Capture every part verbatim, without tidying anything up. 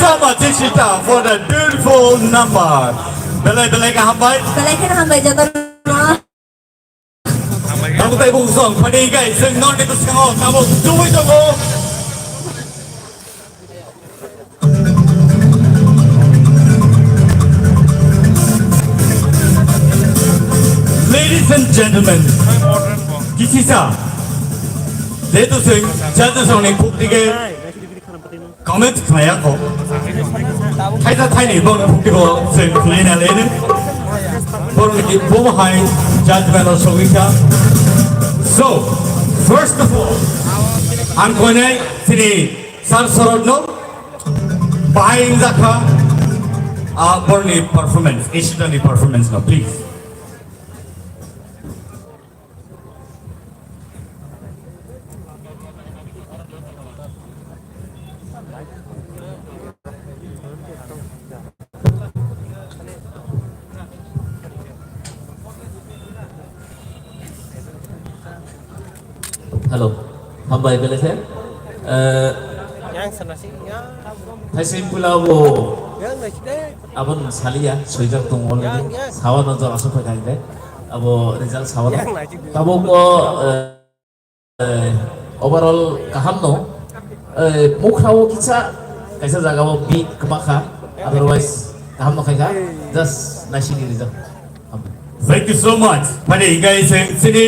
so much, Ishita, for that beautiful number. Belai belai khe hambai. Belai kheno hambai jotono. Tabuk tei bung song, padi guys, sing non ni bwskango, tabuk tubui tongo. Ladies and gentlemen, kisisa, jehetu sing judges rokni khuk dige comment khlaiya kho. Thaisa thaini bong khuk dibo sing khlaina lene. Borok ni bo hai judgment o sogwi kha. So, first of all, ang koinai sini Sir Sorod no bahai wngjakha, ah, borni performance, Ishita ni performance no, please. Hello, hambai belai khe. Eh, Yang sana sih, ya. Thaising pula bo. Yang naik deh. Abon salia, soijak tong already. Yang, yang. Sawa no jora so phai khai de. Abo result sawa no. Yang naik deh. Tabuk bo, eh, Eh, overall kaham no. Eh, mukha o kisa, kaisa jaga o big kwbakha. Otherwise, kaham no khaikha. Just naisini rijak. Thank you so much. Mane, hinkhe sing sini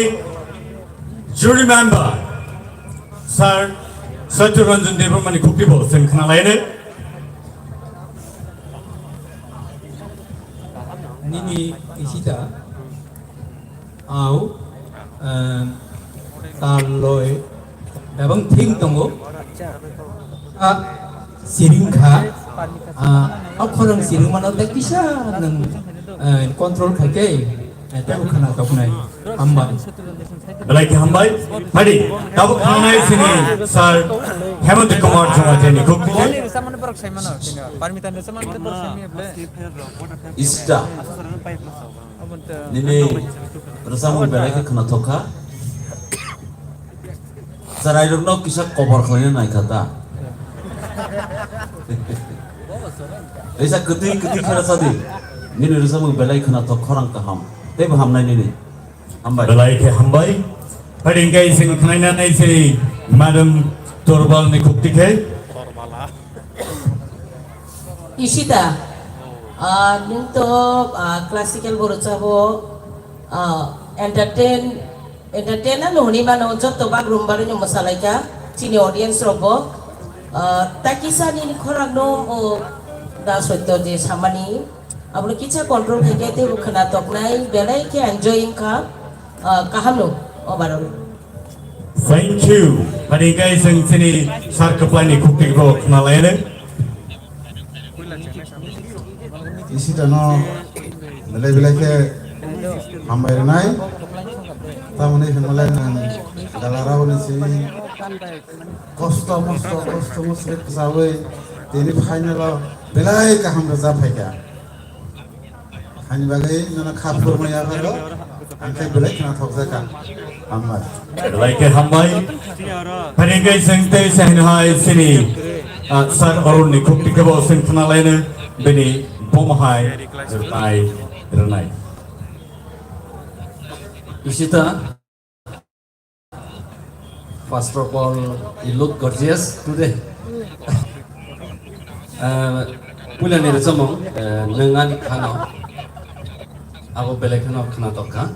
jury member, Sir Satya Ranjan Debbarma ni khukti bo sing khna laine. Nini Ishita. Au, eh, tal loi, dabang thing tongo. A, siring kha, a, a khorang siring mano tei kisa nang, eh, control khai khe, eh, tei khana toknai. Hambai. Belai khe hambai. Madi, tabuk khanai sini sir Hemant Kumar Jamatia ni khuk tike. Ishita. Nini rwchapmung belai khe khwnathok kha. Chwrairokno kisa kobor khlaina nai kha ta. Teisa kwtwi kwtwi khe rwchadi. Nini rwchapmung belai khwnathok, khorang kaham. Teibo hamnai nini. Hambai. Belai khe hambai. Phaidi hwnkhe chwng khwnainani chini Madam Torbal ni khukti khe. Ishita, ah, nwng to, ah, classical bo rwchabo, ah, entertain, entertain ano hwnwi mano, joto bagroom barwi no mwsalaikha, chini audience rok bo, ah, takisa nini khorang no, o, da soito je samani, abono kisa control khaikhe teibo khwna toknai, belai khe enjoy wngkha, ah, kaham no, overall. Thank you. Ani kai chwng chini sir kwplai ni khukti bo khna lai ne. Ishita no belai belai khe hambai rwnai. Tamoni hwnmalai nwng galarao ni simi kosto mosto, kosto mosto khe kwchawi tini final o belai kaham rwchap phaikha. Ani bagwi nono kha phurmaya pharo, ang khe belai khwnathokjakha. Hambai. Belai khe hambai. Phani khe chwng tei se hino hai chini, ah, sir Arun ni khukti khe bo chwng khna laino bini bom hai rwnai, rwnai. Ishita. First of all, you look gorgeous today. Uh, puila ni rwchapmung, uh, nwng ani khano, abo belai kheno khwnathok kha.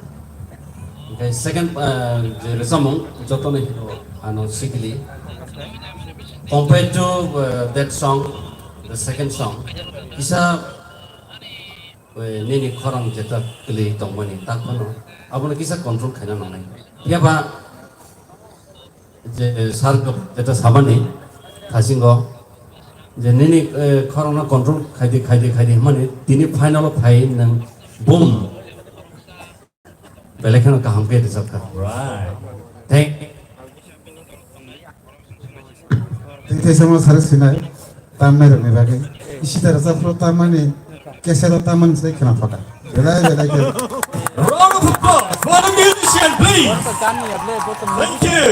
Okay, second, uh, je rwchapmung, joto ni hino ano sikili. Compared to, uh, that song, the second song, kisa, uh, nini khorang jeta kwlwi tongmani, ta phano abono kisa control khaina nangnai. Phiya ba, je sir kok jeta sabani thasingo je nini, eh, khorokno control khaidi, khaidi, khaidi hwnmani tini final o phai nwng boom belai kheno kaham khe rwchapkha. Right. Thank. Tei tei samo sare sinai. Tamnai rokni bagwi. Ishita rwchapro tamani, cassette o tamani se khwna phoka. Belai belai khe. Round of applause for the musician, please. Thank you.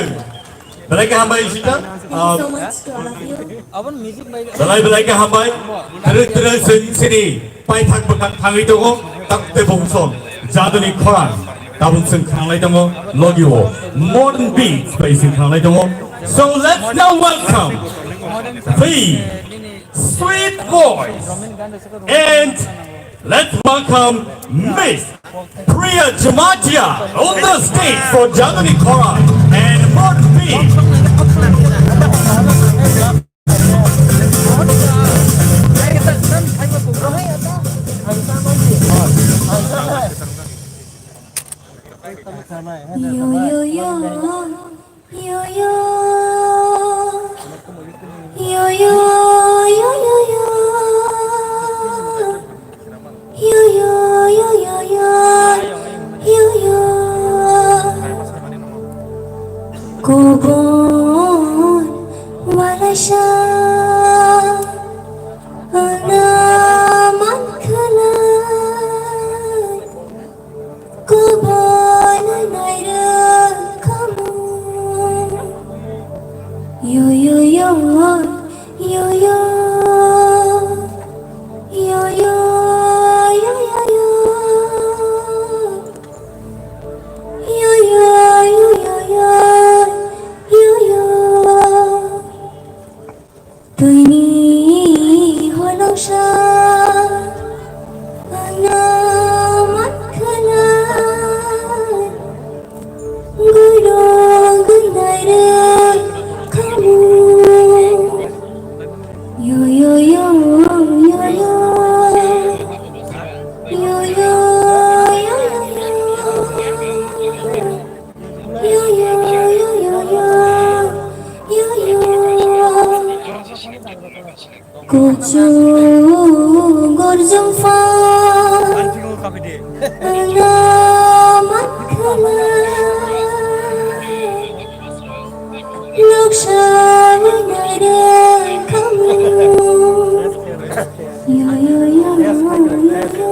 Belai khe hambai sita. Thank you so much to all of you. Belai belai khe hambai. Tiri tiri sini sini paithak bwkhak thangwi tongo. Takte bungsong jaduni khorang tabuk sing khanglai tongo. Logio modern beats bai sing khanglai tongo. So let's now welcome the sweet voice and let's welcome Miss Priya Jamatia on the stage for Jaduni Khorang and Modern Beat. Yo, yo, yo. Yo, yo. Yo, yo, yo, yo, yo. Yo, yo, yo, yo, yo. Yo, yo. Kubun wala sa ana man khalai. Kubun nairwkhamu. Yo, yo, yo, yo, yo. Yo, yo, yo, yo, yo. Yo, yo, yo, yo, yo. Yo, yo. Twini holongsa ana man khalai. Goirok gwnai rwkhamu. Yo, yo, yo, yo, yo. Yo, yo, yo, yo, yo. Yo, yo, yo, yo, yo. Yo, yo. Kuchuk gorjong pha ana man khalai. Noksa wngna rwkhamu. Yo, yo, yo, yo, yo, yo.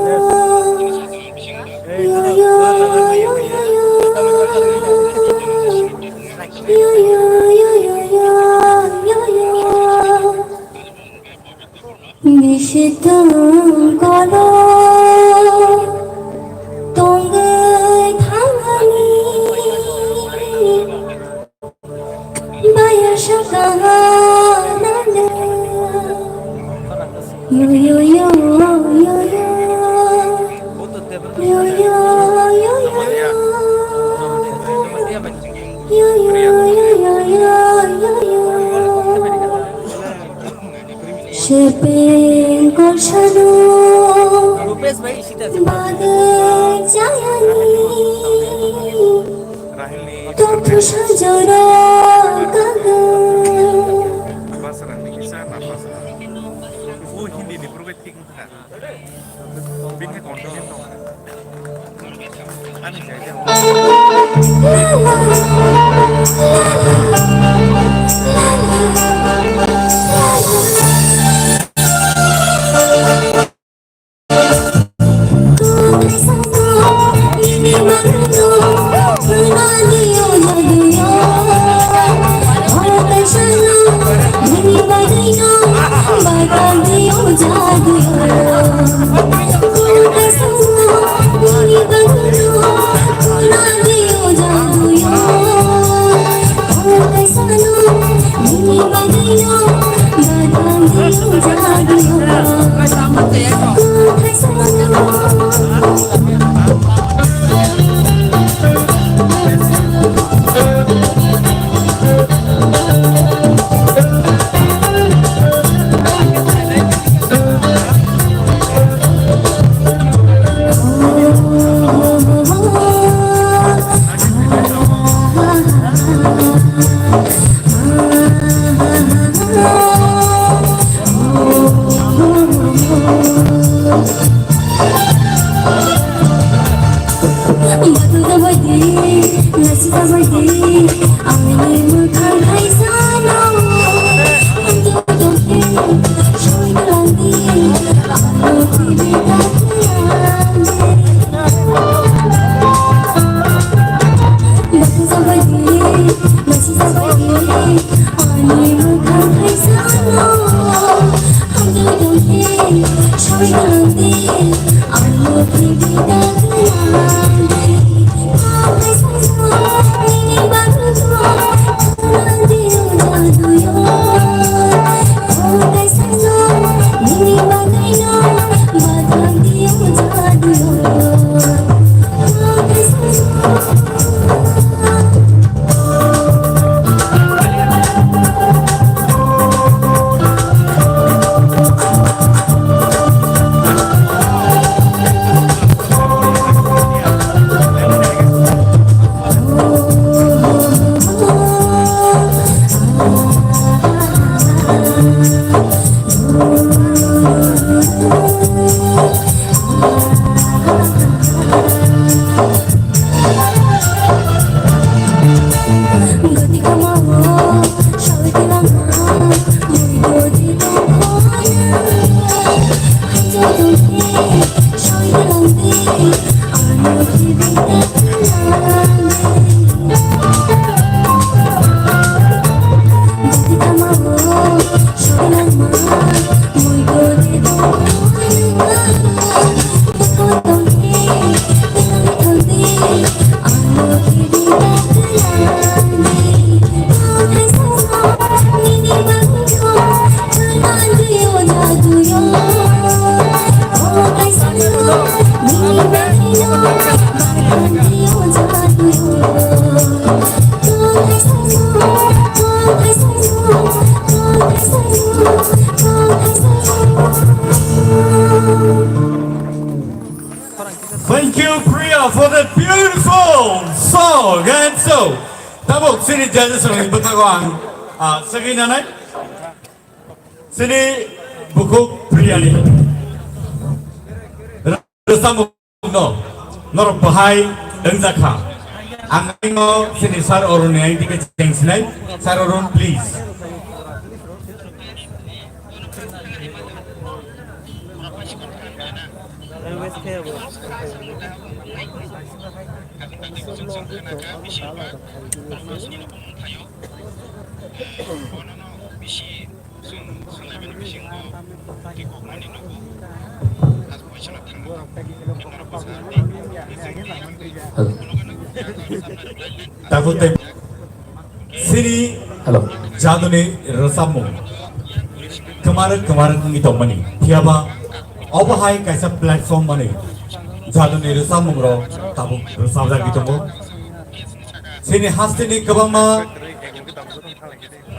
Yo, yo, yo, yo, yo. Yo, yo, yo, yo, yo, yo, yo. Bisi tong kolo tongwi thangani. Baya saka nana. Yo, yo, yo, yo, yo. Yo, yo, yo, yo, yo. Yo, yo, yo, yo, yo, yo, yo. Sepeng korsano bagwi chayani. Tokhu sanjoro kago. Thank you, Priya, for that beautiful song. And so, tabuk sini judges rokni bwkhago ang, ah, segwi nanai. Sini bukhuk Priya ni. Rwchapmung no, norok bahai wngjakha. Ang no sini Sir Arun ni ang dike chengsinai. Sir Arun, please. Hello. Tabuk tei sini Hello. Jaduni rwchapmung kwmarwk kwmarwk wngwi tongmani. Phiyaba obo hai kaisa platform mani jaduni rwchapmung rok tabuk rwchapjagwi tongo. Sini hasteni kwbangma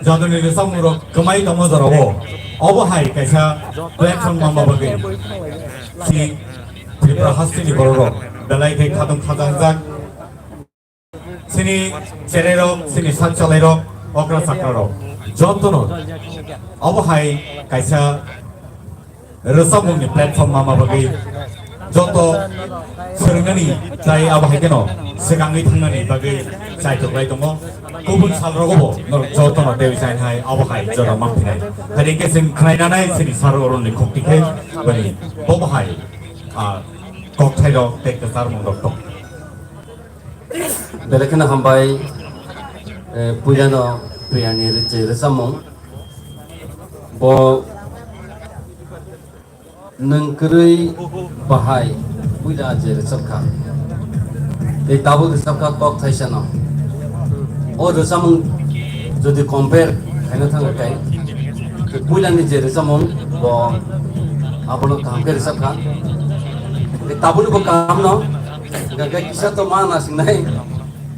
jaduni rwchapmung rok kwmai tongma jorao obo hai kaisa platform manma bagwi si Tripura hasteni borok rok belai khe khatung khajangjak. Sini cherai rok, sini sak chalai rok, okra chakra rok, jotono obo hai kaisa rwchapmungni platform manma bagwi joto swrwngnani tei abo hai kheno swkangwi thangnani bagwi chaitok lai tongo. Kubun salrogo bo norok jotono tei sai hai abo hai jora manphinai. Hai hwnkhe chwng khwnainanai chini sar oroni khokti khe bani bobo hai, ah, kokthairok tei kwcharmungrok tong. Belai kheno hambai, eh, puilano Priyani rwchapmung. Bo nwng kwrwi bahai puila je rwchapkha. Tei tabuk rwchapkha kok thaisano. O rwchapmung jodi compare khaina thangkha khe, puilani je rwchapmung bo abono kaham khe rwchapkha. Tei tabukni bo kahamno, hwnkhe kisa to ma nasingnai.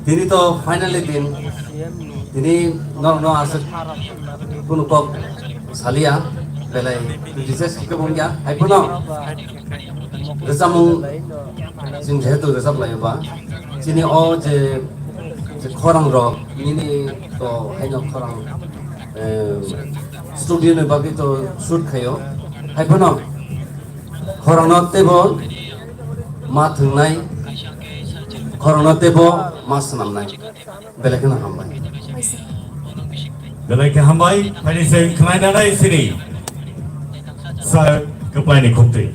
Tini to finally din, tini norokno aswk kunu kok salia, belai criticize khe bongya, haiphano rwchapmung chwng jehetu rwchap laio ba, chini o je, je khorang rok, nini to haino khorang, eh, studio ni bagwi to shoot khaio, haiphano khorangno teibo ma thwngnai, khorangno teibo ma swnamnai. Belai kheno hambai. Belai khe hambai, phaini se khwnainanai sini. Sir, kwplaini khukti.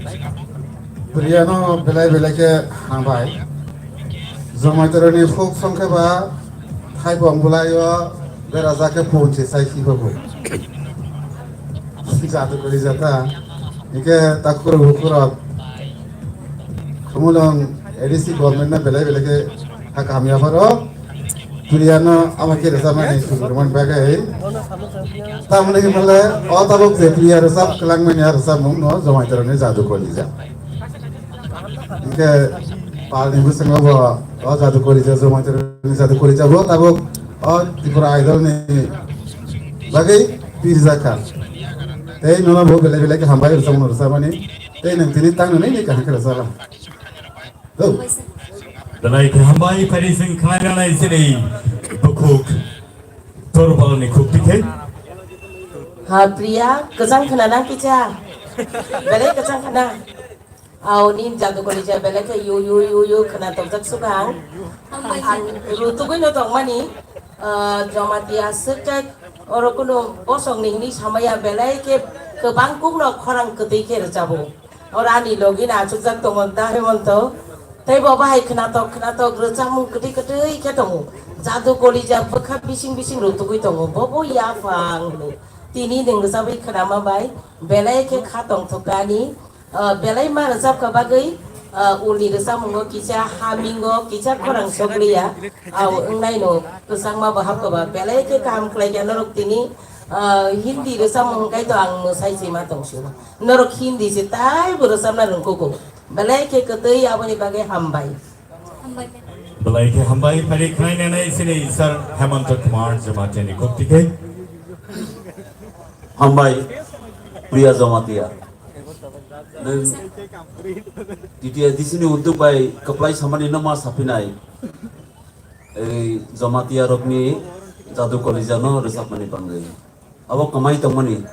Priyano belai belai khe hambai. Jomaitoroni folk song khe ba, thaibong bwlaio berajak khe phone se sai khibago. Jadu kwrwi jata. Hingke takhur bukhurok khumulwng A D C government no belai belai khe ha kaham yapharo. Priya no ama khe rwchapmani sukurman bagwi. Tamoni hwnle o tabuk je Priya rwchap kwlangmani a rwchapmung no Jamaitiarokni Jadu Kolija. Hingke palni bwskango bo o Jadu Kolija, Jamaitiarokni Jadu Kolija bo tabuk o Tripura Idol ni bagwi pijak kha. Tei nono bo belai belai khe hambai rwchapmung rwchapmani. Tei nwng tini tangno nini kaham khe rwchapla. Oh. Belai khe hambai, phari sing khlainani sini bukhuk torbalni khuk tikhe. Ha, Priya, kwchang khna na kicha? Belai kwchang khna. Aw, nin Jadu Kolija belai khe yu, yu, yu, yu khna tokjak sukha ang. Ang rutugwi no tongmani, ah, Jamatia swkak oro kuno bosong ni hini samaya belai khe kwbang kuk no khorang kwtwi khe rwchabo. Oro ani logi no achukjak tongo da Hemonto. Tei bo bahai khnatok khnatok rwchapmung kwtwi kwtwi khe tongo. Jadu Kolija bwkha bising bising rutugwi tongo. Bo bo yaphang hwnwi. Tini nwng rwchapwi khnama bai belai khe kha tongthok ani, ah, belai ma rwchapkha bagwi, ah, ulni rwchapmungo kisa hamingo kisa khorang sokliya. Aw wngnaino kwchangma bo hapkha ba belai khe kaham khlaikha norok tini, ah, Hindi rwchapmung hwnkhe to ang mwsai sima tongsingo. Norok Hindi se taibo rwchapna rwngkukgo. Belai khe kwtwi aboni bagwi hambai. Belai khe hambai, phari khlainani sini Sir Hemanta Kumar Jamatia ni khuk tikhe. Hambai, Priya Jamatia. Nwng T T A D C ni udduk bai kwplai samani no ma saphinai. Ei Jamatia rokni Jadu Kolija no rwchapmani bangwi. Abo kwmai tongmani.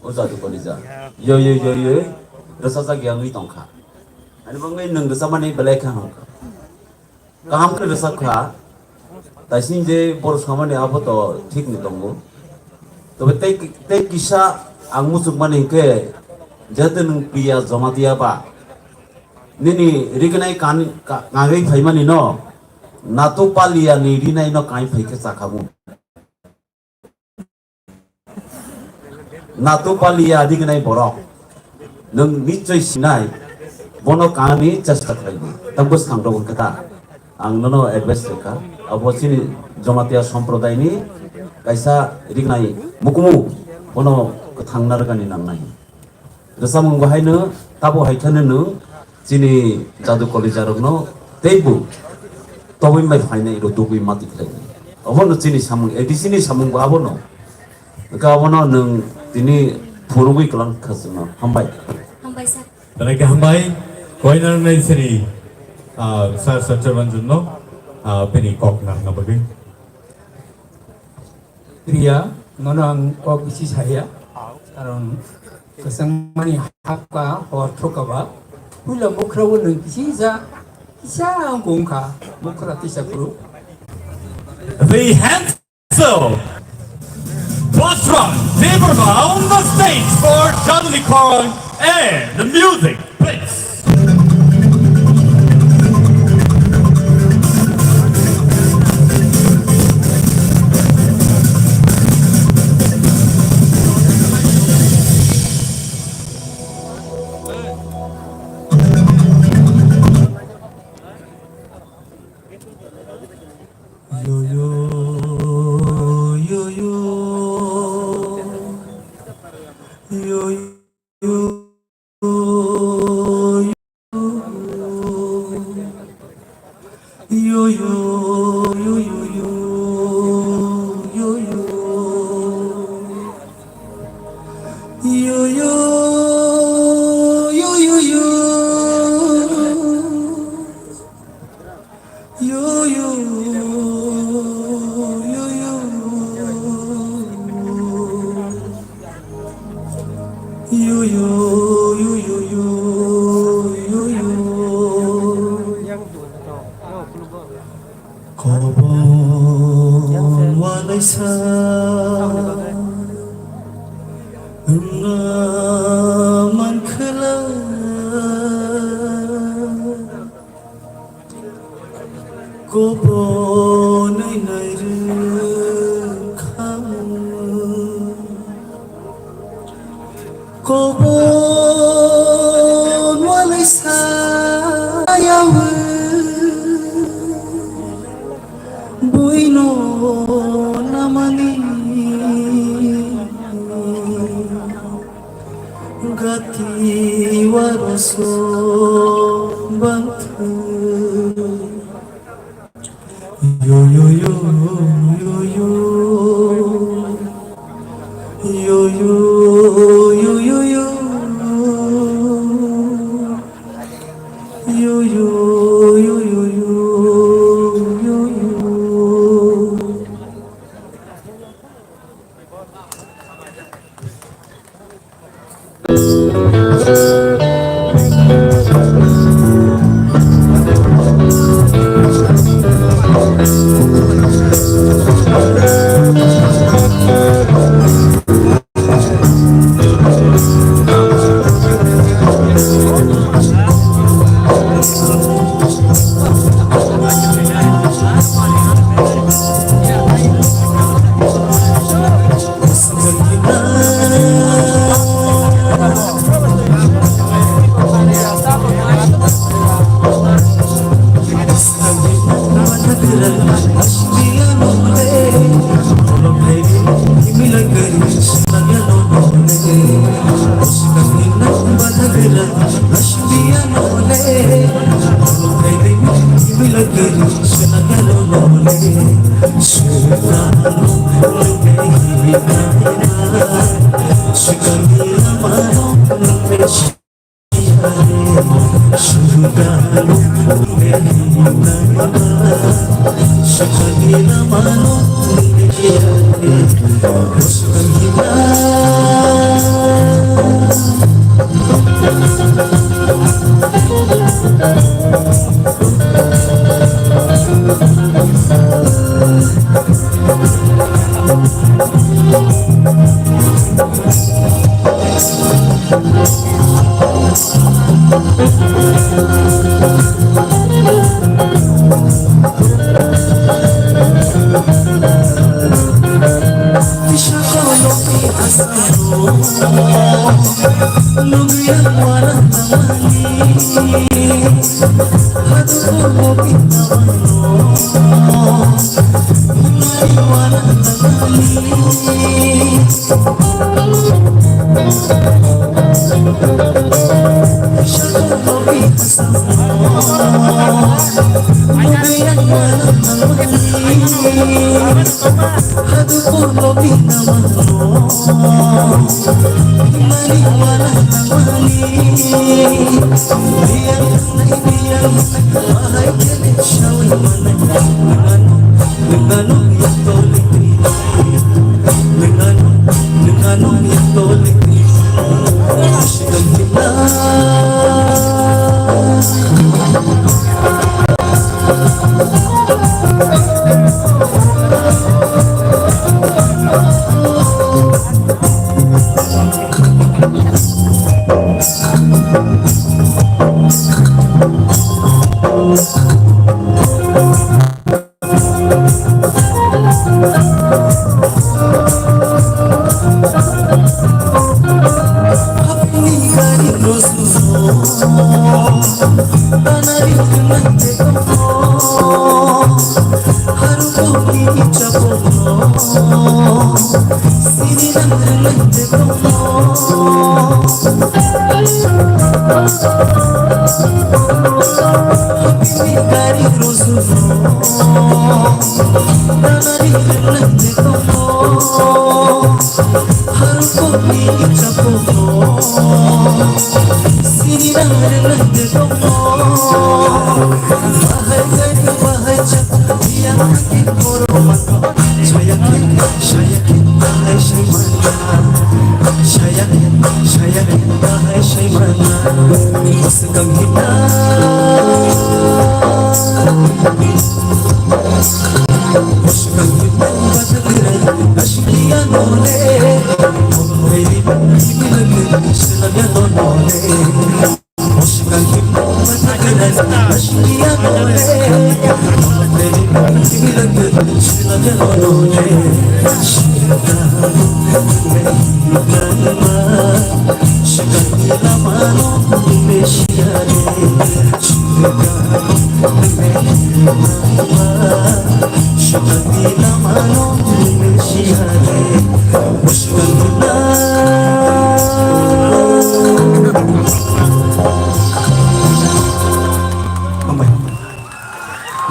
O Jadu Kolija. Yo, yo, yo, yo. Rwchapjak ya wngwi tongkha. Ani bangwi nwng rwchapmani belai khe hamkha. Kaham khe rwchapkha. Taising je boro samani abo to thik ni tongo. Tobe tei, tei kisa ang muchukmani hinkhe, jehetu nwng Priya Jamatia ba, nini rignai kan-, ka-, kangwi phaimani no, Natu Palia ni rinai no kain phai khe chakhamu. Natu Palia rignai borok, nwng nichoi sinai, bono kanani chesta khlaidi. Tambo sangrok wngkha ta, ang nono advice rwkha. Abo chini Jamatia Somprodaini kaisa rignai mukumu, bono kwthang narwkani nangnai. Rwchapmung bo haino, tabo hai kheno nwng chini Jadu Kolija rokno teibo tobwi bai phainai rw tubui mati khlainai. Obono chini samung, A D C ni samung bo abono. Hwnkhe abono nwng tini phunugwi kwlang kha chwngno. Hambai. Hambai sir. Belai khe hambai. Koinarnai siri, ah, Sir Satya Ranjan no, ah, bini kok narwkna bagwi. Priya, nono ang kok bisi saya, karon kwchangmani hapka hor thokaba, puila mukhrawo nwng kisi ja, kisa ang kungkha, mukhra tisa kuru. The handsome Bosra Debbarma on the stage for Jaduli Kong and the music. Please. Yo, yo, yo, yo. Yo, yo. Yo, yo, yo, yo, yo. Yo, yo. Yo, yo, yo, yo, yo. Yo, yo, yo, yo. Yo, yo, yo, yo, yo, yo, yo. Kobon wanaisa wngna mankhwla. Kobonwi nairwkha. Kobo Walai sayawi buino namani gati waroso bangthu. Yo, yo, yo, yo, yo. Yo, yo, yo, yo, yo. Yo, yo, yo, yo, yo, yo, yo.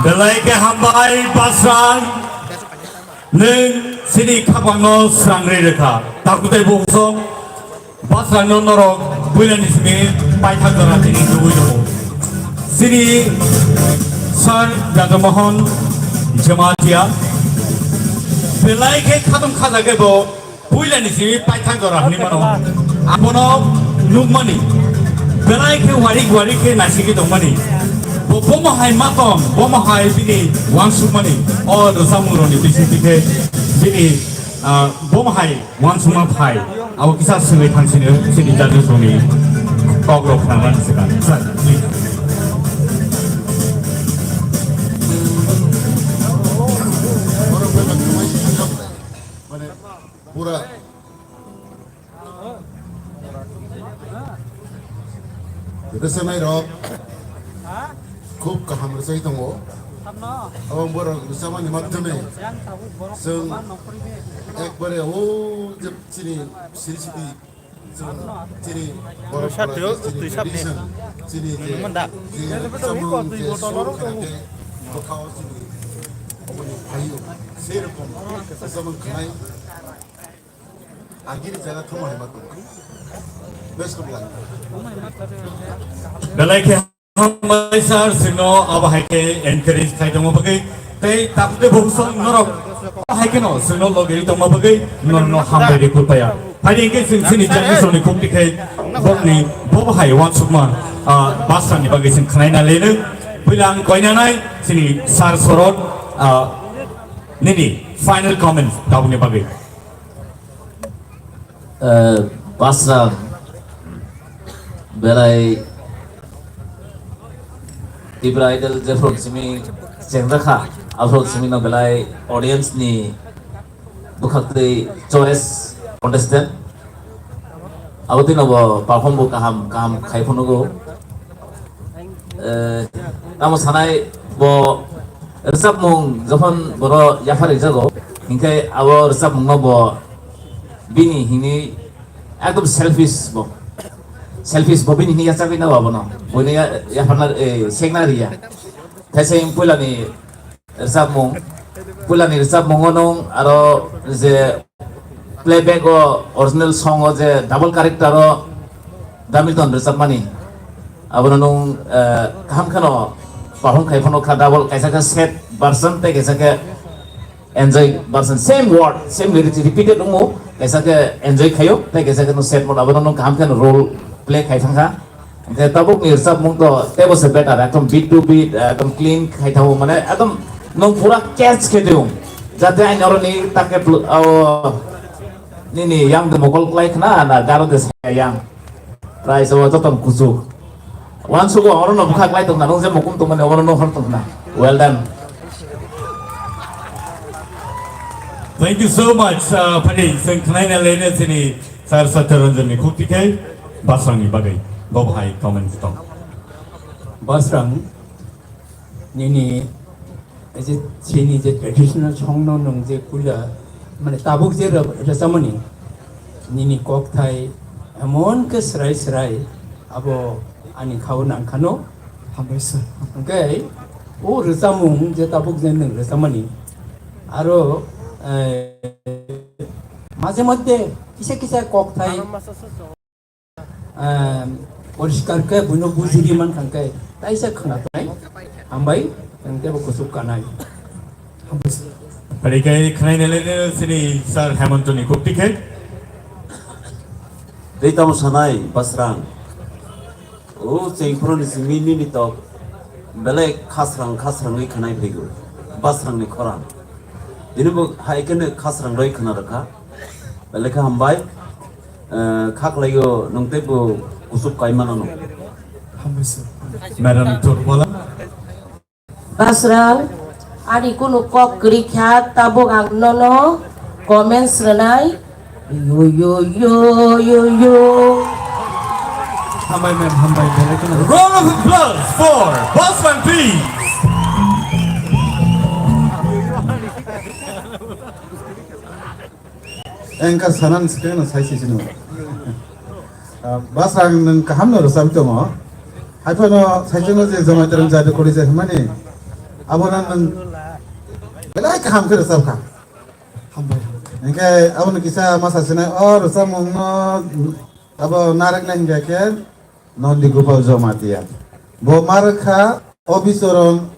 Belai khe hambai Basrang, nwng chini khapangno srangri rwkha. Takutai bungsong Basrangno norok puilani simi paithak jora tini nugwi tongo. Chini Sir Jajamohan Jamatia belai khe khatung khajagwi bo puilani simi paithak jora hwnwi mano. Abono nukmani belai khe warik warik khe naisingwi tongmani. Bo bomo hai ma tong, bomo hai bini uansukmani o rwchapmungrokni bisingtwi khe bini, ah, bomo hai uansukma phai. Abo kisa swngwi thangsino chini judges rokni kokrok khwnamani swkang. Sir, please. Mane, pura Rwchapnai rok khub kaham rwchai tongo. Abang borok rwchapmani madhyame chwng ekbare o je chini siri siti chwng chini borok chini tradition, chini je, je rwchapmung je sur khwna khe bwkhao chini oboni phaio sei rokom rwchapmung khnai. Agini jaga thuma hai ma tong. Best of luck. Belai khe hambai sir, chwngno abo hai khe encourage khai tongma bagwi tei takte bhobisot norok hai kheno chwngno logeri tongma bagwi norokno hambai rwi khulpaya. Phaidi hwnkhe chwng chini judges rokni khukti khai bokni bobo hai uansukma, ah, Basrangni bagwi chwng khwnaina leno. Puila ang koinanai chini sir Sorot, ah, nini final comments tabukni bagwi. Eh, Basrang belai Tipra Idol jephru simi chengra kha, aphru simi no belai audience ni bwkhaktwi choice contestant. Abo twi no bo perform bo kaham kaham khai phunukgo. Eh, tamo sanai bo rwchapmung jokhon boro yapharwi jago, hinkhe abo rwchapmungno bo bini hini ekdom selfish bo. Selfish bo bini hini yachagwi nabo abono. Boino ya-, yapharna, eh, sekna riya. Tei se puilani rwchapmung, puilani rwchapmungo nwng aro je playback o original song o je double character o Damilton rwchapmani, abono nwng, eh, kaham kheno perform khai phano kha double, kaisa khe sad version tei kaisa khe enjoy version, same word, same lyrics repeated wngo, kaisa khe enjoy khaio tei kaisa khe nwng sad mode, abono nwng kaham kheno role play khai thangkha. Hingke tabuk ni rwchapmung to teibo se better, ekdom beat to beat, ekdom clean khai thango, mane ekdom nwng pura catch khe tong. Jate aini oro ni take pl-, o, nini yang de mokol klai khna na garo de saya yang. Price o joto kuchuk. Wansugo oro no bwkha klai tong na, nwng je mukum tong mani oro no hor tong na. Well done. Thank you so much, uh, Phadi. Chwng khnaina lene chini Sir Satyaranjan ni khukti khe Basrang ni bagwi bo bahai comments tong. Basrang, nini je chini je traditional song no nwng je puila, mane tabuk je rw-, rwchapmani, nini kokthai emon khe srai srai abo ani khao nangkhano. Hambai sir. Hwnkhe o rwchapmung je tabuk je nwng rwchapmani, aro, eh, maje moddhe kisa kisa kokthai, ah, poriskar khe buino bujiri man kha khe taisa khna tongnai. Hambai, nwng tebo kuchuk kanai. Hambai sir. Parikai khnaina lene sini Sir Hemantoni khukti khe. Tei tamo sanai Basrang. O chengphuru ni simi nini tok belai khasrang khasrangwi khwnai phaigo, Basrang ni khorang. Tini bo hai kheno khasrang roi khna rwkha. Belai khe hambai, eh, kha khlaio nwng tei bo kuchuk kai mano no. Madam Turpala. Basrang, ani kunu kok kwrwi kha, tabuk ang nono comments rwnai. Yo, yo, yo, yo, yo. Hambai, ma'am, hambai, belai kheno. Round of applause for Basrang, please. Engka sanan sikhe no sai sisi no. Ah, Basrang nwng kaham no rwchapwi tongo. Haiphano saichung no je Jamaitwrwng Jadu Kori je hwnmani. Abono nwng belai kaham khe rwchapkha. Hambai. Hinkhe abono kisa ma sasinai, o rwchapmungno abo nareknai hinkhe khe Nondi Gopal Jamatia. Bo ma rwkha Obichoron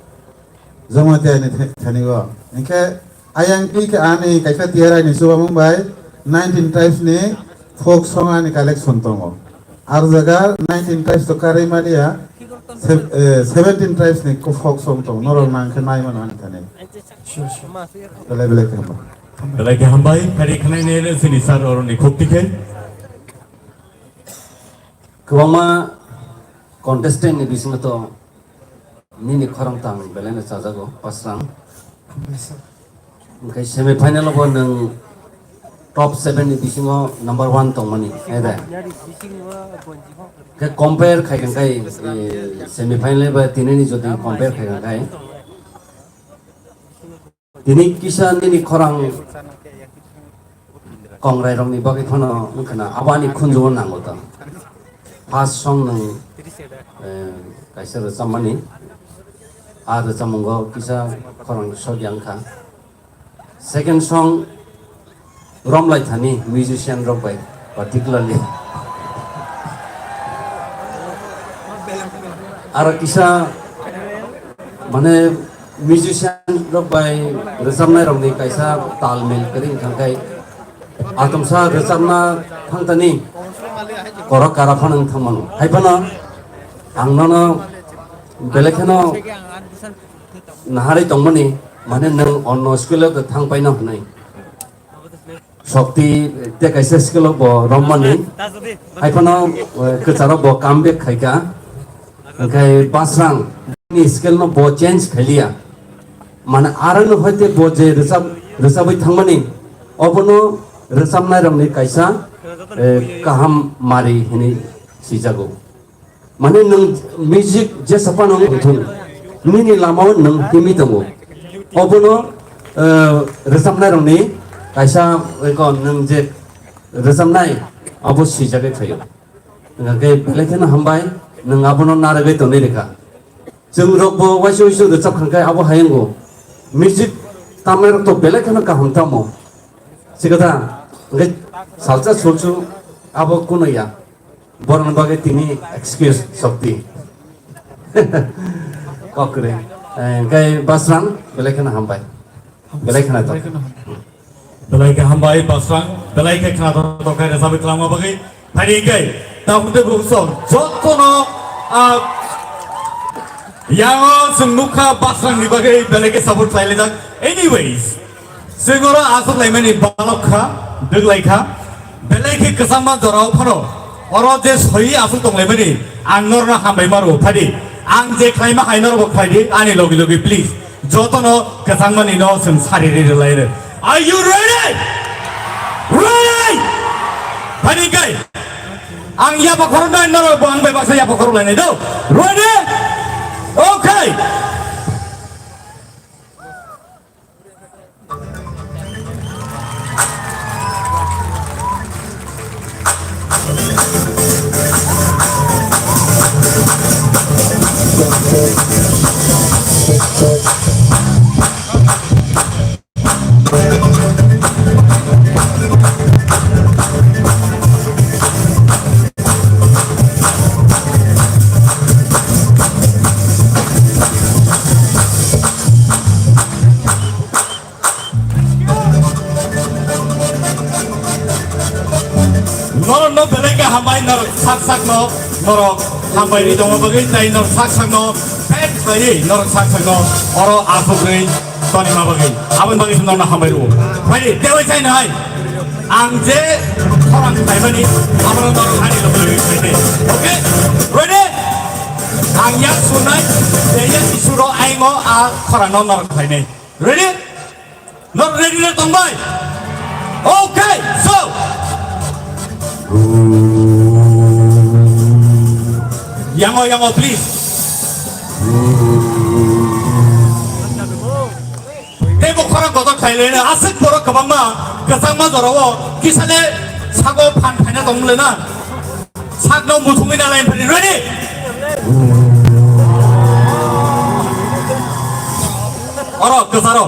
Jamatia ni the-, thani o. Hinkhe ayang twi khe ani kaisa tiyarai ni chubamung bai nineteen tribes ni folk song ani collection tongo. Ar jaga nineteen tribes to karwi maliya, se-, eh, seventeen tribes ni ko folk song tongo. Norok nang khe nai mano ani thani. Sure, sure. Belai belai khe hambai. Belai khe hambai, phari khnai ne sini sir oroni khuk tikhe. Kwbangma contestant ni bisingo to nini khorang tang belai no chajago, Pasrang. Hambai sir. Hwnkhe semi final o bo nwng top seven ni bisingo number one tongmani, hai da? Khe compare khai khe, eh, semi final ba tinini jodi compare khai khe, tini kisa nini khorang kongrai rokni bagwi phano wngkhana abo ani khunjugo nango ta. First song nwng, eh, kaisa rwchapmani, a rwchapmungo kisa khorang sokya wngkha. Second song romlai thani musician rok bai particularly. Aro kisa mane musician rok bai rwchapnai rokni kaisa tal mil kwrwi wngkha khe atomsa rwchapna thangtani korok kara phano wng thangmano. Hai phano ang nono belai kheno naharwi tongmani, mane nwng onno school o thang paino hwnwi. Shokti tei kaisa skill o bo romani. Hai phano, eh, kwcharo bo comeback khaika. Hwnkhe Basrang ni skill no bo change khailiya. Mane aro no hoite bo je rwchap, rwchabwi thangmani, obono rwchapnai rokni kaisa, eh, kaham mari hwnwi sijago. Mane nwng music jesa phano wng thung, nini lamao nwng himwi tongo. Obono, eh, rwchapnairokni kaisa, eko nwng je rwchapnai abo swijagwi phaio. Hwnkhe belai kheno hambai, nwng abono narwgwi tonwi rwkha. Chwng rokbo waisa waisa rwchap kha khe abo hai wngo. Music tamnairok to belai kheno kaham tamo. Sikatha, hwnkhe salsa sulsu abo kuno ya. Borokni bagwi tini excuse Shokti. Kok kwrwi. Eh, hwnkhe Basrang, belai kheno hambai. Belai kheno to. Belai khe hambai Basrang, belai khe khna tok khe rwchapwi twlangma bagwi. Phaidi hwnkhe, tabuk tei bukhuksong, jotono, ah, yango chwng nukha Basrangni bagwi belai khe support khlailaijak. Anyways, chwng oro aswk laimani balok kha, dwk lai kha. Belai khe kwchangma jorao phano oro je soi aswk tonglaimani ang norno hambai ma rwo. Phaidi, ang je khlaima hai norokbo khlaidi, ani logi logi please. Jotono kwchangmani no chwng sari ri rwlai rw. Are you ready? Ready? Phaidi hwnkhe ang yapha khoroknai, norok bo ang bai baksa yapha khorok lainai do. Ready? Okay. Norokno belai khe hambai, norok sak sakno, norok hambai ri tongma bagwi, tei norok sak sakno pek khlaiwi norok sak sakno oro asugwi tonima bagwi. Aboni bagwi norokno hambai rwo. Phaidi, tei bai chai nai. Ang je khorang khlaimani, abono norok ani logi logi khlaidi. Okay? Ready? Ang yak sunai, tei yak isuro aingo a khorangno norok khlainai. Ready? Not ready na tongbai? Okay, so. Yango, yango, please. Tei bo khorang kotor khailene aswk borok kwbangma kwchangma jorao kisale sago phan phaina tongmole na. Sakno muthungwi na line phani. Ready? Oro, kwcharo.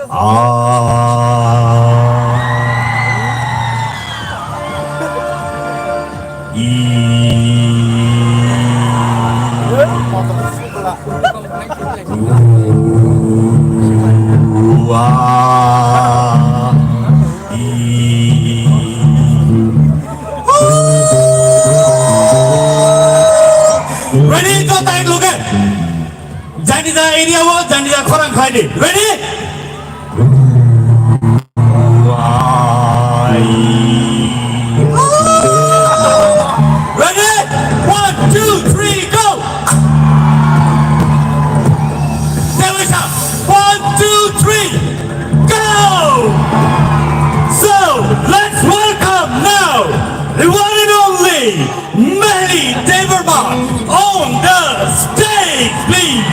Ah. I. U, ah. I. Ready, go, time, look at. Janija area o, Janija khorang khlai di. Ready? Ready? One, two, three, go! There we go. One, two, three, go! So, let's welcome now the one and only Mehli Debbarma on the stage, please.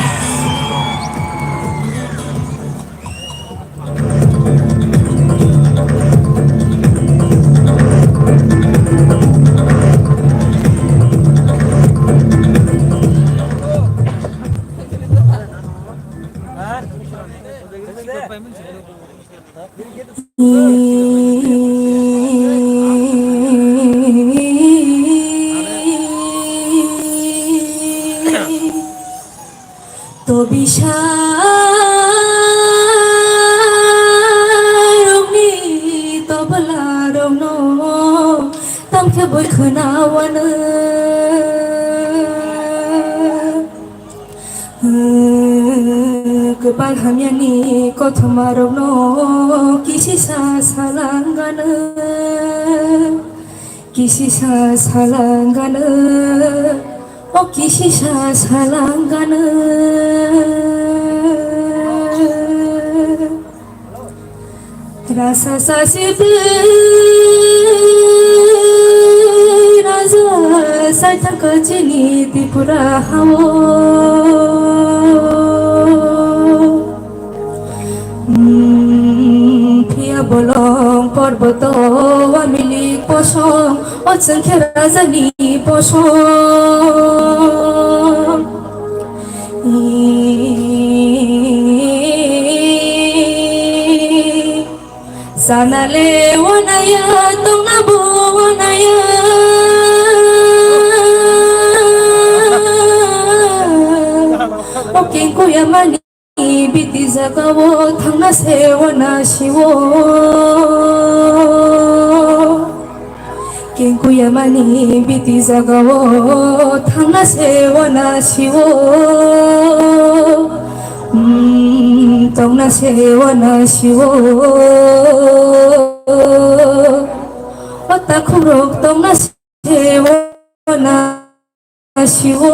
To bisa rokni tobla rokno tongkhe boi khwnawano. Kwpal hamyani kothoma rokno kisisa salanggano, kisisa salanggano, o kisisa salanggano. Rasa sasi twi raja saithaka chini Tripura hao. Hmm, phiya bolong porboto wamilik posong, o chwngkhe rajani posong. Sanale wanaya, tongna bo wanaya. O kengkuyamani biti jagao thangna se wana siwo. Kengkuyamani biti jagao thangna se wana siwo. Hmm, tongna se wana siwo. O takhukrok tongna se wana siwo.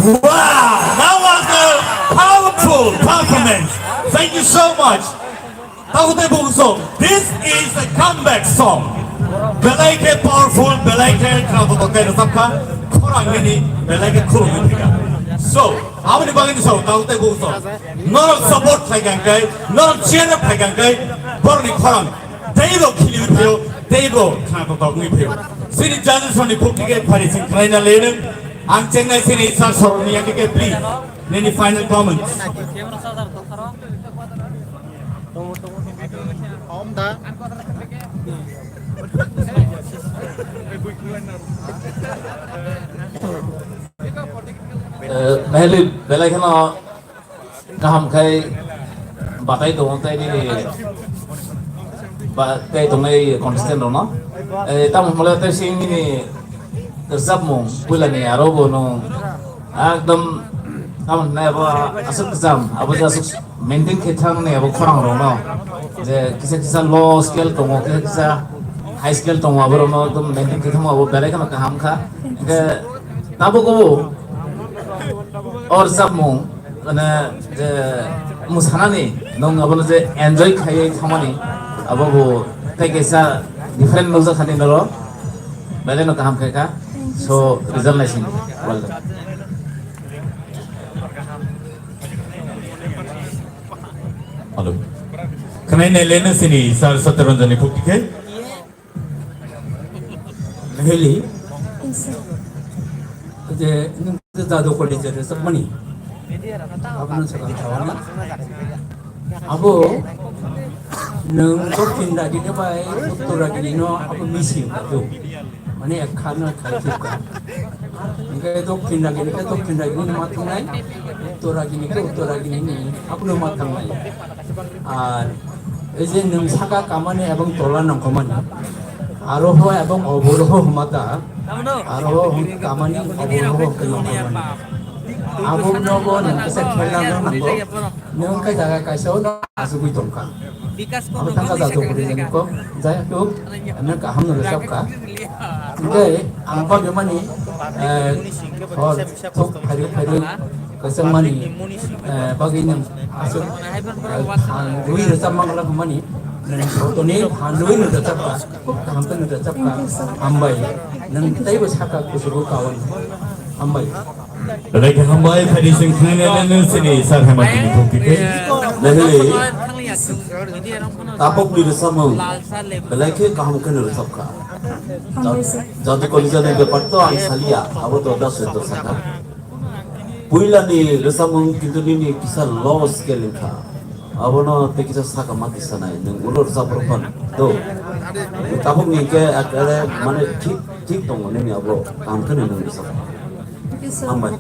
Wow, that was a powerful performance. Thank you so much. Takutai Bung song. This is a comeback song. Belai khe powerful, belai khe khwnathok khe rwchapkha, khorang nini belai khe khulumwi thangkha. So, aboni bagwi ni song, Takutai Bung song. Norok support khlai kha hwnkhe, norok cheer up khlai kha hwnkhe, borokni khorang teibo khiliwi phaio, teibo khwnathok wngwi phaio. Chini judges rokni bukti khe pharising khlaina leno. Ang chengnai chini sir sorokni yakhe khe please, nini final comments. Eh, Mehli, belai kheno kaham khai batai tongo tei nini ba tei tongnai contestant rokno. Eh, tamo hwnle tei sing nini rwchapmung puilani aro bo nwng ekdom tamo hwnle abo aswk kwcham, abo je aswk maintain khe thangni abo khorang rokno je kisa kisa low scale tongo, kisa kisa high scale tongo, abo rokno ekdom maintain khe thangma abo belai kheno kaham kha. Hwnkhe tabuk o rwchapmung, mane, je mwsanani nwng abono je enjoy khaiwi thangmani, abo bo tei kaisa different nukjak thani norok, belai no kaham khai kha. So, result naising, well done. Hello. Khwnai nai leno sini Sir Satyaranjan ni khukti khe. Heli. Je nwng je jadu koli je rwchapmani. Abono sakha thawana. Abo nwng dokhin ragini bai uttor ragini no abo misi wngkha do. Mane ekha no khai thukha. Hingke dokhin ragini khe dokhin ragini ma thangnai. Uttor ragini khe uttor ragini ni abono ma thangnai. Ar ei je nwng saka kamani ebong tola nongkhomani, aroho ebong oboroho hwmata, aroho hwn kamani, oboroho hwnkhe nongkhomani. Abonobo nwng kisa khela nang nango, nwng khe jaga kaisa o asugwi tongkha. Abo thangkha jato kwrwi jani kok, jai hok, nwng kaham no rwchapkha. Hingke ang pagimani, eh, hor thok phairu phairu kwchangmani, eh, bagwi nwng aswk, eh, phan rwi rwchapma glak hwnmani, nwng joto ni phan rwi nwng rwchapkha, khub kaham khe nwng rwchapkha, hambai, nwng teibo saka kuchugo kawan, hambai. Belai khe hambai, phaidi sing khnai nai nai sini sar hambai ni thok tike. Nahili, tapok ni rwchapmung, belai khe kaham khe nwng rwchapkha. Hambai sir. Jadu kolija ni bepar to ang salia, abo to das to saka. Puila ni rwchapmung kintu nini kisa low scale wngkha. Abono tei kisa saka ma kisa nai, nwng ulo rwchap rw phan do. Tabuk ni khe ekere mane thik, thik tongo nini abo kaham khe nini rwchap. Thank you, sir. Hambai.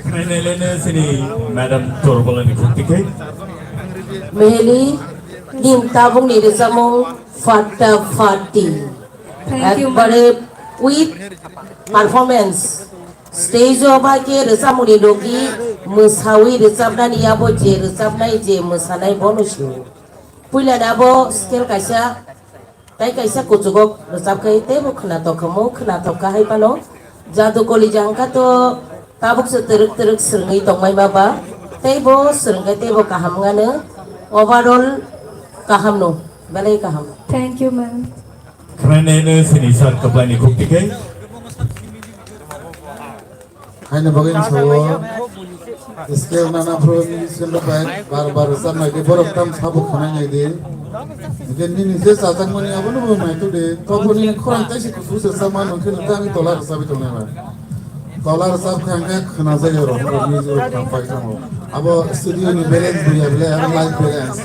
Khnai nai le sini Madam Torbola ni khukti khe. Meheli, nim tabuk ni rwchapmung Fatta Fatti. Thank you, ekbare ma'am. With performance. Stage o bai khe rwchapmung ni logi mwsawi rwchapnani abo je rwchapnai je mwsanai bono sio. Puilani abo scale kaisa, tai kaisa kuchugo rwchapkhai teibo khwnatok khamu, khwnatok kha hai phano. Jadu Kolija hwnkha to tabuk se twrwk twrwk swrwngwi tongmai ma ba, teibo swrwngkhai teibo kaham wngano, overall kaham no, belai kaham. Thank you, ma'am. Khwnai naino sini sir kwplaini khuk tikhe. Haino bagwi ang sao, scale nana phuru ni scale rok bai bar bar rwchap nai di, borok tam sabo khwnai nai di. Hwnkhe nini je chajakmani abono bo nai to di, toboni khorang taisi kusu se sama nang khe nang ani tola rwchapwi tongnai ba. Tola rwchap kha hwnkhe khwnajak ya rok, music rok tam pai tamo. Abo studio ni balance bo ya bele, abo live balance.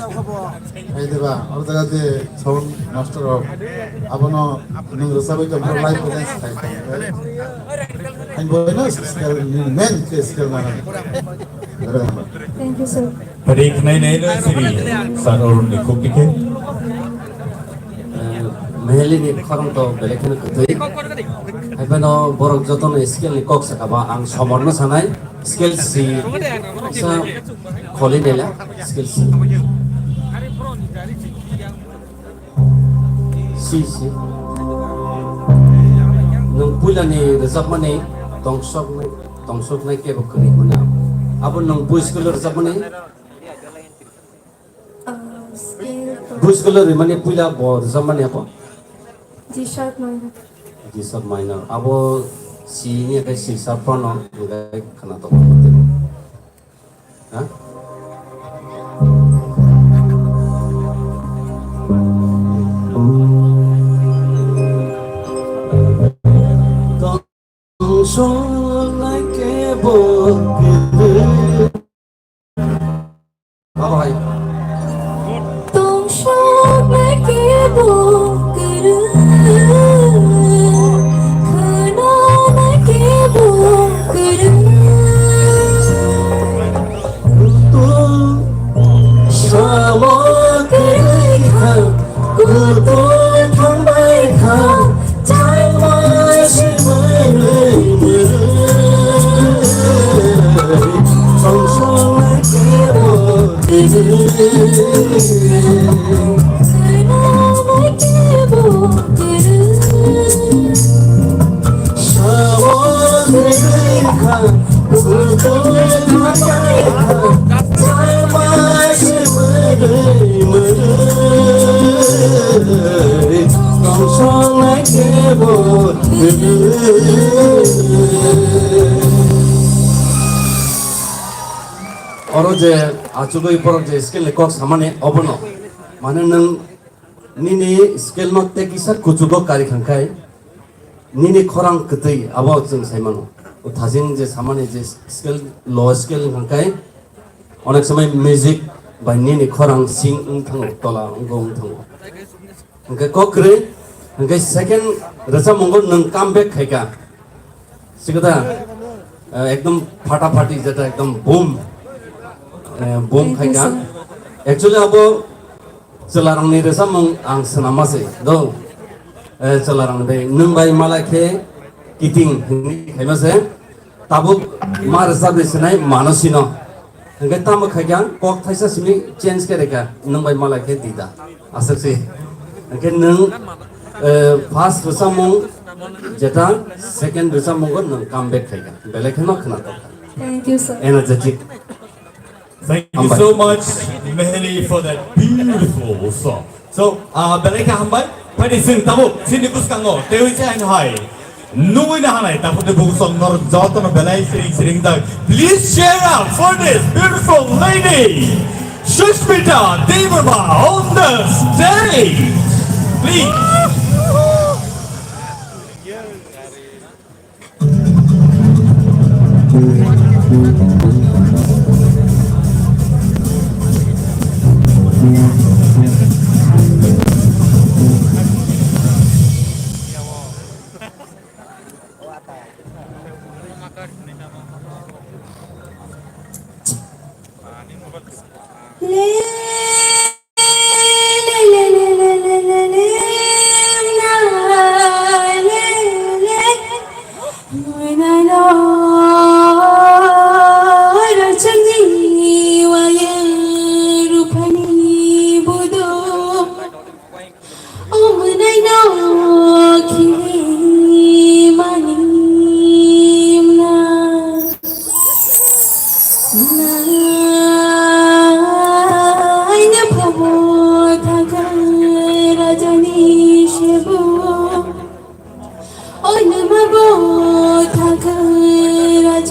Hai deba, oro jaga je sound master rok, abono nwng rwchabwi tong phuru live audience khai tong. Hai boino scale ni main khe scale nana. Thank you, sir. Pari khnai nai no siri sir Arun ni khuk tikhe. Eh, Meheli ni khorang to belai kheno kwtwi. Hai phano borok jotono scale ni kok saka ba ang somor no sanai. Scale si sa kholi nela scale si. Si si. Nwng puila ni rwchapmani tongsoknai, tongsoknai kebo kwrwi mano. Abo nwng bui school o rwchapmani? Ah, scale to. Bui school o rwmani puila bo rwchapmani abo? G sharp minor. G sharp minor. Abo si ni khe C sharp phano hwnkhe khwnatok. Ha? Tongsongnai kebo kwrwi. Abo hai. Tongsongnai kebo kwrwi, khwnanai kebo kwrwi. Kutung samo kwrwi kha, kutung thangbai kha, chaima se mwrwi mwrwi. Song song na kebo kwrwi, song song na kebo kwrwi. Oro je achugwi borok je scale ni kok samani obono, mane nwng nini scale no tei kisa kuchugo kari khangkhai, nini khorang kwtwi abo chwng sai mano. O thajin je samani je scale, low scale wngkha khe onek somoi music bai nini khorang sing wng thango, tola wng wng thango. Hwnkhe kok kwrwi, hwnkhe second rwchapmungo nwng come back khaikha. Sikada, eh, ekdom phata phati jeta ekdom boom, eh, boom Thank you, khaikha. Sir. Actually abo chwlarangni rwchapmung ang swnamma se do. Eh, chwlarangni bai nwng bai malai khe kiting hinwi khaima se. Tabuk ma rwchapni swnai Manasino. Hwnkhe tamo khaikha kok thaisa simi change khe rwkha nwng bai malai khe dida. Aswk se. Hwnkhe nwng, eh, first rwchapmung jeta second rwchapmungo nwng come back khaikha. Belai kheno khwnatok. Thank you, sir. Energetic. Thank you Hambai. So much, Meheli, for that beautiful song. So, uh, belai khe hambai. Phaidi chwng tabuk chini bwskango tewi se ang hai nugwi na hanai, tabuk de bwsong nor jotono belai siring siring jak. Please cheer up for this beautiful lady, Sushmita Debbarma, on the stage. Please.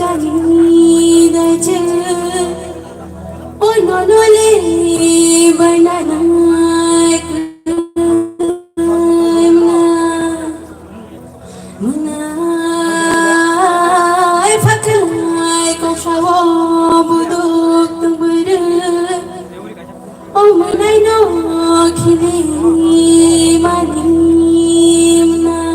Ani daijak, o nono le bananai kwmna. Mwnai phaklai koksao buduk tong bwrwi. O mwnaino khili mani mwnai.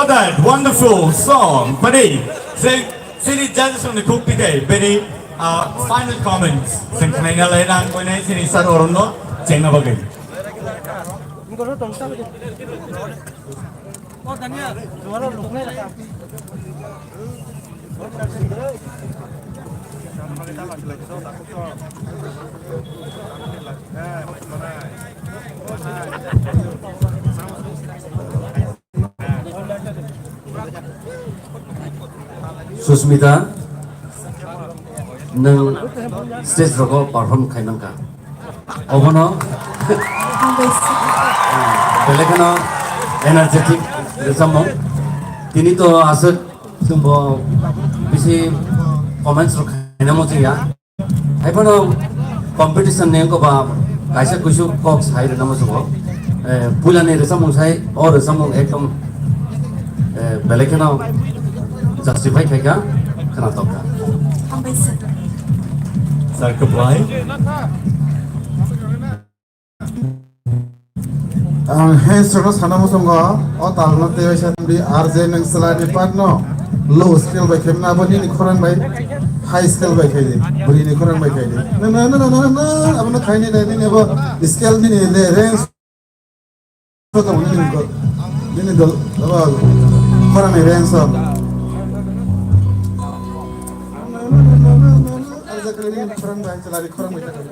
That wonderful song, padi, sing, sini judges rokni khuk tikai, bini, ah, final comments, sing khnai na lai nang, koinai sini sir Arun no, chengna bagwi. Susmita, nwng stage rogo perform khainangkha. Obono, belai kheno energetic rwchapmung. Tini to aswk chwngbo bisi comments rok khainamo chwngya. Haiphano competition ni wngkha ba kaisa kuisu kok sai rwna muchungo. Eh, puila ni rwchapmung sai, o rwchapmung ekdom, eh, belai kheno justify khaikha, khwnatok kha. Hambai sir. Sir, comply. Ang hands rokno sana muchungo, o talno tei waisa di R J nwng chwlani part no low scale bai khe mna bo nini khorang bai high scale bai khai di, bwrwi ni khorang bai khai di. Na, na, na, abono khaini dai nini abo scale nini le range. Nini dol, abo khorang ni range o. R J khorang bai chwlani khorang bai khai di.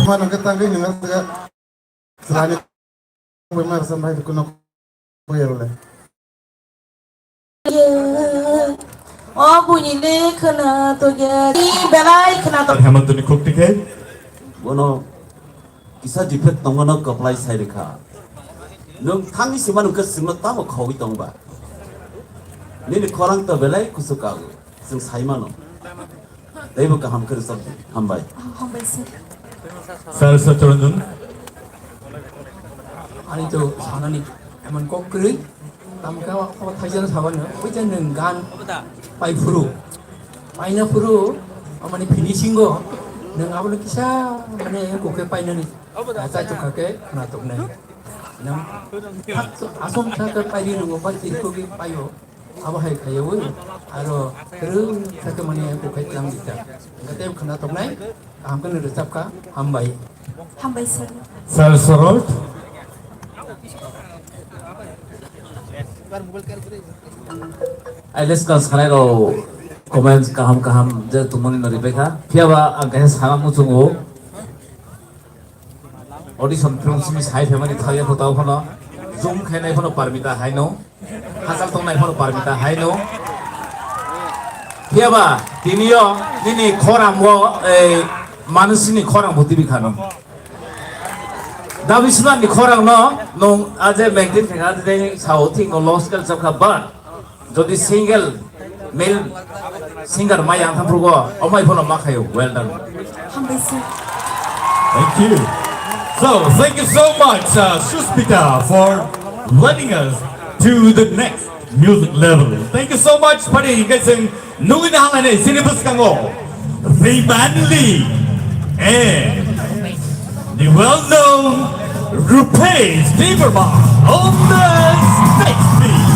Mano ke tangwi nang. Selain itu, memang rasa baik kuno koyole. O buini le khwna to ya. Ni belai khwna to. Hemantoni khuk tikhe. Bono kisa defect tongo no kaplai sai rikha. Nwng thangwi sima nwng khe swngno tamo khawi tongba. Nini khorang to belai kusu kago. Chwng sai mano. Teibo kaham khe rwchapdi. Hambai. Hambai sir. Sir Satyaranjan. Ani to sanani emon kok kwrwi, tamkhe o thaijana sabano, oita nwng gan pai phuru. Paina phuru, o mane finishing o, nwng abono kisa mane kokhe painani, ah, chaitok kha khe khwnatok nai. Nwng thak asom thak pairi rwngo, ba tirko khe paio. Abo hai khaiwi aro kwrwng khe mane bukhai tlang di ta. Hwnkhe tei khwna toknai kaham khe nw rwchap kha, hambai. Hambai sir. Sir Sorot. Ai leskang sanai rok comments kaham kaham je tongmani no ripai kha. Phiya ba ang kaisa sana muchungo. Audition film simi sai phaimani thangya photo phano zoom khainai phano Parmita haino, hachal tongnai phano Parmita haino. Phiya ba tini yo nini khorang o, ei, manusini khorang bo tibi khano. Dabi sunani khorang no nung aje maintain khaikha, aje sao thing no loss kal chapkha, but jodi single male singer mai ang thamprugo, omai phono ma khayo. Well done. Hambai sir. Thank you. So, thank you so much, uh, Suspita, for leading us to the next music level. Thank you so much, padi, guys, and nungui na halane, sini bwskango. The manly and the well-known Rupesh Debbarma on the stage, please.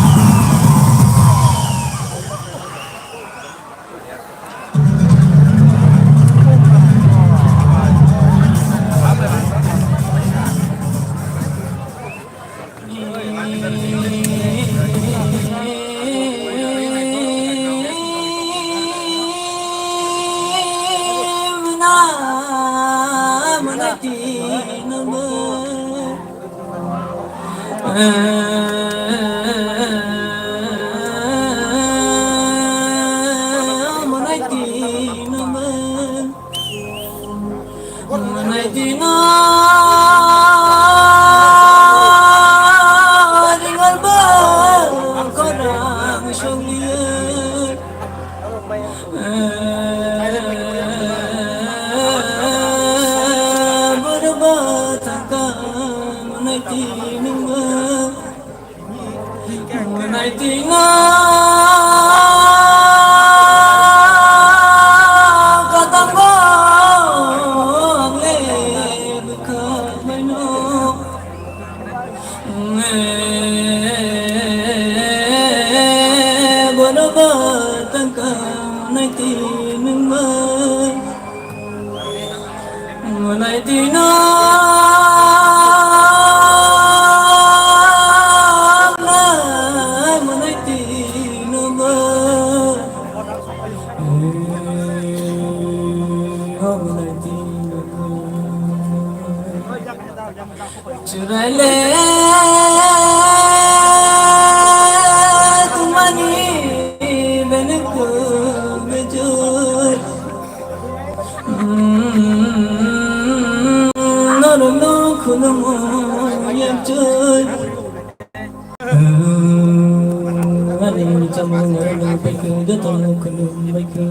Manai dino ringal ba korang sogli. Naitino katango ang le bwkha baino. Bono ba tangka naitino ba. Mwnai tino nai, mwnai tino ba. Mwnai tino ba. Chwraile tumani bene kubujui. Norokno khulumo yamchoi. Ani chamung norokno baikho, jotono khulum baikho.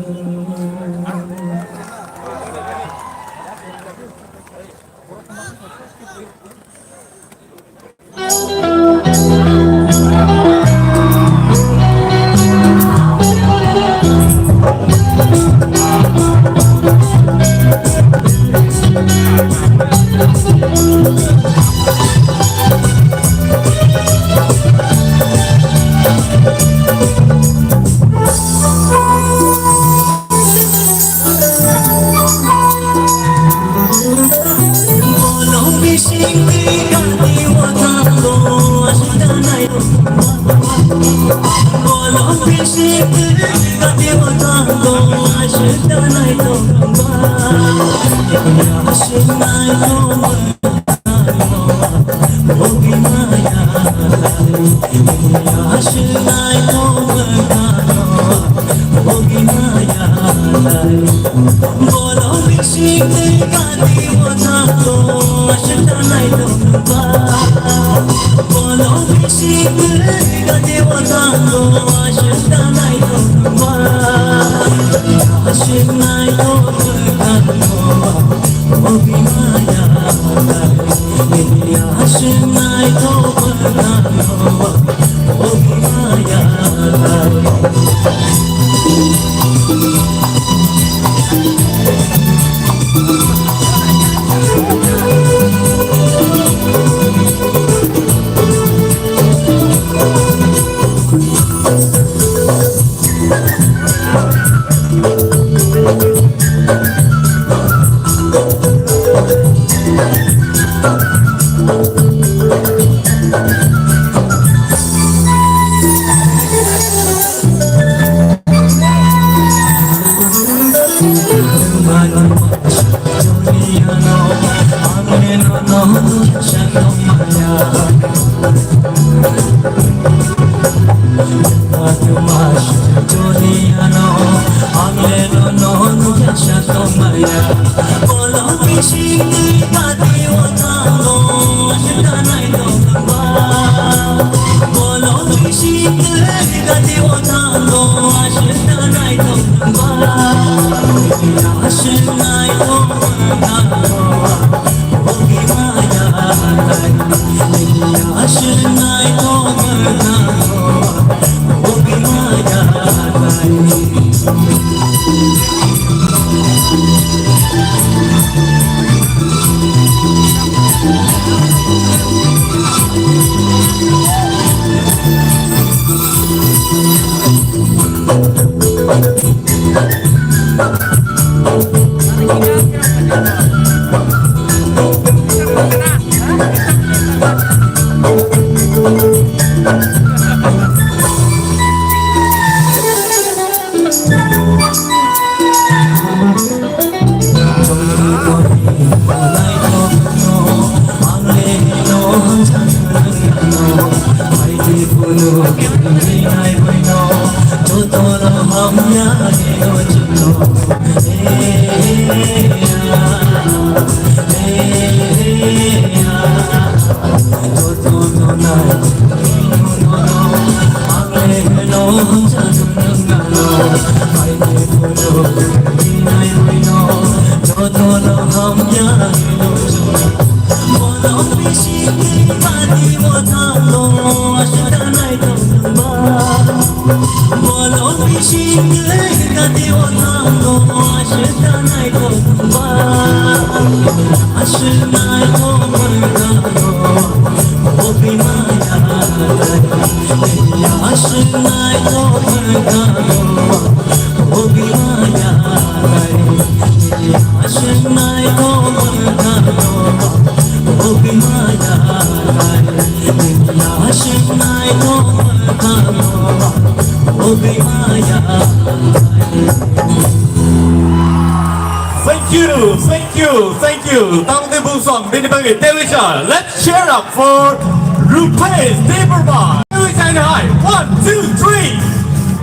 Thank you, thank you, thank you. Tamni bungsong bini bagwi tebisa. Let's cheer up for Rupesh Debbarma. Tebisa ni hai. One, two, three,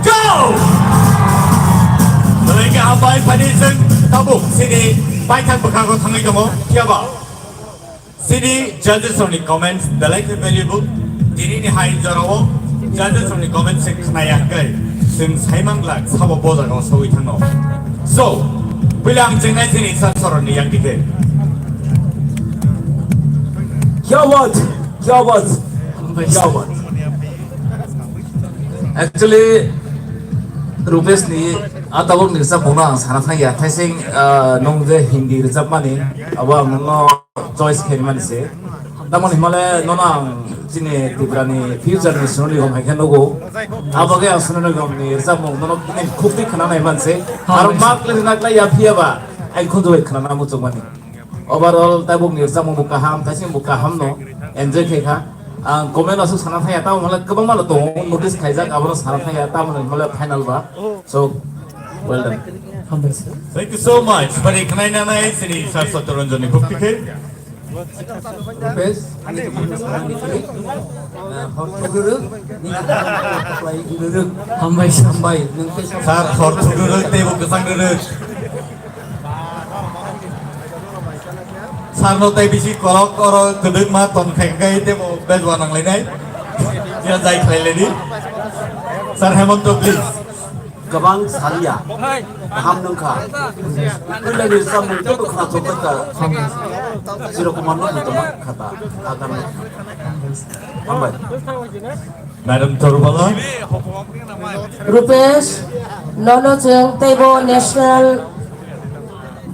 go! Belai khe hambai, phani chwng tabuk chini paithak bwkhango thangwi tongo. Phiya ba? Chini judges rokni comments belai khe valuable. Tinini hai jorao judges rokni comments se khnaya hwnkhe chwng saimang glak sabo bo jagao sawi thangno. So, puila ang chengnai chini sir soroni yang dikhe. Kya baat? Kya baat? Kya baat? Actually, Rupesh ni a tabuk ni rwchapmung no ang sana thangya. Thaising, ah, nwng je Hindi rwchapmani, abo ang nwngno choice khaimani se. Tamoni hwnmale nono ang chini Tripura ni future ni Sonu Nigam hai khe nugo. Abo khe ang Sonu Nigam ni rwchapmung nono bini khukti khna nai man se. Aro mak le rwna klai ya phiya ba ai khunju bai khna na muchung mani. Overall tabuk ni rwchapmung bo kaham, thaising bo kaham no enjoy khai kha. Ang comment aswk sana thangya, tamo hwnmale kwbangma no tongo, notice khaijak, abono sana thangya, tamo hwnmale final ba. So, well done. Hambai sir. Thank you so much. Bari khnai nanai sini sir Satyaranjan ni bukti khe. Rupesh, ani khe mano sana ni khe. Ah, hor thuguruk, ni khe hor thuguruk. Hambai sir. Hambai, nwng khe sir hor thuguruk, tei bo kwchang rwrwk. Sir no tei bisi kolok oro kwdwkma ton khai khai tei bo bejwa nang lainai. Ya jai khlai laidi. Sir Hemanta, please. Kwbang salia. Kaham nungkha. Puilani samung tei bwkhwna thok kha. Siro Kumar no hintoma khata. Agam. Hambai. Madam Torubala. Rupesh, nono chwng teibo national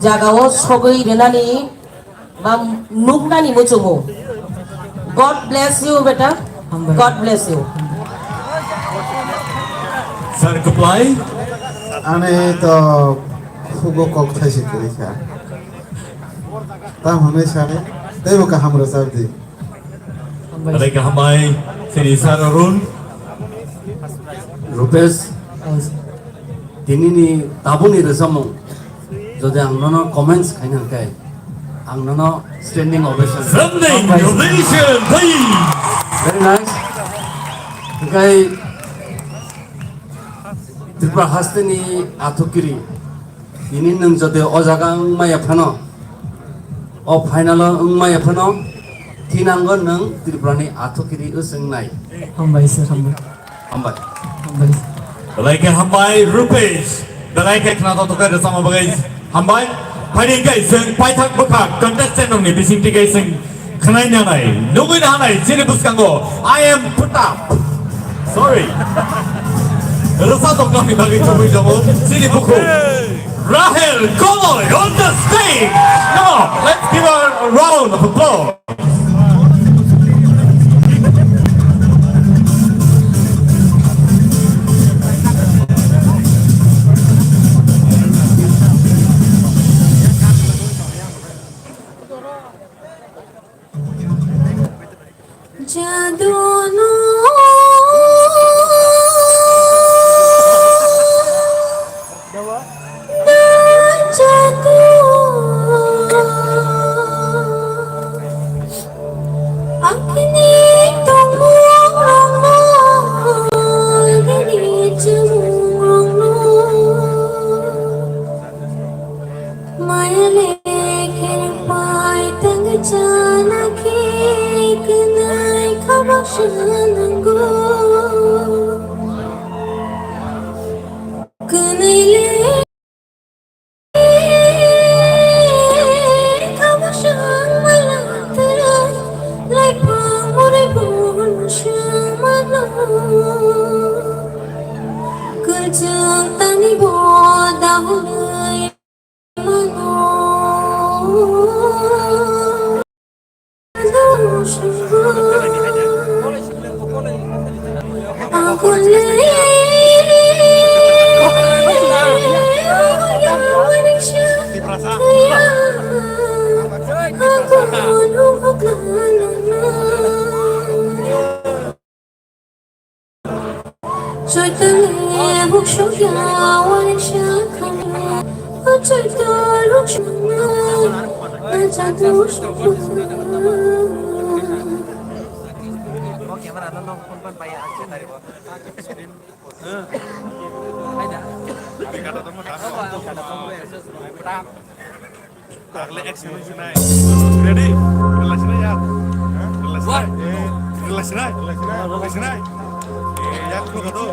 jagao sogwi rwnani ba nuknani muchungo. God bless you, beta. Hambai. God bless you. Sir Kuplai. Ani to khugo kok thaisi kwrwi kha. Tamo hwnwi sani, teibo kaham rwchapdi. Hambai. Belai khe hambai, chini Sir Arun. Rupesh, tinini tabukni rwchapmung, jodi ang nono comments khaina hwnkhe, ang nono standing ovation. Standing ovation, please. Very nice. Hwnkhe Tripura hasteni athukiri. Tini nwng jodi o jaga wngmaya phano, o final o wngmaya phano, thinango nwng Tripura ni athukiri wswngnai. Hambai sir, hambai. Hambai. Hambai. Belai khe hambai Rupesh. Belai khe khna tongthok khe rwchapma bagwi hambai. Phaidi khe chwng paithak bwkha contestant rokni bisingtwi khe chwng Khwnai nanai, nugwi nahanai, chini bwskango, I am putap. Sorry. Rwchaptoknani bagwi thubui tongo, chini bukhuk. Rahel Koloi on the stage. Come on, let's give her a round of applause. Jadunu da jadu akni tongmung rokno, bini chumung rokno. Maya lekher pai tang chana khe kwnai khabak swnango. Kwnai le khabak swng mala twrwng laipang murai bono swng mano. Kwchwng tani bo dahulwi mano. Ready? Relax na ya. Relax na. Relax na. Relax na. Yak ko do.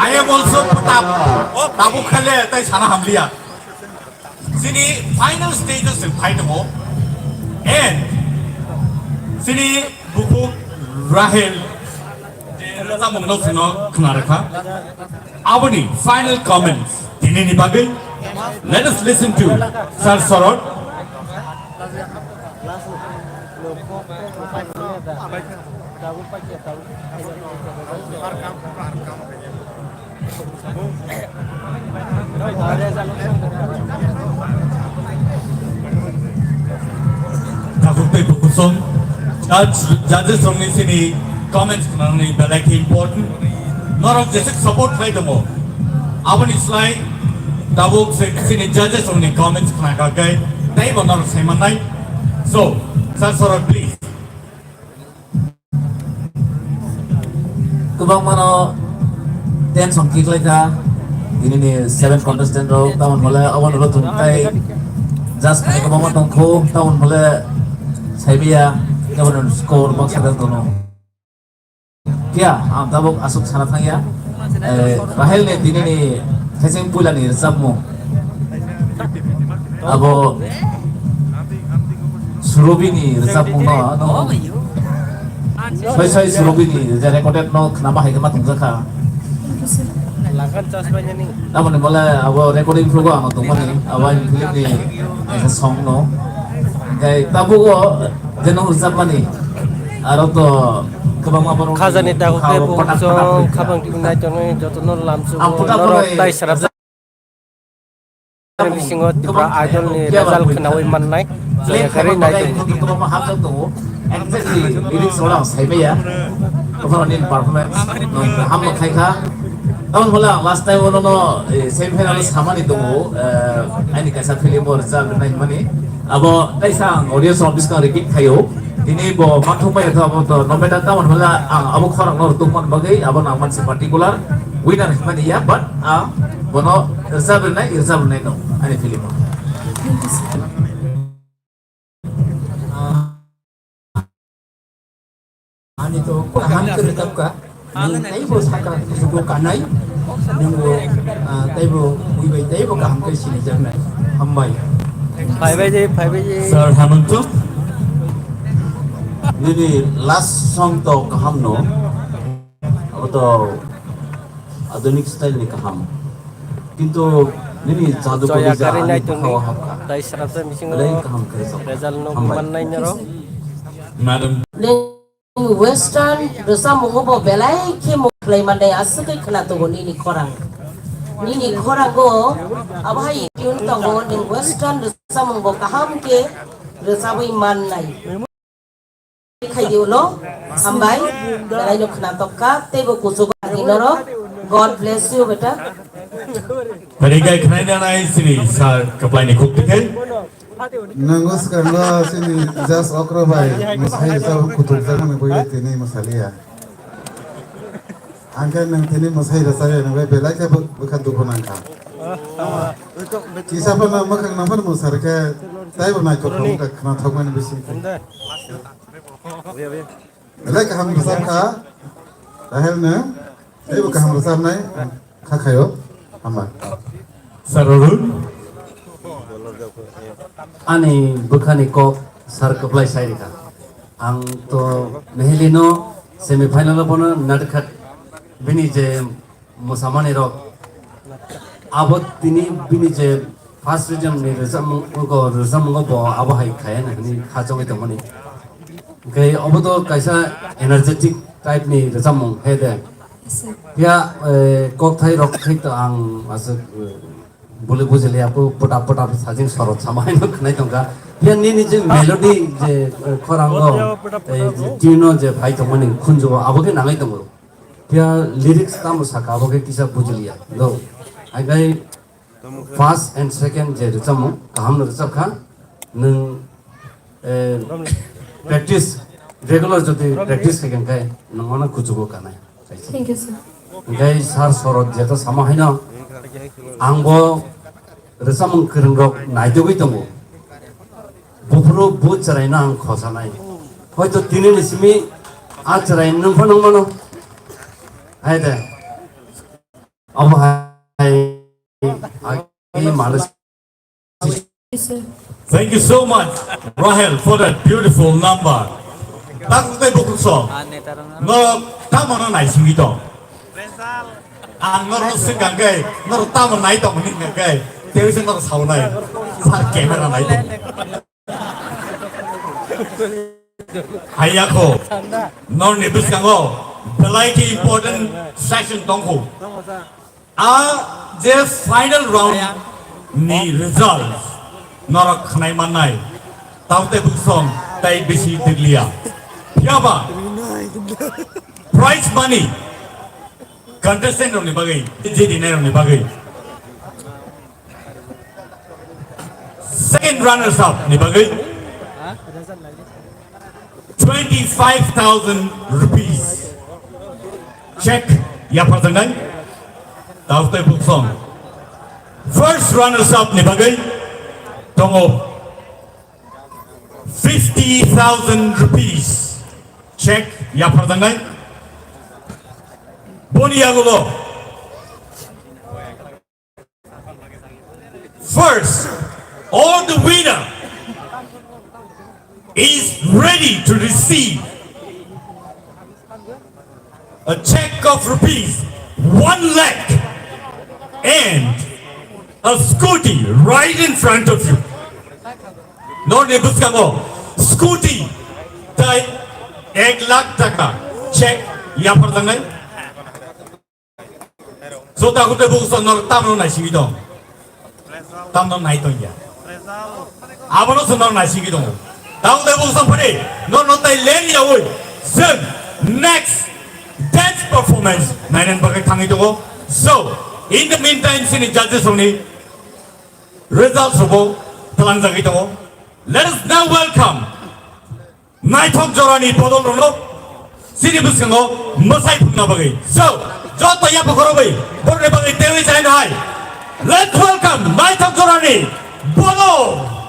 I am also put up. Oh, tabuk khale tai sana hamliya. Chini final stage o chwng phai tongo. And chini bukhuk Rahel je rwchapmung no chwngno khna rwkha. Aboni final comments tini ni bagwi. Let us listen to Sir Sorot. Takhuk tei bukhuk song, judge, judges rokni sini comments khnani belai khe important. Norok jesuk support khlai tongo. Aboni slai tabuk se chini judges rokni comments khna kha khe tei bo norok sai mannai. So, Sir Sorot, please. Kwbangmano tension kiklai kha, tini ni seven contestant rok, tamon hole obo no rotum tai just khai kwbangma tongkho, tamon hole saibiya, tamon score baksa da tono. Phiya, ang tabuk aswk sana thangya. Eh, Rahel ni tini ni thaicheng puila ni rwchapmung. Abo Surobi ni rwchapmung no, no. Soi soi Surobi ni je recorded no khnama hai khe ma tongjakha. Tamoni bole abo recording phugo ano tongmani, abo ani film ni kaisa song no. Gai tabuk o je no rwchapmani. Aro to kwbangma borok khajani ni takhuk tei bwkhao bumung patak patak chwng khaikha. Khabang twi naitonwi jotono lamsugo. Ang putak norok putai tai sarajak. Bisingo Tipra Idol ni result khnawi mannai. Joya kari naitongo. Kwbangma hapjak tongo. Exactly lyrics rok ang saimaya. Kwbangma ni performance no hamma khaikha. Tamoni bole ang last time o nono, eh, semi final o samani tongo, eh, aini kaisa film o rwchapnai hwnmani. Abo taisa ang audience rok bwskang repeat khaio. Tini bo mathok bai kha abo to no matter tamoni hwnla ang abo khorang no rwtwk man bagwi abo nang mansi particular winner hwnmani ya, but ang bono rwchap rwnai, rwchap rwnai no ani film o. Ani to kaham khe rwchapkha. Nini taibo saka kuchugo kanai. Nungbo, ah, taibo buibai taibo kaham khe sinijaknai. Hambai. Phaibai je, phaibai je. Sir Hamanthu. Nini last song to kaham no. Abo to adhunik style ni kaham. Kintu nini jadu Joya kori ja kari ani nai tongdi. Bwkhao hapkha. Tai sarasa misingo belai kaham khe rwchapkha. Result no. Hambai. Mannai naro. Madam. Nung western rwchapmungo bo belai khe mung khlai mannai aswk khe khwna tongo nini khorang. Nini khorango abo hai tune tongo, nung western rwchapmungo kaham khe rwchabwi mannai. Khaidi ulo, hambai, belai no khwna tokkha, teibo kuchugo adi norok. God bless you, beta. Parigai khnai nanai sini sir kaplai ni khuk tikai. Nanggo swkango chini judge okra bai mwsai rwchapmung kutukjakmani bagwi tini mwsaliya. Ang khe nwng tini mwsai rwchapya, nwng bai belai khe bw-, bwkha dukhu nangkha. Kisa phano mwkhang nang phano mwsarkhe taibo naithok kha, wngkha khwnathokmani bisingtwi. Belai kaham rwchapkha, Rahel no. Teibo kaham rwchapnai kha khaio. Hamba. Sir Arun. Ani bwkhani kok sir kwplai sai rikha. Ang to Meheli no semi final o bono natkhat bini je mwsamani rok abo tini bini je first region ni rwchapmung, rwchapmungo bo abo hai khai hwnwi kha chongwi tongmani. Hwnkhe obo to kaisa energetic type ni rwchapmung, he de. Phiya, eh, kokthai rok thik to ang aswk, eh, buli bujiliya, pu-, puta puta sajing sorot sama haino khwnai tongkha. Phiya nini je melody je, eh, khorango, eh, je tune o je phai tongmani khunju o abo khe nangwi tongo. Phiya lyrics tamo saka abo khe kisa bujiliya. Do. Hai bai first and second je rwchapmung, kaham no rwchapkha, nwng, eh, practice, regular jodi practice khaikha khe nwng ono kuchugo kanai. Thank you, sir. Hwnkhe sir Sorot jeto sama haino, angbo rwchapmung kwrwngrok naitugwi tongo. Buphuru bu chwraino ang khosanai. Hoito tini ni simi a chwrai nwng phano mano. Hai de. Omo hai, hai, manus. Thank you so much, Rahel, for that beautiful number. Tak tei bukuso. No, tamo no nai singito. Ang no ro sing kangkai, no tamo nai tong ni kangkai. Tewi se no saunai. Sa camera nai tong. Hayakho, norni bwskango belai khe important section tongkho. A je final round ni result norok khnai mannai, taote bwsong tai bisi tikliya. Phiyaba prize money Contestant rokni bagwi, jeti nai rokni bagwi. Second runners up ni bagwi twenty-five thousand rupees check yapharjaknai. Tao tei buksong. First runners up ni bagwi tongo fifty thousand rupees check yapharjaknai. Boni yagulo. First, all the winner is ready to receive a check of rupees one lakh and a scooty right in front of you. Norni bwskango scooty tai ek lakh taka check yapharjaknai. So ta kute buku sa nor tamno nai sigi dong. Tamno nai tong ya. Abono sa nor nai sigi dong. Tang te buku sa pare nor no tai len ya woi. Sen next dance performance nai nen bagai tangi tongo. So in the meantime sini judges rokni results rokbo talang jagwi tongo. Let us now welcome Naithok jorani bodol rokno sini bwskango mwsai phunna bagwi. So, joto yapo khorogwi borokni bagwi tewi chaino hai. Let's welcome Naithok jorani bodol.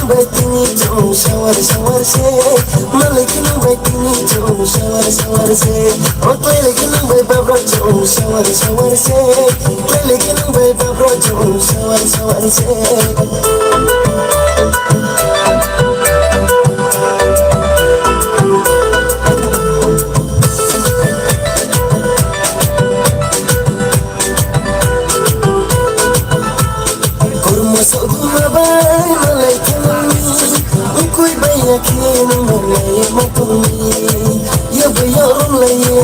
Bai tini chong shawar shawar se, malai kini bai tini chong shawar shawar se, o twilai kini bai babra chong shawar shawar se, twilai kini bai babra chong shawar shawar se. Kormo soguma bai malai kani, ukui bai yakhe nang malai matumi. Ya bai ya rom lai ye,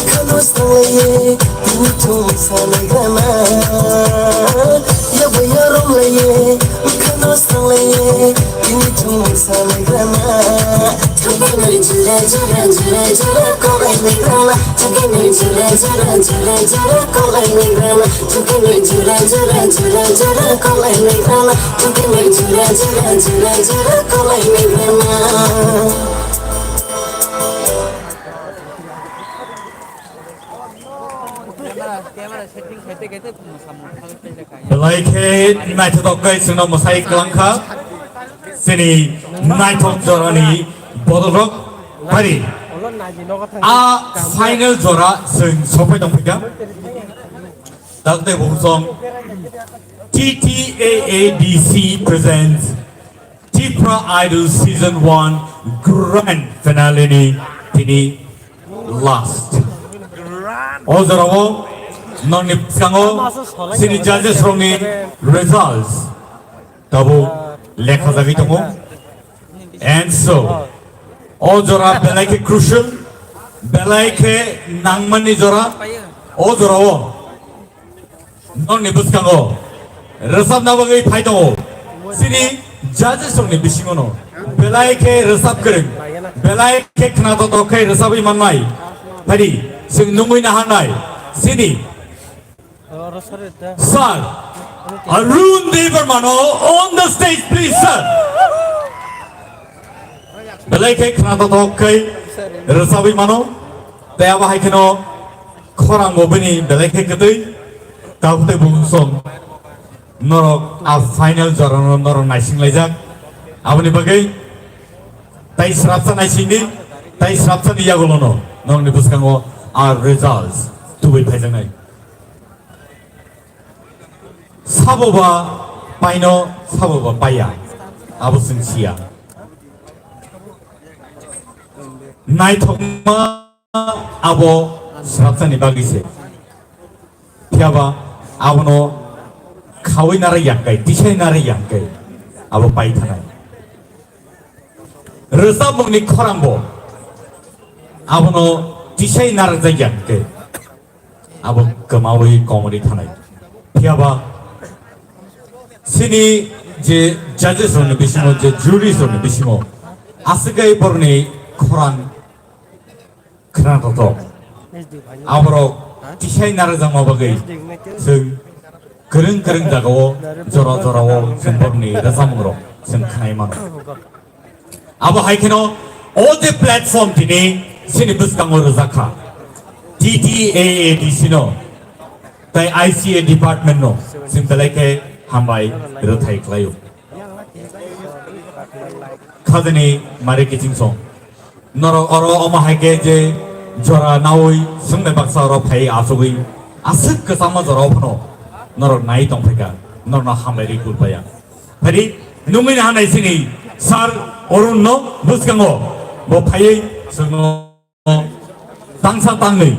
khano sang lai ye, tini chong sa lai gana. Ya bai ya rom lai ye, khano sang lai ye, tini chong sa lai gana. Jura jura jura jura jura kolai ni rama. Jura jura jura jura jura kolai ni rama. Jura jura jura jura jura kolai ni rama. Jura jura jura jura jura kolai ni rama. Belai khe naithotok khe chwngno mwsai kwlangkha chini naithok jorani bodolrok. Phari a final jora chwng sophai tongphaikha. Dakte bungsong T T A A D C presents Tipra Idol Season one Grand Finale ni tini last. O jorao nongni bwskango chini judges rokni results tabuk lekha jagwi tongo. And so, o jora belai khe crucial, belai khe nangmani jora, o jorao nongni bwskango rwchapna bagwi phai tongo. Chini judges rokni bisingono belai khe rwchap kwrwng, belai khe khnathok khe rwchapwi mannai. Phadi, chwng nungwi naharnai. Chini Sir, Arun Debbarma no on the stage, please, sir. Belai khe khnathok khe rwchapwi mano. Tei abo hai kheno khorang bo bini belai khe kwtwi. Tabuk tei bungsong norok a final jorano norok naising laijak. Aboni bagwi tai srapsa naisingdi, tai srapsa ni yagulono norokni bwskango a results tubui phaijaknai. Sabo ba paino, sabo ba paiya, abo chwng siya. Naithokma abo srapsani bagwi se. Phiyaba abono khawi nara yangkai, tisai nara yangkai, abo pai thanai. Rwchapmungni khorangbo abono tisai narwkjak yangkai. Abo kwmawi comedy thanai. Phiyaba chini je judges rokni bisingo, je juries rokni bisingo aswk khe borokni khorang khna totok. Aborok tisai narwkjakma bagwi chwng kwrwng kwrwng jagao, jora jorao chwng borokni rwchapmung rok chwng khnai mano. Abo hai kheno o je platform tini chini bwskango rwjak kha, T T A A D C no tei I C A department no chwng belai khe hambai rwthai khlaio. Khajani Mari Kiching song. Norok oro omo hai khe je jora naui swngnai baksa oro phai achugwi aswk kwchangma jora o phano norok nai tong phaikha, norokno hambai rwi kulpaya. Phadi nungwi nahanai chini Sir Arun no bwskango bo phaiwi chwngno tangsa tangwi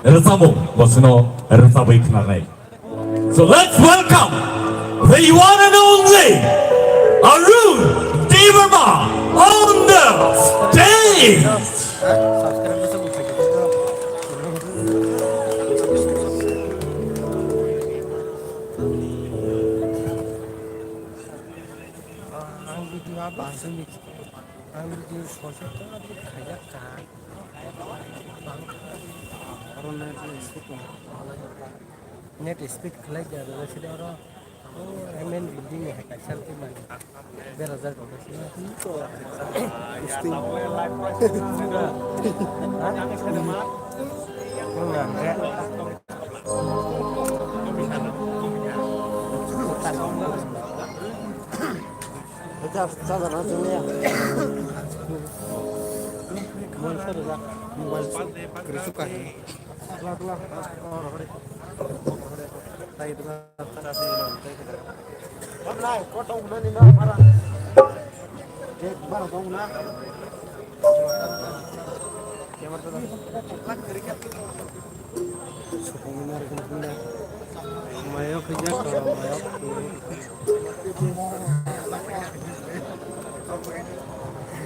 rwchapmung bo chwngno rwchapwi khwnanai. So let's welcome the one and only Arun Debbarma on the stage. Ang video sosa khaijak kha. Net speed khlai ya, sida oro M N building ni hai kaisa twi mani. Berajak rok sida.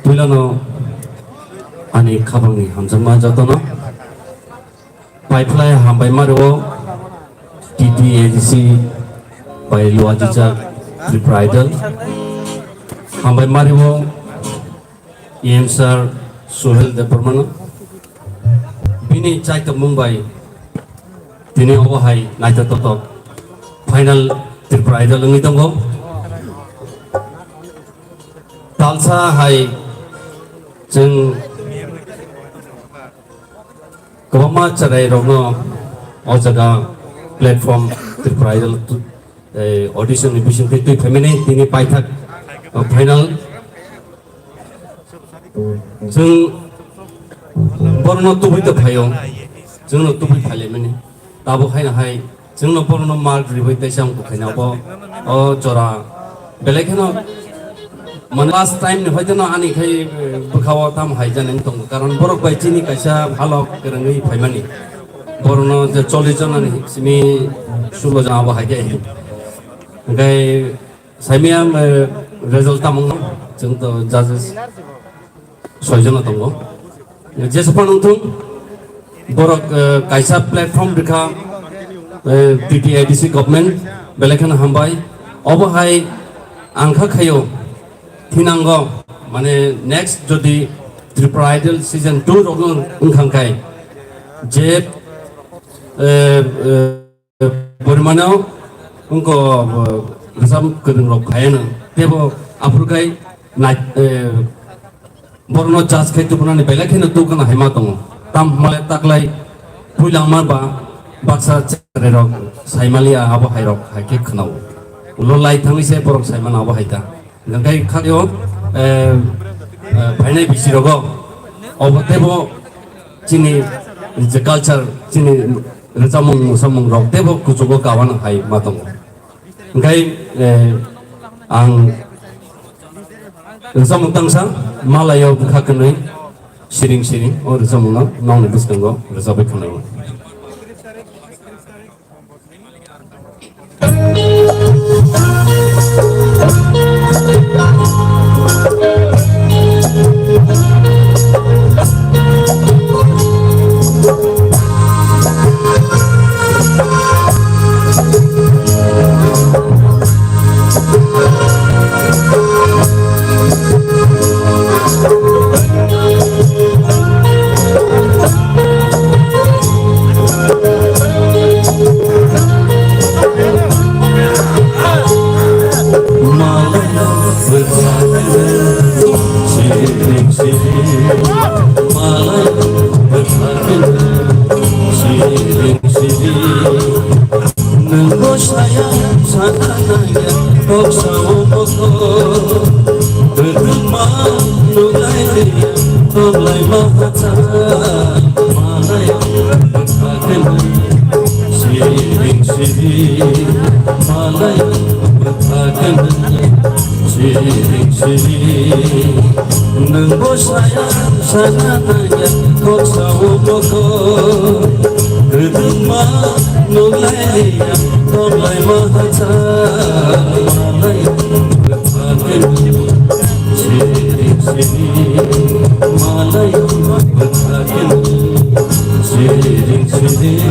Puilano ani khabangni hamjakma jotono. Paiphlai hambai mario T T A D C bai luajijak Tripura Idol. Hambai mario E M sir Suhel Debbarmano. Bini chaitokmung bai tini obo hai naithotok final Tripura Idol wngwi tongo. Talsa hai chwng kwbangma chwrairokno o jaga platform Tripura Idol tu-, eh, audition ni bisingtwi twi phaimani tini paithak, o final. Chwng borokno tubui tong phaio, chwngno tubui phailaimani. Tabuk haino hai chwngno borokno mark ribai teisa wngkha khaina bo o jora belai kheno mane last time ni hoiteno ani khai bwkhao tamo hai jani wng tongo, karon borok bai chini kaisa halok kwrwngwi phaimani. Borokno je chollish jona ni simi sullo jona bo hai khe. Hwnkhe saimia, eh, result tamo wngkha, chwng to judges soi jona tongo. Jesa phano wngthung, borok, eh, kaisa platform rikha, eh, T T A D C government, belai kheno hambai. Obo hai ang kha khaio, thinango, mane next jodi Tripura Idol season two rokno wngkha khai, je, eh, eh, Borimano wngkha, eh, rwchap kwrwng rok phaiano. Tebo aphuru khai nai, eh, borokno judge khai tubunani belai kheno tubukna hai ma tongo. Tam hwnmale taklai puilangma ba baksa chwrai rok saimaliya abo hai rok hai khe khwnao. Ulo lai thangwi se borok saimano abo hai ta. Hwnkhe khadio, eh, eh, phainai bisi rogo obo tebo chini je culture, chini rwchapmung, mwsamung rok tebo kuchugo kawana hai ma tongo. Hwnkhe, eh, ang rwchapmung tangsa malayo bwkha kwnwi siring siring o rwchapmungno nokni bwskango rwchapwi khwnaio. Nwng bwsaya sana nangya, kok sao mokol. Kwdwkma nuknai liya, tonglaima hachal. Malai bwkha kwnwi, siring siring. Malai bwkha kwnwi, siring siring. Nwng bwsaya sana nangya, kok sao mokol. Kwdwkma nuknai liya, tonglaima hachal. Malai bwkha kwnwi, siring siring. Malai bwkha kwnwi, siring siring.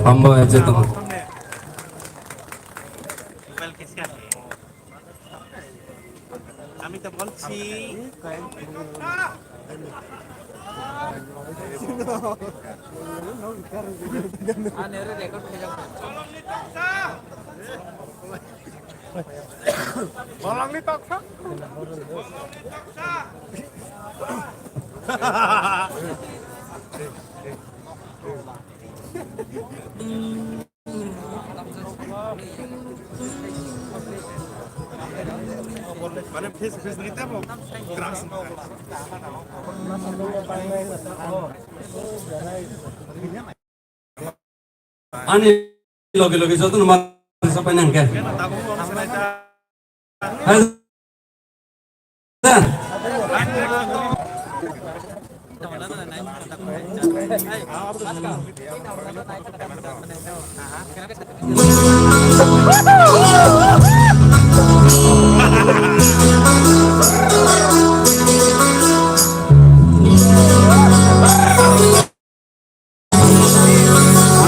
Hambai je tong. আমি তো বলছি। বলংনি তকসা। Ani loge loge jotono ma sapai nang khe.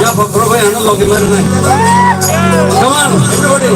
Ya, bro, bro, ano logi mari nai. Come on, everybody.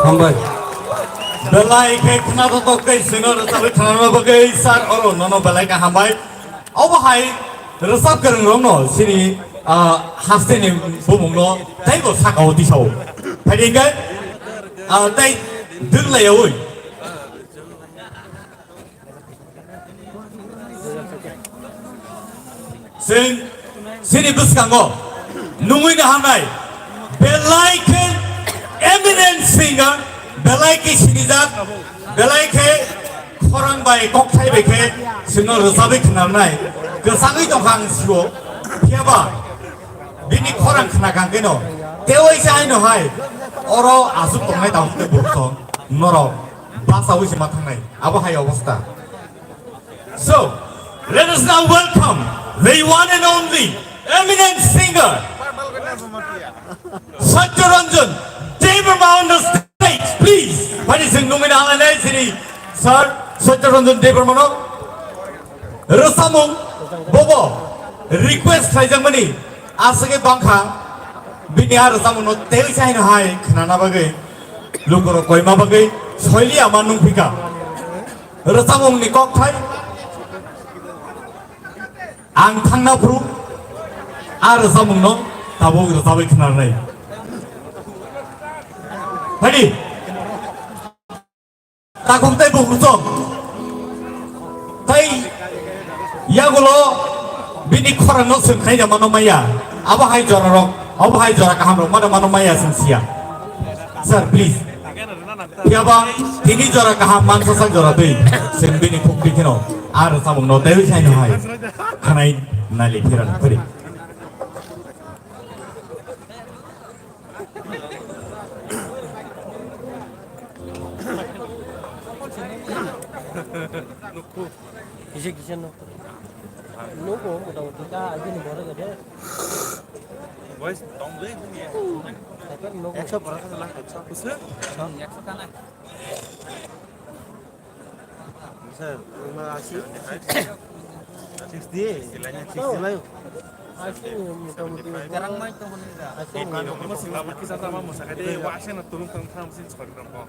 Hambai. Belai khe khna bagwi, sino rwchabwi khna bagwi sir, oro nono belai khe hambai. Obo hai rwchap kwrwng rokno sini, ah, hasteni bumungno teibo sakao tisao. Phaidi hwnkhe, ah, tei dwk laiyaui. Chwng chini bwskango nungwi naharnai belai khe eminent singer, belai khe sinijak, belai khe khorang bai kokthai bai khe chwngno rwchabwi khnarnai kwchangwi tongkha ang sio. Phiyaba bini khorang khnakha hwnkhe no tei waisa haino hai oro aswk tongnai tamo hwnkhe borok song norok bachaui se ma thangnai, abo hai obostha. So, let us now welcome the one and only eminent singer, Satya Ranjan Debbarma on the stage, please. Phaidi chwng nungwi naharnai chini sir, Satya Ranjan Debbarma no. Rwchapmung bobo request khlaijakmani aswk bangkha, bini a rwchapmungno tei se haino hai khnana bagwi lukurok koima bagwi soiliya ma nungphika. Rwchapmungni kokthai ang thangna phuru a rwchapmungno tabuk rwchabwi khnarnai. Phaidi. Takhuk tei bukhuk song. Tei yagulo bini khorangno swng khaina mano maya. Abo hai jora rok, abo hai jora kaham rok mano mano maya swng siya. Sir, please. Phiyaba tini jora kaham mansa sak jora twi swng bini khuk bikhino ar samung no tei saino hai khanai nali phiran phari. Kisa kisa no. Nugo mota moti ta agini bore gede. Boys, tongwi. Ekso borok khe lang, ekso. Sir, ma asi? Sixty? Sixty lai. Asi, motamuti. Garang mai tongmani da. Asi, motamuti. Kisa tama mwsakha de, wa asena tulung tang tham sin chhor gram ko.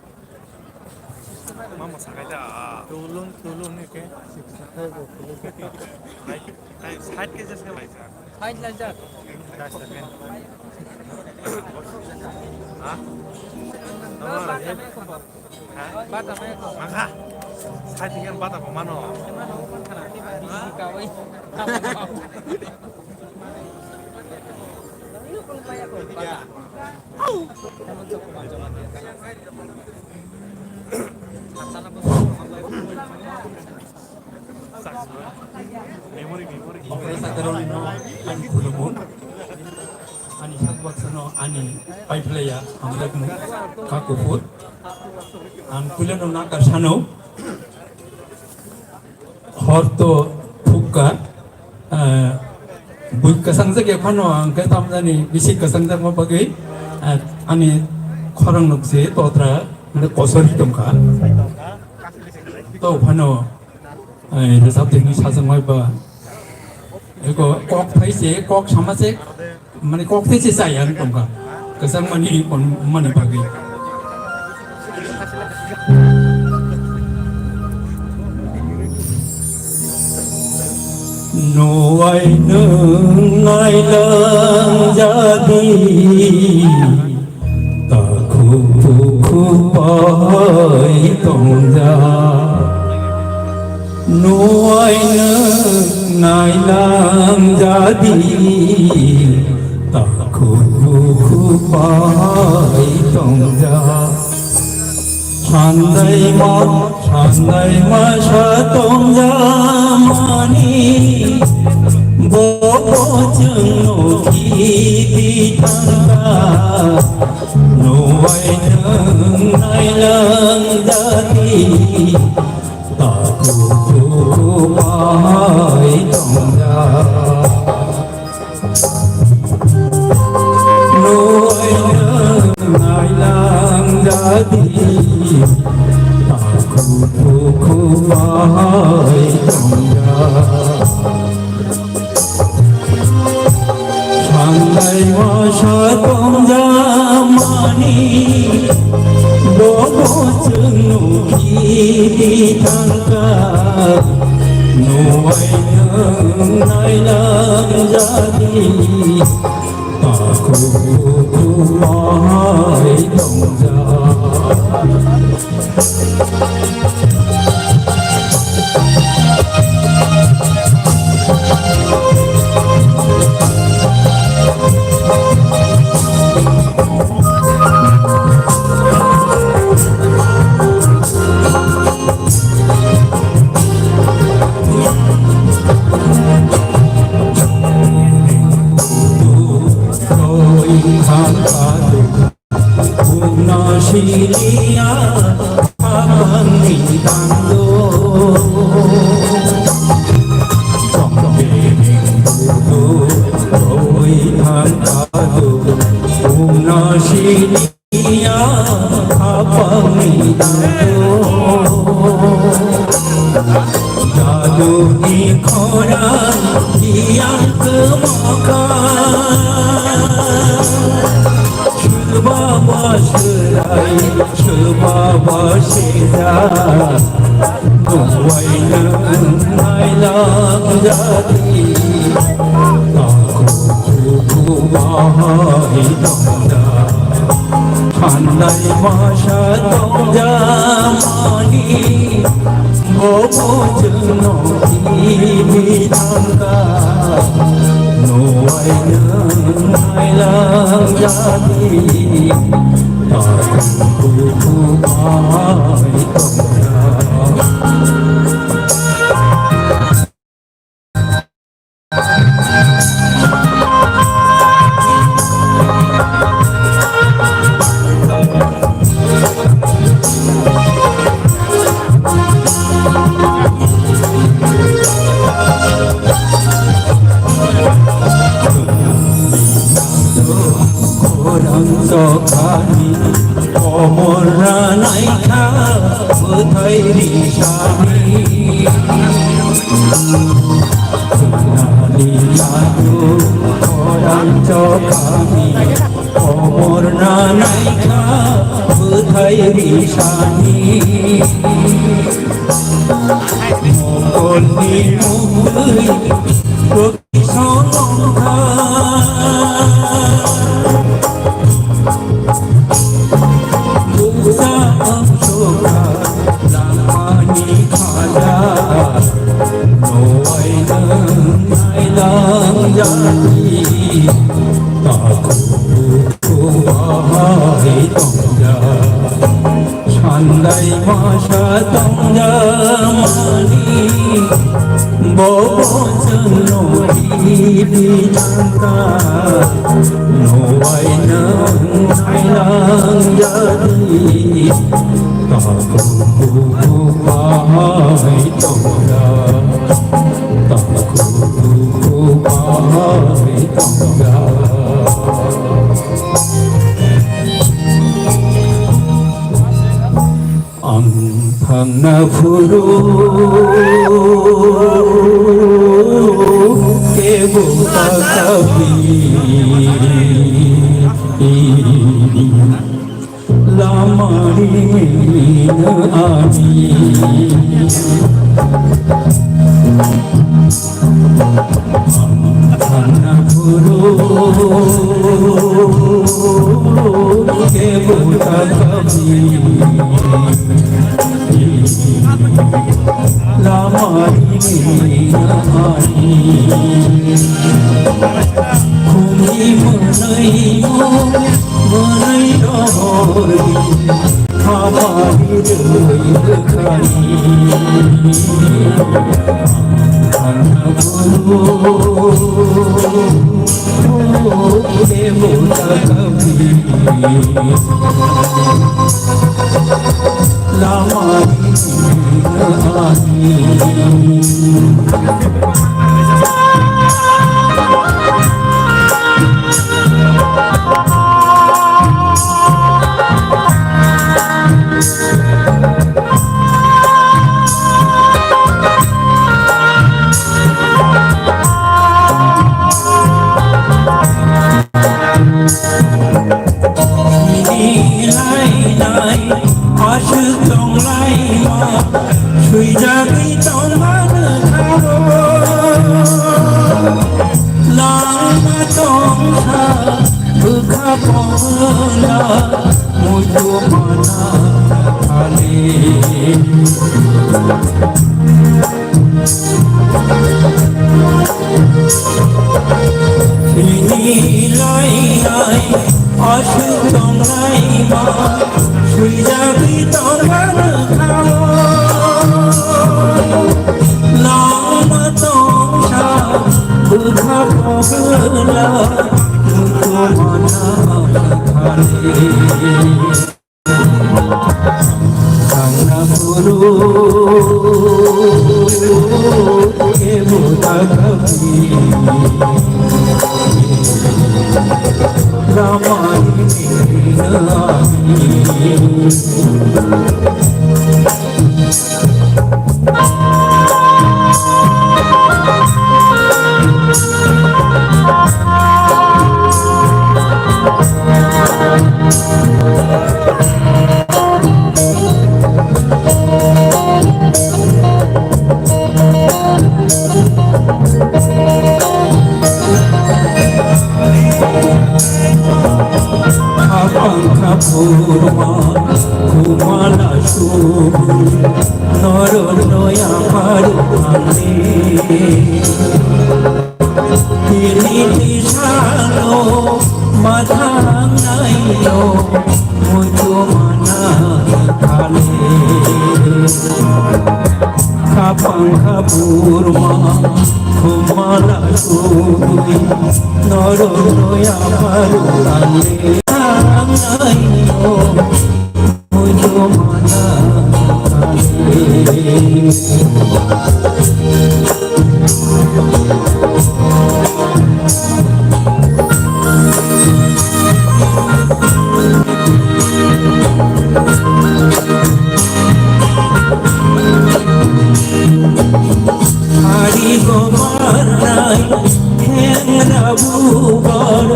Ma mwsakha da. Tulung, tulung ni ke. Sixty five ko tulung. Hai, hai, side ke jese lai sa. Side lai sa. Ha? Bata mai ko. Mangkha. Side ke bata ko mano. Memory, memory. Okra sakaroni no ani khulumo. Ani sakbaksano ani paiphlaiya hamjakmung kha kuphur. Ang puilano nakar sano. Hor to thukka, ah, bui kwchang jak ya phano ang khe tamjani bisi kwchang jakma bagwi, ah, ani khorang nukse totra, mane kosori tongkha. To phano, ah, rwchap tengwi sajak mai ba. Eko kok phai se, kok sama se, mane kok thai se chaya wng tongkha. Kwchang mani kon mani bagwi. Nuwai nwng nailang jadi. Takhuk pai tongja, nuwai nwng nailang jadi. Takhuk pai tongja, sandaima, sandaima sa tongja mani. Bobo chwng no kiti thangkha. Nuwai nwng nailang jadi, takhuk pai tongja. Nuwai nwng nailang jadi, takhuk pai tongja. Sandaima sa tongja mani, bobo chwng no kiti thangkha. Nuwai nwng nailang jadi, takhuk pai tongja. Bumno siliya, abangni tangdo. Tongke ringkudo, roi thangkado. Bumno siliya, abangni tangdo. Jaduni khorang tiyang kemokha. Swbaba swrai, swbaba sejak. Nuwai nwng nailang jadi, takhuk bai tongja. Sandaima sa tongja mani, bobo chwng no kiti thangkha. Nuwai nwng nailang jadi, takhuk bai tongja. Chokhani komor ranai kha, bwthai risani. Nani ladu khorang chokhani komor ranai kha, bwthai risani. Mokolni mukwi Sandai masa tongja mani, bobo chwngno kibi thangkha, nuwai nwng nailang jadi, takhuk bukhuk bahai tongja, takhuk bukhuk bahai tongja. Ang thangna phuru kebo ta kabi lamari mino ani. Swijagwi tongmani kharo, langma tongsa bwkha pogwna muitu mana thani. Sini lai lai aswk tonglaima, swijagwi tongmani khao. Langma tongsa bwkha pogwna muitu mana thani. Thangna phuru kebo ta kabi lamari nani. Khapang khaphurma khumala subu noro noya paru ani. Tini tisano mathang naino muitu mana khale. Khapang khaphurma khumala sugwi noro noya paru ani. Ang naino muitu mana khale. Gobarnai hengra bubar,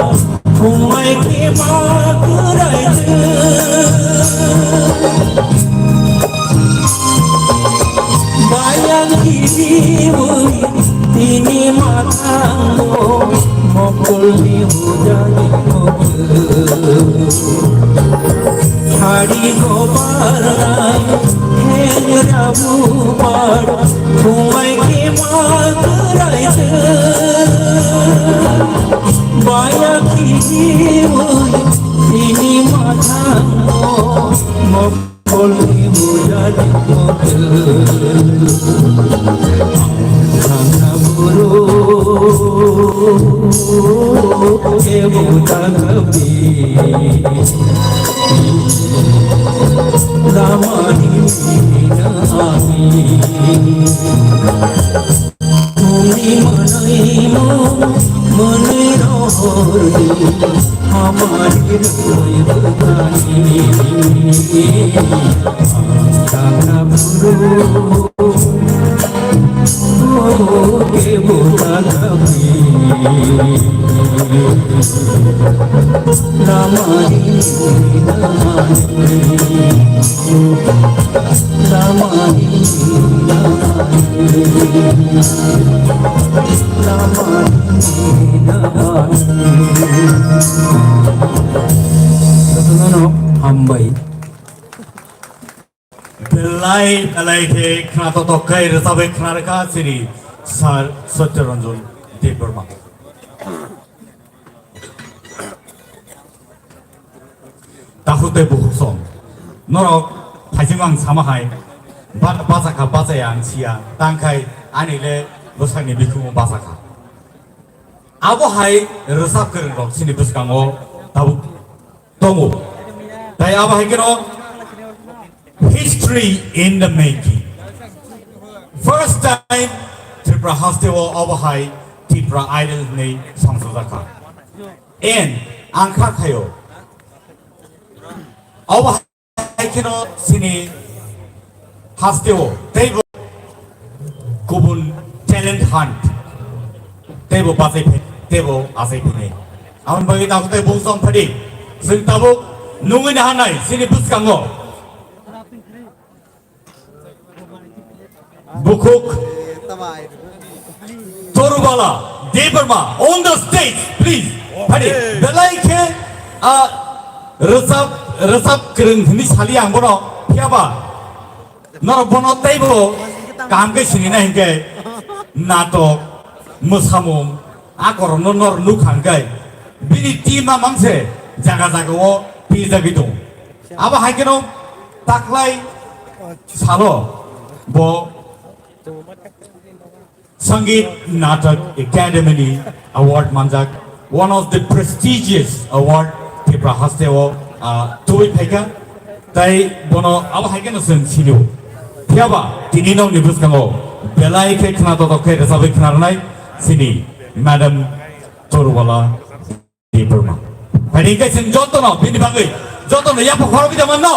phungai khe ma kwrai. Bayang kibiwi tini mathango, mokolni hujani mokol. Hari gobarnai hengra bubar, phungai khe ma kwrai. Bayang kibiwi tini mathango, mokol. Polni mujari motel. Thangna buru ebu takabi. Lamani nani. Tumi manai mo, manai rohor di, hamari roi bhagani. Tana buru, oh, ke bota kabi. Lamani, lamani. Hambai. Belai, belai khe khna totok khai rwchabwi khna rwkha chini Sir Satya Ranjan Debbarma. Takhuk tei bukhuk song. Norok phaising ang sama hai. Ba-, bachakha bachaya ang siya. Tangkhai ani le bwsakni bikhumu bachakha. Abo hai rwchap kwrwng rok chini bwskango tabuk tongo. Tai abo hai kheno history in the making. First time Tripura haste o abo hai Tripura Idol hinwi songchajakha. And ang kha khaio. Abo hai kheno chini haste o teibo kubun talent hunt teibo bachai phi-, teibo achai phini. Aboni bagwi tabuk tei bung song phadi. Chwng tabuk nungwi nahanai chini bwskango. Bukhuk Torubala Debbarma on the stage, please. Phadi, belai khe, ah, rwchap, rwchap kwrwng hwnwi sali ang bono, phiyaba norok bono teibo kaham khe sinina hinkhe natok, mwsamung, a korokno nor nukha hinkhe bini team a mangse jaga jaga o pijagwi tongo. Abo hai kheno taklai salo bo Sangeet Natak Academy ni award manjak, one of the prestigious award Tripura haste o, ah, tubui phaikha. Tai bono abo hai kheno chwng sinio. Phiyaba tini nokni bwskango belai khe khna totok khe rwchabwi khna rwnai chini Madam Torubala Debbarma. Phai hingke chwng jotono bini bagwi jotono yapha khorokwi da manno.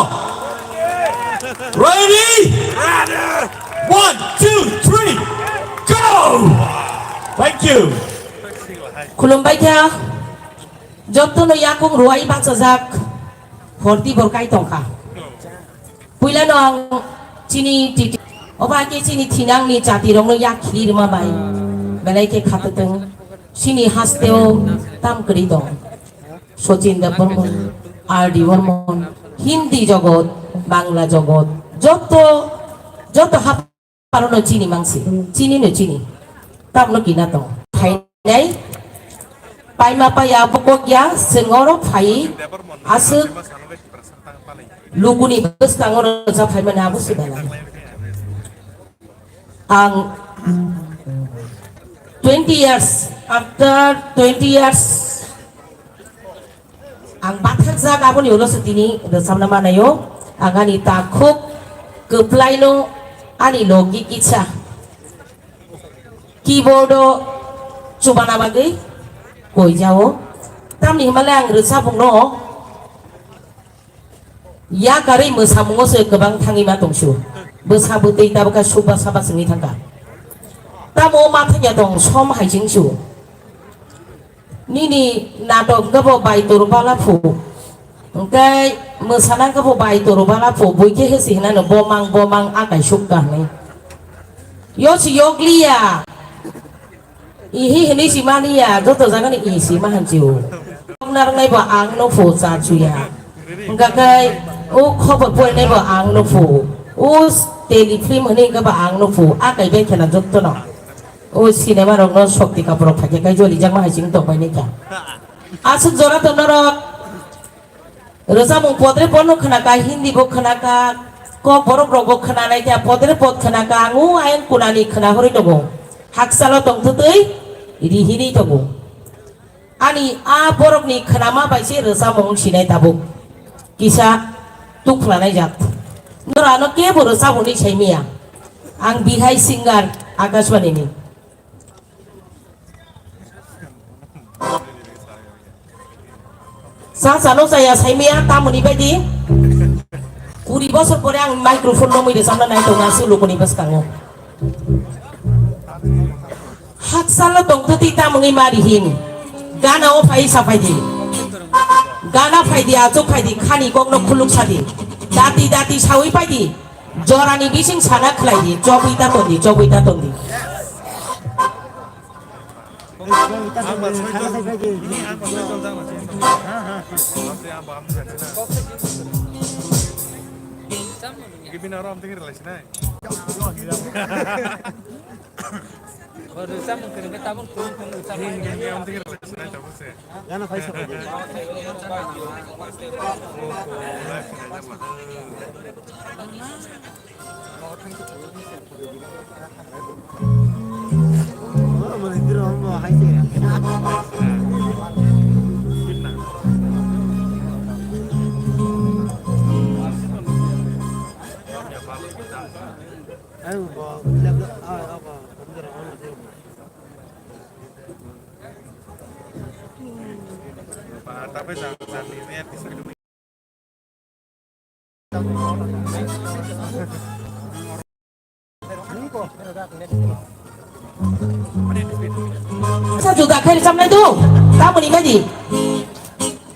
Ready? One, two, three, go! Thank you. Khulumbai kha. Jotono yakung ruwai bachajak. Horti bor kai tongkha. Puilano ang chini titi, obo hai khe chini thinangni chatirokno yak khiri rwma bai belai khe khatotwng. Chini hasteo tam kwrwi tong. Sachin Debbarman, R D Barman, Hindi jogot, Bangla jogot, joto, joto hap- Parono chini mangsi, chini no chini. Tamno kina tong. Phainai. Paima paya bokok ya, sengoro phai, aswk luguni bwskango rwchap phaimani abo se belai. Ang twenty years, after twenty years, Ang bathakjak aboni ulo se tini rwchapna manaio. Ang ani takhuk kwplaino ani logi kisa keyboard o chubana bagwi koijao. Tamni hwnbahle ang rwchapungno yakarwi mwsamungo se kwbang thangwi ma tongsu. Bwsa bwtwi tabukha subha saba swngwi thangkha. Tamo o mathanya tong som hai ching su. Nini natok hwnkhe bo bai toro bala phu. Hwnkhe mwsana hwnkhe bo bai toro bala phu. Bui khe hesi hinano bomang bomang akai sukka hinwi. Yo si yokliya. Ihi hinwi si maniya, joto jagani ihi si mahanchi o. Narwngnai bo ang no phu cha chuya. Hwnkhe o khobor porinai bo ang no phu. O tele film hinwi hwnkhe bo ang no phu. Akai bai khena joto no. O cinema rok no Shakti Kapoor rok phaikhe kai joli jakma hai sing tongbai nai kha. Aswk jora to norok rwchapmung podre podno khna kha, Hindi bo khna kha, kok borok rok bo khna nai kha, podre pod khna kha, ang o ayang kunani khna horwi tongo. Hakchalo tong thwtwi rihini tongo. Ani a borokni khnama bai se rwchapmung sinai tabuk. Kisa tukphla naijak. Norano kebo rwchapmungni saimiya. Ang bihai singer Akashbani ni. Cha chano chaya saimiya tamoni baidi. Kuri bosor pore ang microphone romwi rwchapna nai tongo aswk lukuni bwskango. Hakchalo tongthwtwi tamungwi mari hin. Gana o phai saphaidi. Gana phaidi, achuk phaidi, khani kokno khuluk sadi. Dati dati sawi paidi. Jorani bising sana khlaidi. Chobwi ta tondi, chobwi ta tondi. Gibin aro amteng relasinai. Bo rwchapmung kwrwngkhe tabuk tong tong rwchapmung. Amteng relasinai tabuk se. Gana paisa paidi. Sa juda khairi chamnai do, tamoni madi.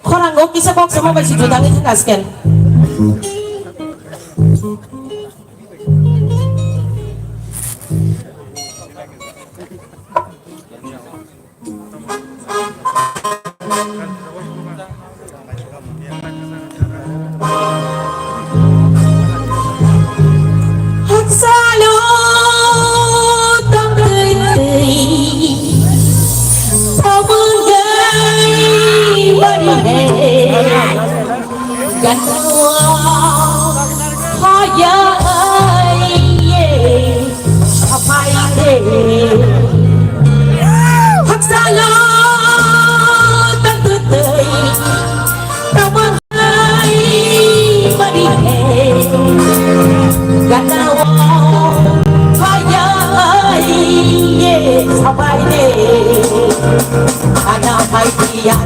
Khorango kisa kok sama bai si juda ngi thangka sken. Haksalo tongtwi twi, tongmung dei bari he. Ganao haya ye. Sapai de. Haksalo tongtwi twi, tongmung dei bari he. Ganao haya ye. Sapai de. Ana pai dia.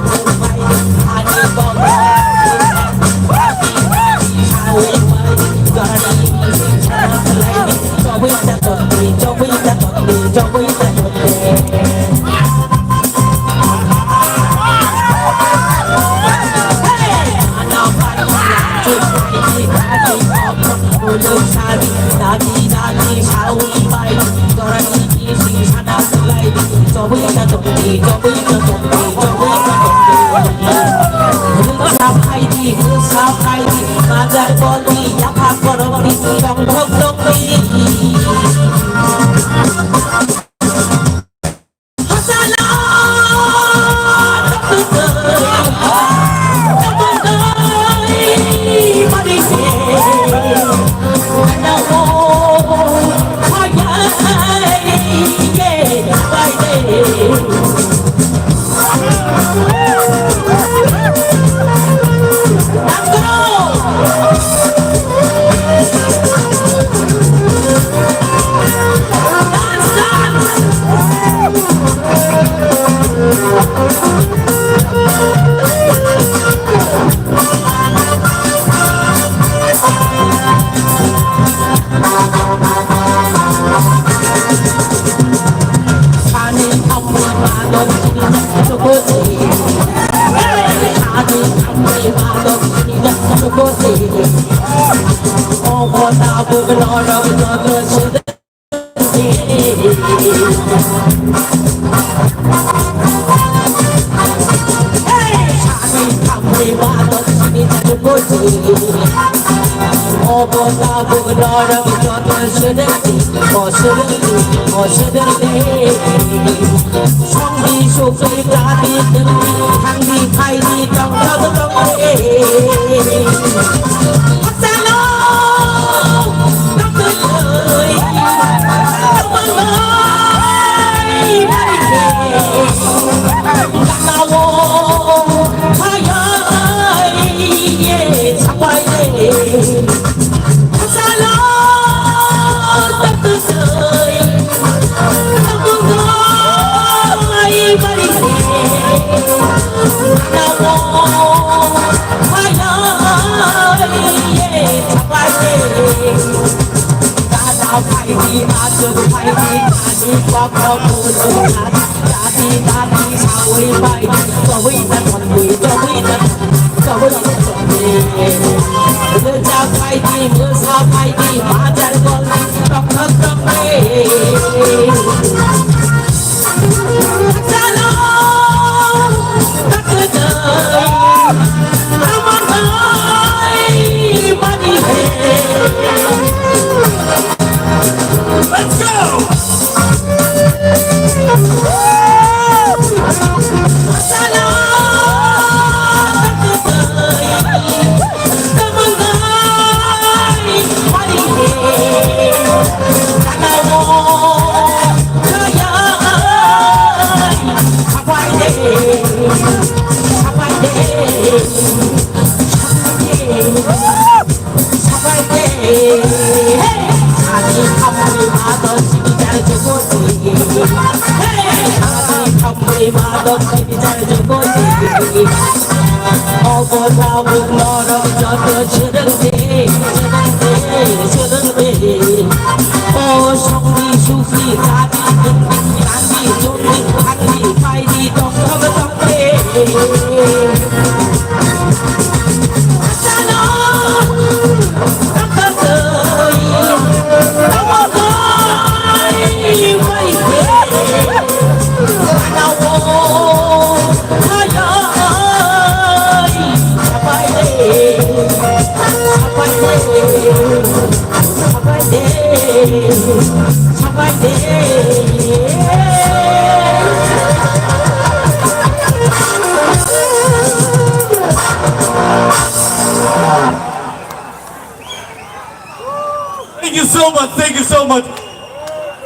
Thank you so much, thank you so much.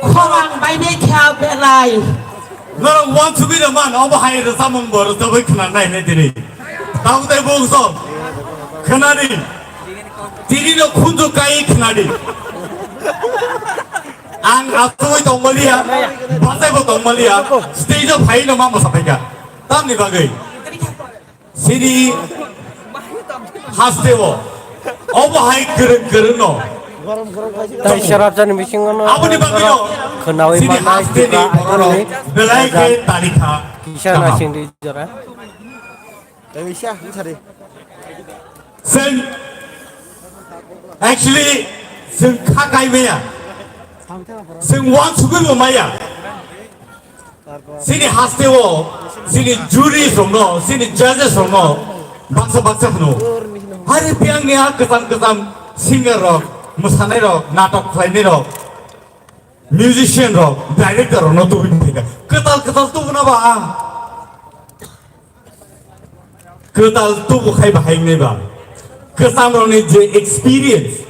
Khorang bainai kha belai. Norok uansugwi rwman, obo hai rwchapmung bo rwchapwi khna nainai tini. Tabuk tei bukso khna di. Tini no khunju kai khna di. Ang asugwi tongmaliya, bachai bo tongmaliya, stage o phai no ma mwsa phaikha. Tamni bagwi? Sini haste o. Obo hai kwrwng kwrwng no. Tai serapjani bisingo no. Aboni bagwi no. Khwnawi sini manai haste ni borok no. Belai khe tali kha. Kisa na singdi jora. Sen actually sen kha kai maya. Sen wan sugwi bo maya. Sini haste o, sini jury rokno, sini judges rokno baksa baksa hwno. Hari biyang ni a kwcham kwcham singer rok, mwsanai rok, natok khlainai rok, musician rok, director rokno tubui phaikha. Kwtal kwtal tubuna ba a. Kwtal tubu khai bahai wngnai ba. Kwcham rokni je experience,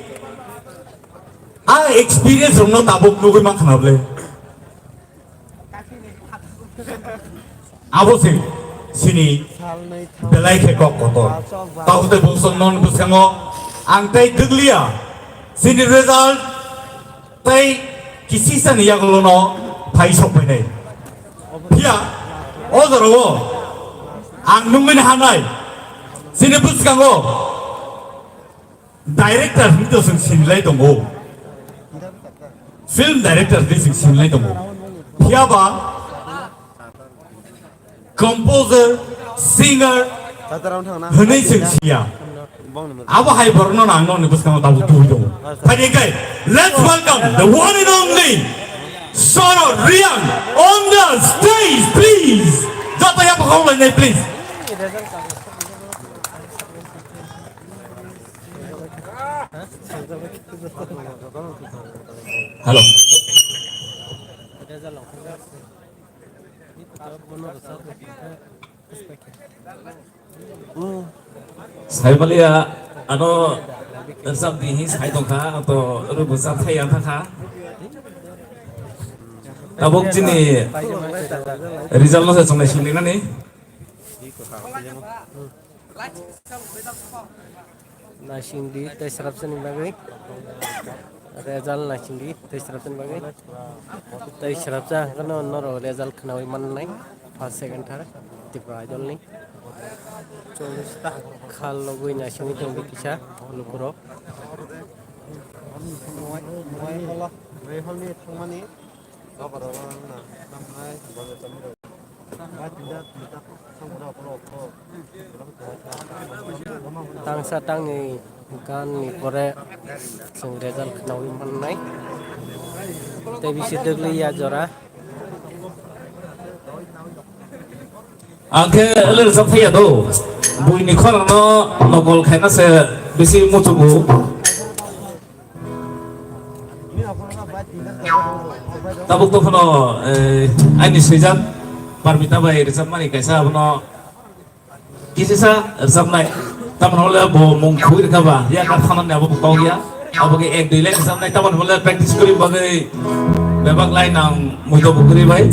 a experience rokno tabuk nugui mankha na ble. Abo se sini belai khe kok kotor. Tao tei bosong non bwskango ang tei dwgliya sini result tei kisisa ni yagulo no phai sok phainai. Phiya o jora o ang nungui hanai sini bwskango. Director hinwi to chwng sinilai tongo, film director hinwi chwng sinilai tongo. Phiya ba composer, singer hwnwi chwng siya. Abo hai borokno ang nokni bwskango tabuk tubui tongo. Phaidi khe, let's welcome the one and only Soro Riang on the stage, please. Joto yapha khaulainai, please. Hello. Saimaliya, ano rwchap di hi sai tongkha, to rwchap thai yang thangkha. Tabuk chini result no se chongnai sini nani. Naisingdi tei srapsani bagwi. Result naisingdi tei srapsani bagwi. Tei srapsa hwnkhe no norok result khwnawi mannai. First, second, third Tripura Idol ni. Chollish ta khal logwi naisingwi tongdi kisa lukurok. Tangsa tangni gan ni pore chwng result khwnawi mannai. Tei bisi dwgli ya jora. Ang khe le rwchap phaiya do. Buini khorang no nokol khaina se bisi muchugo. Tabuk to phano, eh, aini swijak Parmita bai rwchapmani kaisa abono kisisa rwchapnai. Tamoni hwnle bo mung khugwi rwkha ba, yakar thanani abo bo kok ya. Abo khe ek dui line rwchapnai, tamoni hwnle practice kwrwi bagwi bebak line ang muido bo kwrwi bai.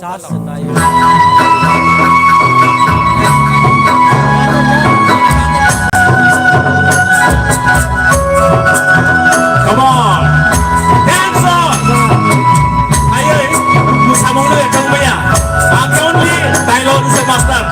Charge naio. Come on. Dance on. Ayo, musamung le tong maya. Account ni dialogue se master.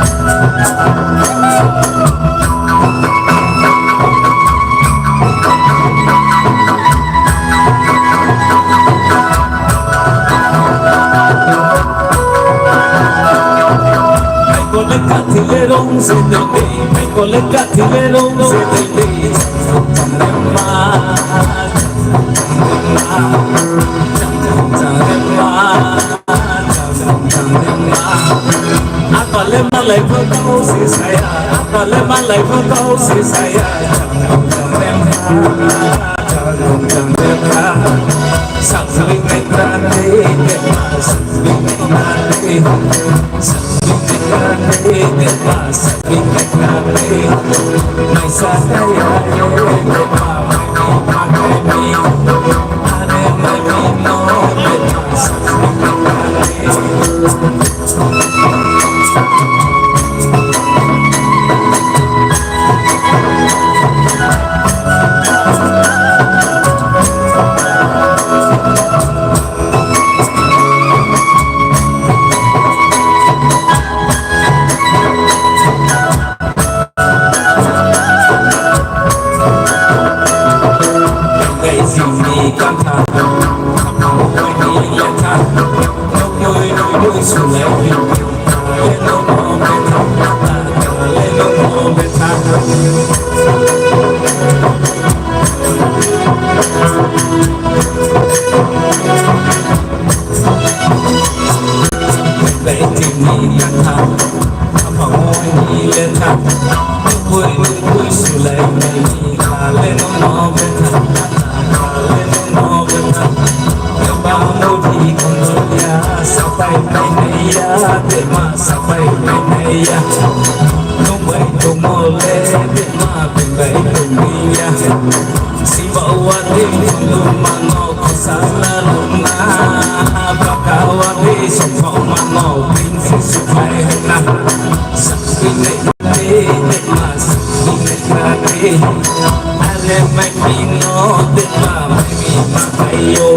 Apale malai photo si saya, apale malai photo si saya. Are maikino dema maimi makayo.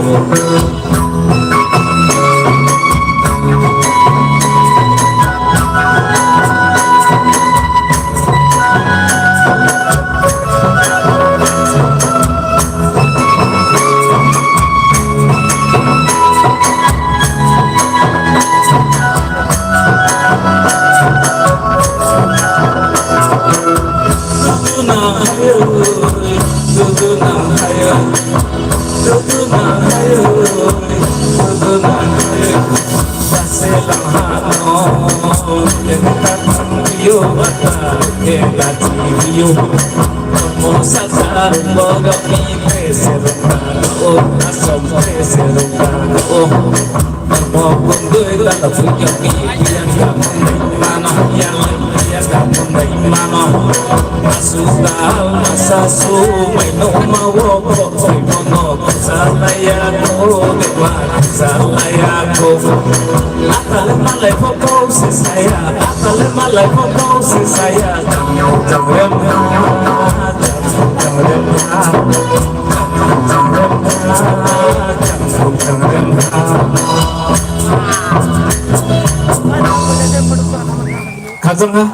Khajang ha?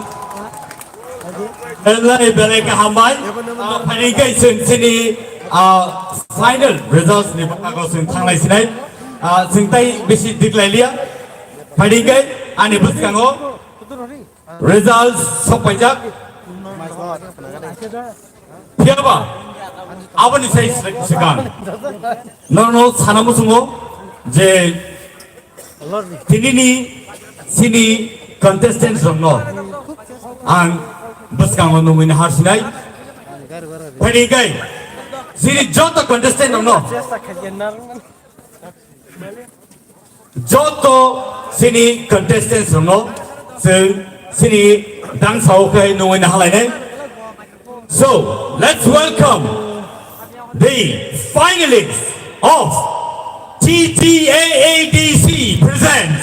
Belai, belai kaham bai. Ah, phaini kai chwng chini, ah, final results ni bwkhago chwng thanglai sinai. Ah, chwng tai bisi diklai liya. Phaini kai ani bwskango results sok paijak. Phiyaba aboni sai swkang. Norno sana muchungo je Tinini chini contestants rokno ang bwskango nungwi harsinai. Phaini kai chini joto contestant rokno, joto chini contestants rokno chwng chini dangsao khe nungwi halainai. So, let's welcome the finalists of T T A A D C presents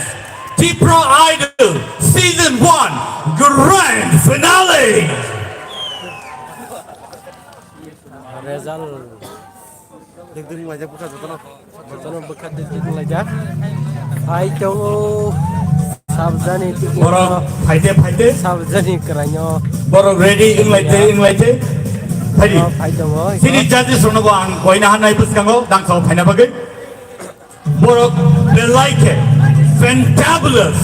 Tipra Idol Season one Grand Finale! Result. Dikdin laijak bwkha jotono. Jotono bwkha dikdin laijak. Phai tongo sabjani tiki. Borok phaite, phaite. Sabjani kwraino. Borok ready wnglaite, wnglaite. Phaidi. Borok phai tongo. Chini judges rokno bo ang koina hanai bwskango dangsao phaina bagwi. Borok belai khe fantabulous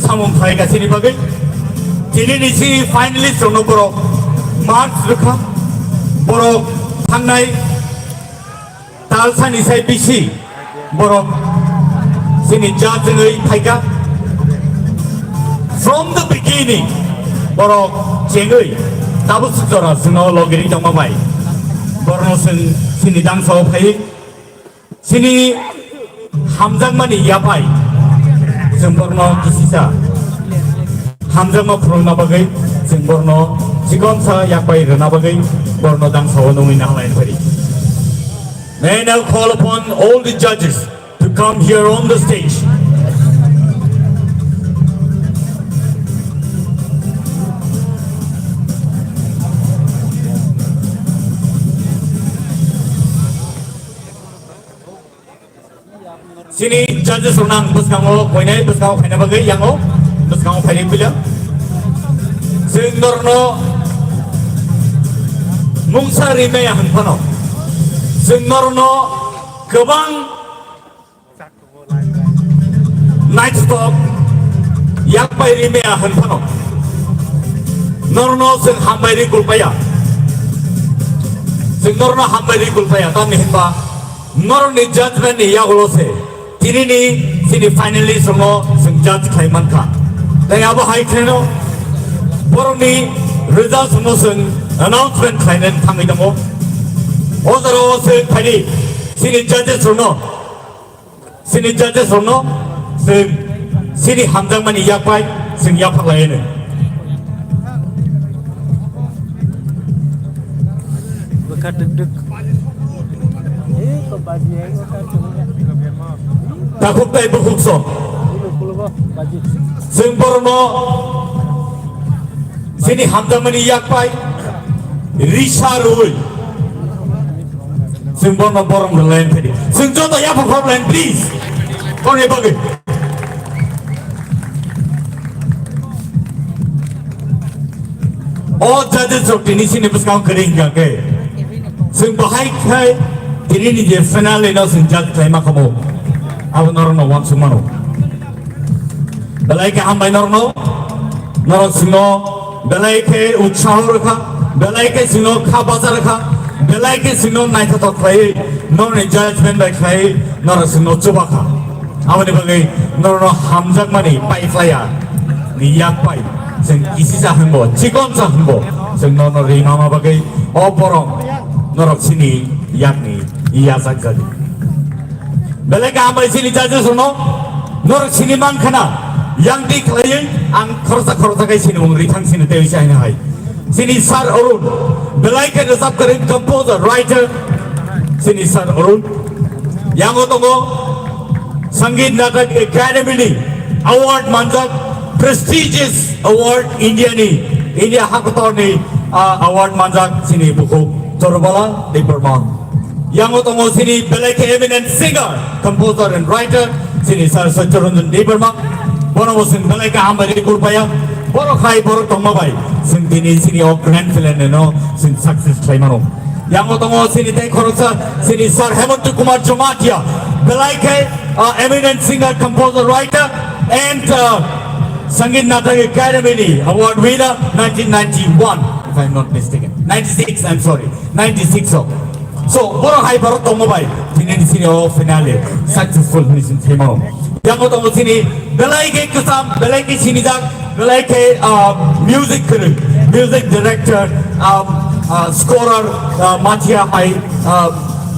samung khlaika chini bagwi. Tinini chini finalist rokno borok marks rwkha. Borok thangnai talsani sai bisi borok chini judge wngwi phaika. From the beginning borok chengwi tabuk jora chwngno logiri tongma bai borokno chwng chini dangsao phaiwi chini hamjakmani yapai chwng borokno kisisa hamjakma phunukna bagwi, chwng borokno chikonsa yapai rwna bagwi borokno dangsao nungwi nanglai phari. May I now call upon all the judges to come here on the stage. Chini judges rok nang bwskango koinai bwskango phaina bagwi yango bwskango phainai puila. Chwng norno mungsa rimaya hwn phano chwng norno kwbang naithotok yakpai rimaya hwn phano norno chwng hambai ri kulpaya. Chwng norno hambai ri kulpaya tamni hinba norokni judgment ni yagulo se tinini chini finalist rokno chwng judge khlai mankha. Tei abo hai kheno borokni results rokno chwng announcement khlainani thangwi tongo. O jora o se phaidi chini judges rokno, chini judges rokno chwng chini hamjakmani yakpai chwng yapharlai hwnwi. Bwkha dwk dwk. Takhuk tai bukhuk song. Chwng borokno chini hamjakmani yakpai risa rwi. Chwng bono borom rwlayan phai di. Chwng joto yapha khorlayan, please. Koni bagwi. O judges rok tini chini bwskango kwrwi hinkha khe, chwng bahai khai tini ni je finale no chwng judge khlai ma kha bo. Abo norok no uansuk mano. Belai khe hambai norok no, norok chwngno belai khe utsaho rwkha, belai khe chwngno kha bacha rwkha, belai khe chwngno naithothok khlaiwi norokni judgment bai khlaiwi norok chwngno chuba kha. Aboni bagwi norokno hamjakmani paiphlaiya ni yak pai chwng kisisa hwnbo, chikonsa hwnbo chwng norokno ri mama bagwi o borom norok chini yakni yachak jadi. Belai kaham bai chini judges rokno norok sini man khana, yang twi khlaiwi ang khoroksa khoroksa khe sinimung rithang sini tei wisa hino hai. Sini Sir Arun, belai khe rwchap kwrwi, composer, writer, sini Sir Arun. Yango tongo Sangeet Natak Academy ni award manjak, prestigious award India ni, India hakotor ni, ah, award manjak sini bukhuk Chorubala Debbarma. Yango tongo sini belai khe eminent singer, composer and writer, sini Sir Satyaranjan Debbarma. Bono bo chwng belai khe hambai rwi kurpaya. Borok hai borok tongma bai chwng tini sini o grand finale no chwng success khlai mano. Yango tongo sini tei khoroksa sini Sir Hemant Kumar Jamatia, belai khe, uh, eminent singer, composer, writer and, uh, Sangeet Natak Academy ni award winner nineteen ninety-one, if I'm not mistaken. Ninety-six, I'm sorry. Ninety-six o. So, borok hai borok tongma bai, tini ni sini o finale successful hwnwi sini thwimao. Yango tongo sini belai khe kwcham, belai khe sinijak, belai khe, ah, music kwrwi, music director, ah, ah, scorer, ah, Mathia hai, ah,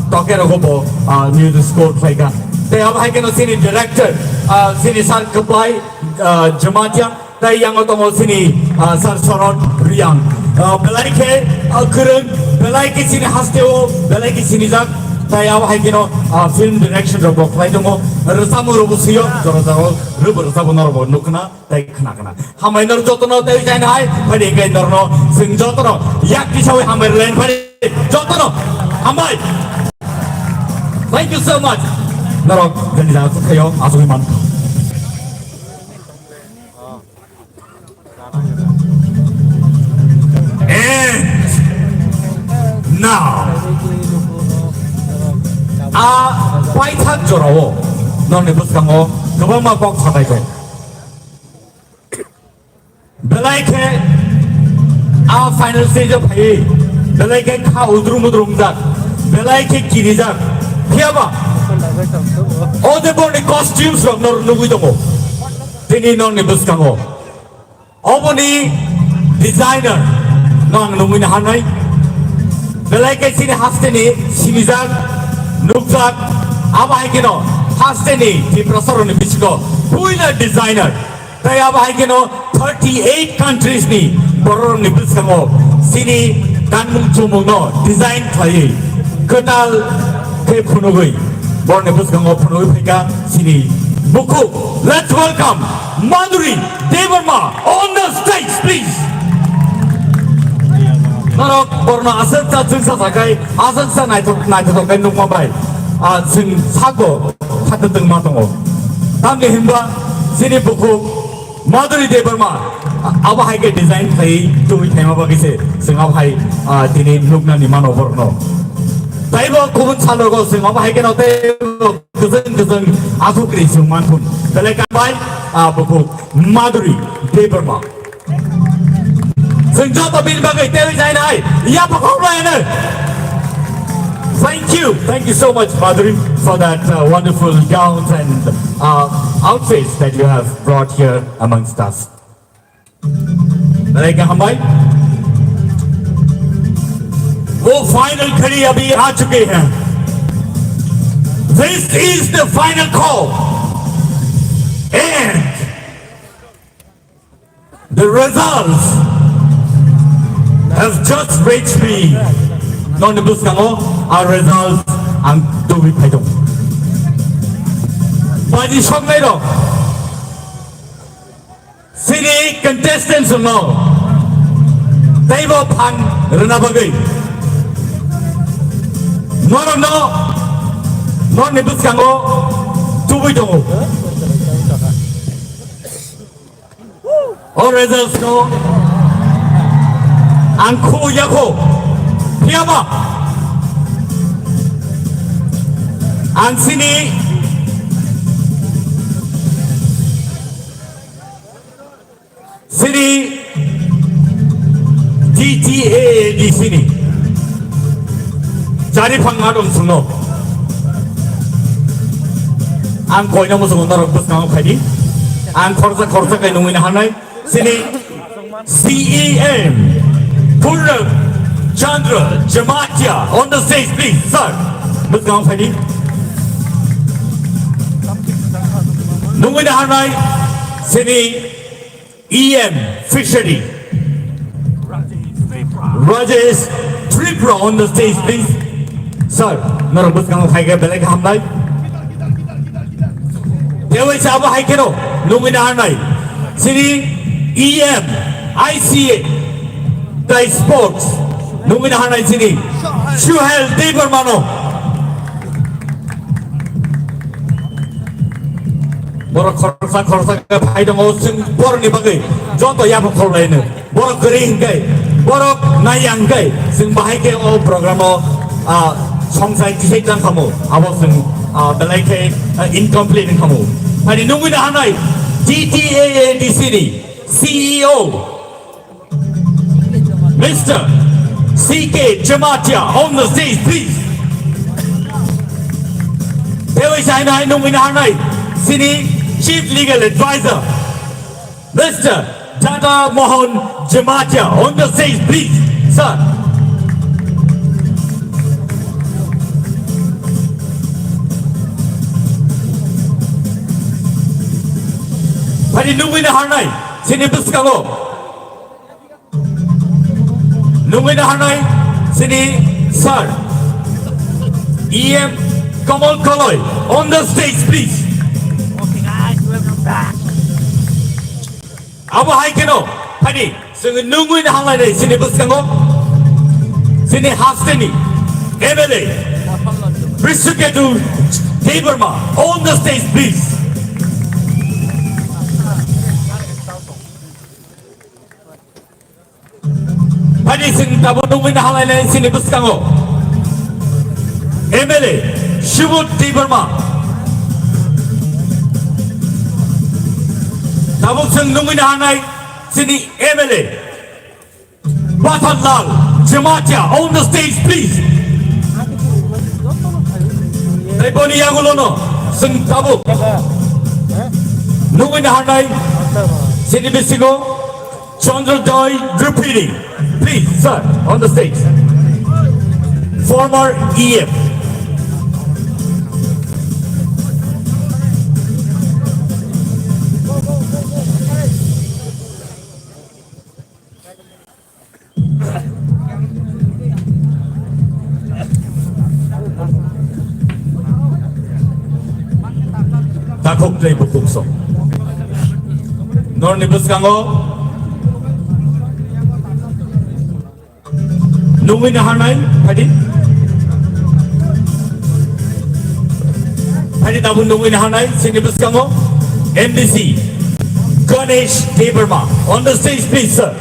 toke rogo bo, ah, music score khlaika. Tei abo hai kheno sini director, ah, sini Sir Kwplai, ah, Jamatia. Tai yango tongo sini, ah, Sir Sarat Riang. Ah, belai khe, ah, kwrwng, belai khe sini hasteo, belai khe sinijak. Tai abo hai kheno, ah, film direction rok bo khlai tongo. Rwchapmung rok bo swiyo, jora jora rwbo rwchapmung rok bo nukna, tai khna khna. Hambai nor jotono tai jaina hai, phai de kai norno, chwng jotono, yak tisawi hambai rwlayan phai de, jotono, hambai. Thank you so much. Norok, jani jana sukhayo, asugwi man. And now, a paithak jorao nokni bwskango kwbangma kok satai kok. Belai khe a final stage o phaiwi, belai khe kha udrum udrum jak, belai khe kirijak. Phiyaba o je borni costumes rok norok nugwi tongo tini nokni bwskango. Oboni designer no ang nungwi naharnai. Belai khe chini hasteni sinijak, nukjak, abo hai kheno hasteni Tiprasarokni bisingo puila designer. Tai abo hai kheno thirty eight countries ni bororokni bwskango chini kanmung chumungno design khlaiwi kwtal khe phunugwi borokni bwskango phunugwi phaikha chini bukhuk. Let's welcome Madhuri Debbarma on the stage, please. Norok borno aswk cha chwngsa sakai, aswk cha naithok, naithothok khe nukma bai, ah, chwng sago khatungma tongo. Tamni hinba chini bukhuk Madhuri Debbarma, ah, abo hai khe design khai tubui phaima bagwi se chwng abo hai, ah, tini nuknani mano borokno. Taibo kubun salogo chwng abo hai kheno tei kwchwng kwchwng aswk ri chwng manthun. Belai khe bai, ah, bukhuk Madhuri Debbarma. Chwng joto bini bagwi teiwi jainai, yapha khorlaino. Thank you, thank you so much, Madhuri, for that, uh, wonderful gowns and, uh, outfits that you have brought here amongst us. Belai khe hambai. वो फाइनल घड़ी अभी आ चुकी है। This is the final call. And the results have just reached me. Nokni bwskango a results ang tubui phaitong. Baji soknairok, chini contestants no teibo phan rwna bagwi norokno norokni bwskango tubui tongo. O results no ang khu yakho, phiyaba ang sini, sini T T A A D C ni jari phang adong sungno ang koina musungo norok bwskango phaidi. Ang khorsa khorsa kai nungwi na hanai. Sini C E M Purna Chandra Jamatia on the stage, please, sir. Bwskango phaidi. Nungwi na hanai sini E M Fishery Rajesh Tripura on the stage, please. Sir, norok bwskango phaikhe belai khe hambai. Tei waisa abo hai kheno nungwi na hanai sini E M I C A tei sports nungwi na hanai sini Suhel Debbarmano. Borok khoroksa khoroksa khe phai tongo, chwng borokni bagwi joto yapha khoroknai hwno. Borok kwrwi hwnkhe, borok naiya hwnkhe, chwng bahai khe o program o, ah, songsai tisai tang khamu, abo chwng, ah, belai khe, ah, incomplete wng khamu. Hani nungwi na hanai T T A A D C ni C E O, Mister C K Jamatia on the stage, please. Tei waisa hai nungwi na hanai sini Chief Legal Advisor, Mister Dada Mohan Jamatia on the stage, please, sir. Phani nungwi na hanai sini bwskango. Nungwi na hanai sini sir, E M Kamal Kaloi on the stage, please. Okay, guys, welcome back. Abo hai kheno, phani, chwng nungwi na hanlainai sini bwskango, sini hasteni M L A, Brishaketu Debbarma on the stage, please. Phani chwng tabuk nungwi na hanlainai sini bwskango M L A Subodh Debbarma. Tabuk chwng nungwi na hanai sini M L A Pathanlal Jamatia on the stage, please. Tei boni yagulono chwng tabuk nungwi na hanai sini bisingo Chandra Joy Tripuri, please, sir, on the stage. Former E M. Takhuk tei bukhuk song. Norni bwskango nungwi na hanai, phadi. Phadi tabuk nungwi na hanai, sini bwskango M D C Ganesh Debbarma. On the stage, please, sir.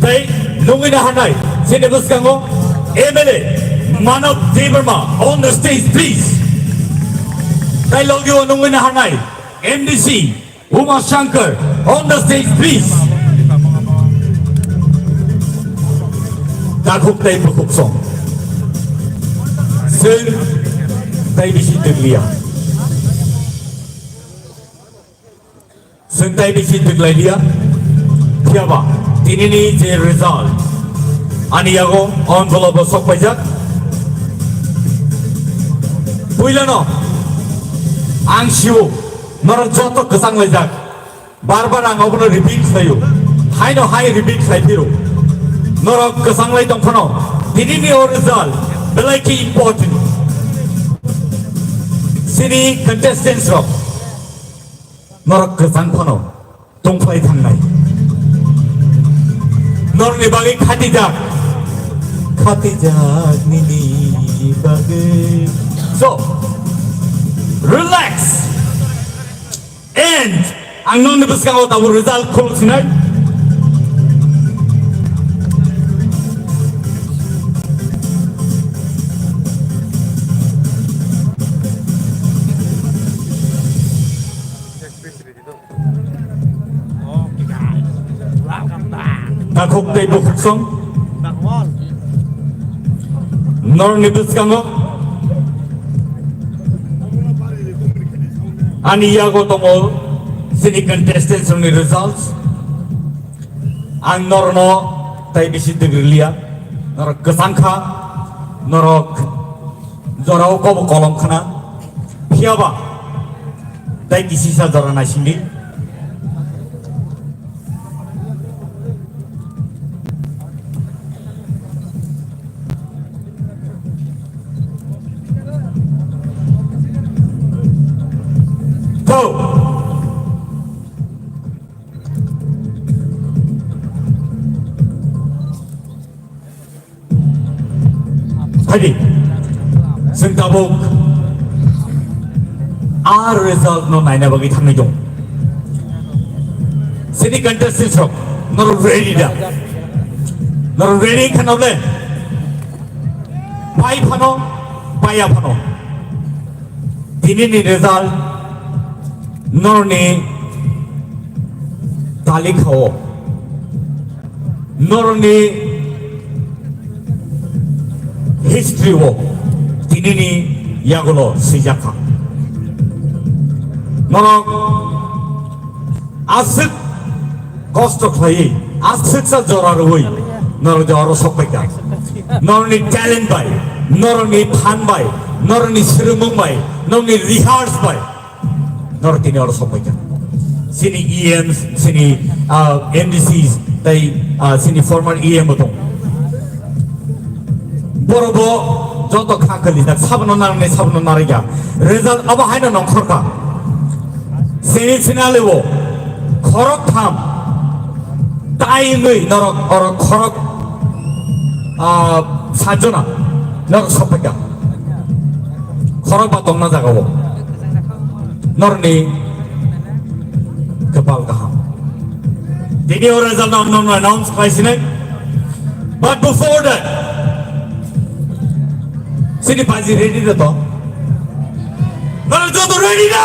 Tei nungwi na hanai, sini bwskango M L A Manav Debbarma on the stage, please. Tei logio nungwi na hanai, M D C Uma Shankar on the stage, please. Takhuk tei bukhuk song. Chwng tei bisi twkliya. Chwng tei bisi twklai liya, phiyaba tinini je result ani yago envelope o sok paijak. Puilano ang sio norok joto kwchang laijak, bar bar ang obono repeat khlaio, haino hai repeat khlai phiro. Norok kwchang lai tong phano tinini o result belai khe important. Sini contestants rok Norok kwchang phano tongphlai thangnai. Norokni bagwi khatijak. Khatijak nini bagwi. So, relax. And ang nokni bwskango tabuk result khuluk sinai. Takhuk tei bukhuksong norokni bwskango ani yago tongo chini contestants rokni results. Ang norokno tai bisi twgwrwliya, norok kwchang kha, norok jorao kobo kolom khna, phiyaba tai kisisa jora naisingdi. Go! Haidi, chwng tabuk a result no naina bagwi thangwi tong. Chini contestants rok, norok ready da? Norok ready wngkha na ble? Pai phano, paiya phano. Tini ni result norni talikha o, norni history o tini ni yagulo swijak kha. Norok aswk kosto khlaiwi, aswksa jora rwui norok je oro sokpaikha. Norokni talent bai, norokni phan bai, norokni swrwngmung bai, norokni rehearse bai norok tini oro sokpaikha. Chini E Ms, chini, ah, M D Cs tei, ah, chini former E M bo tongo. Borok bo joto kha kwlijak, sabono narwknai, sabono narwkya. Result abo haino nongkhorkha. Semi final o khorok tham tai wngwi norok, orok khorok, ah, sajona norok sokpaikha. Khorok ba tongna jaga o. Norni kwpal kaham. Tini o result no, no, no announce khlai sinai. But before that, chini baji ready da to? Norok joto ready da?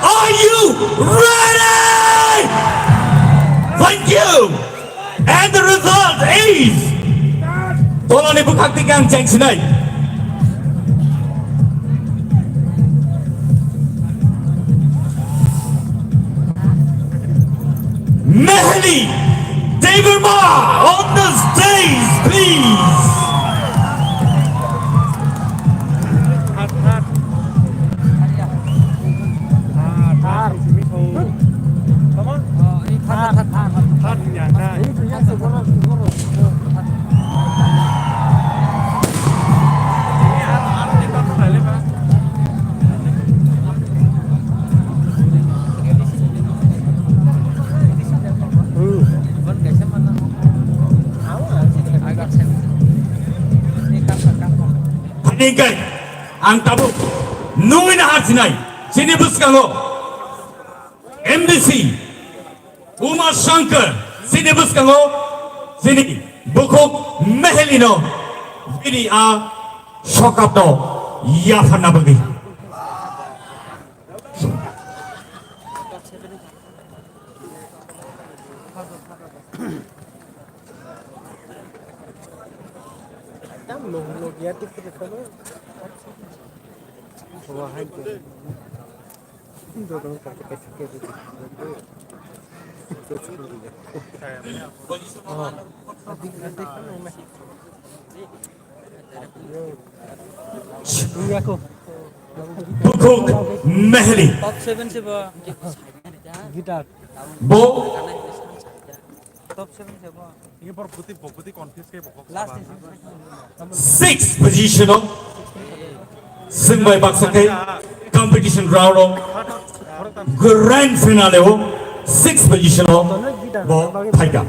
Are you ready? Thank you. And the result is, tolani bwkhak twi khe ang cheng sinai. Mehli Debbarma on the stage, please. Hingke ang tabuk nungwi na hapsinai chini bwskango M D C Uma Shankar, chini bwskango chini bukhuk Meheli no bini a sokap no yapharna bagwi. Bukhuk Mehli. Top seven se bo. Guitar. Bo. Top seven se bo. Last six position o. Sing bai baksa khe competition round o. Grand finale o sixth position o bo phaikha.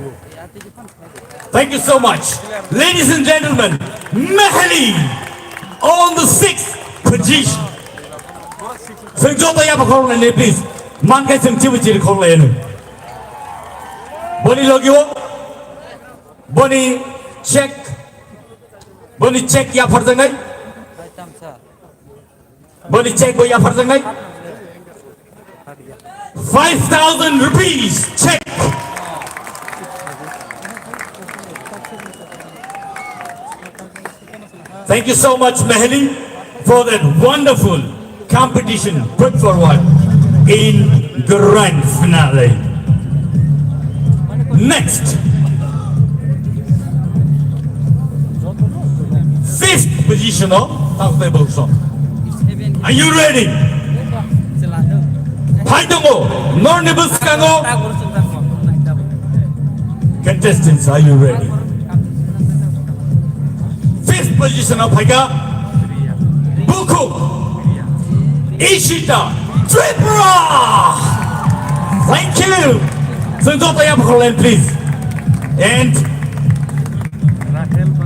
Thank you so much. Ladies and gentlemen, Meheli on the sixth position. Chwng joto yapha khoroknai, please. Mankai chwng chibu chiri khoroknai. Boni logi o, boni check, boni check yapharjaknai. Boni check bo yapharjaknai. Five thousand rupees check. Thank you so much, Meheli, for that wonderful competition put forward in grand finale. Next, fifth position of Takutai Boksong. Are you ready? Phai tongo, norni bwskango. Contestants, are you ready? Fifth position of phaikha Bukhuk Ishita Tripura. Thank you. Chwng joto yapharkha, please. And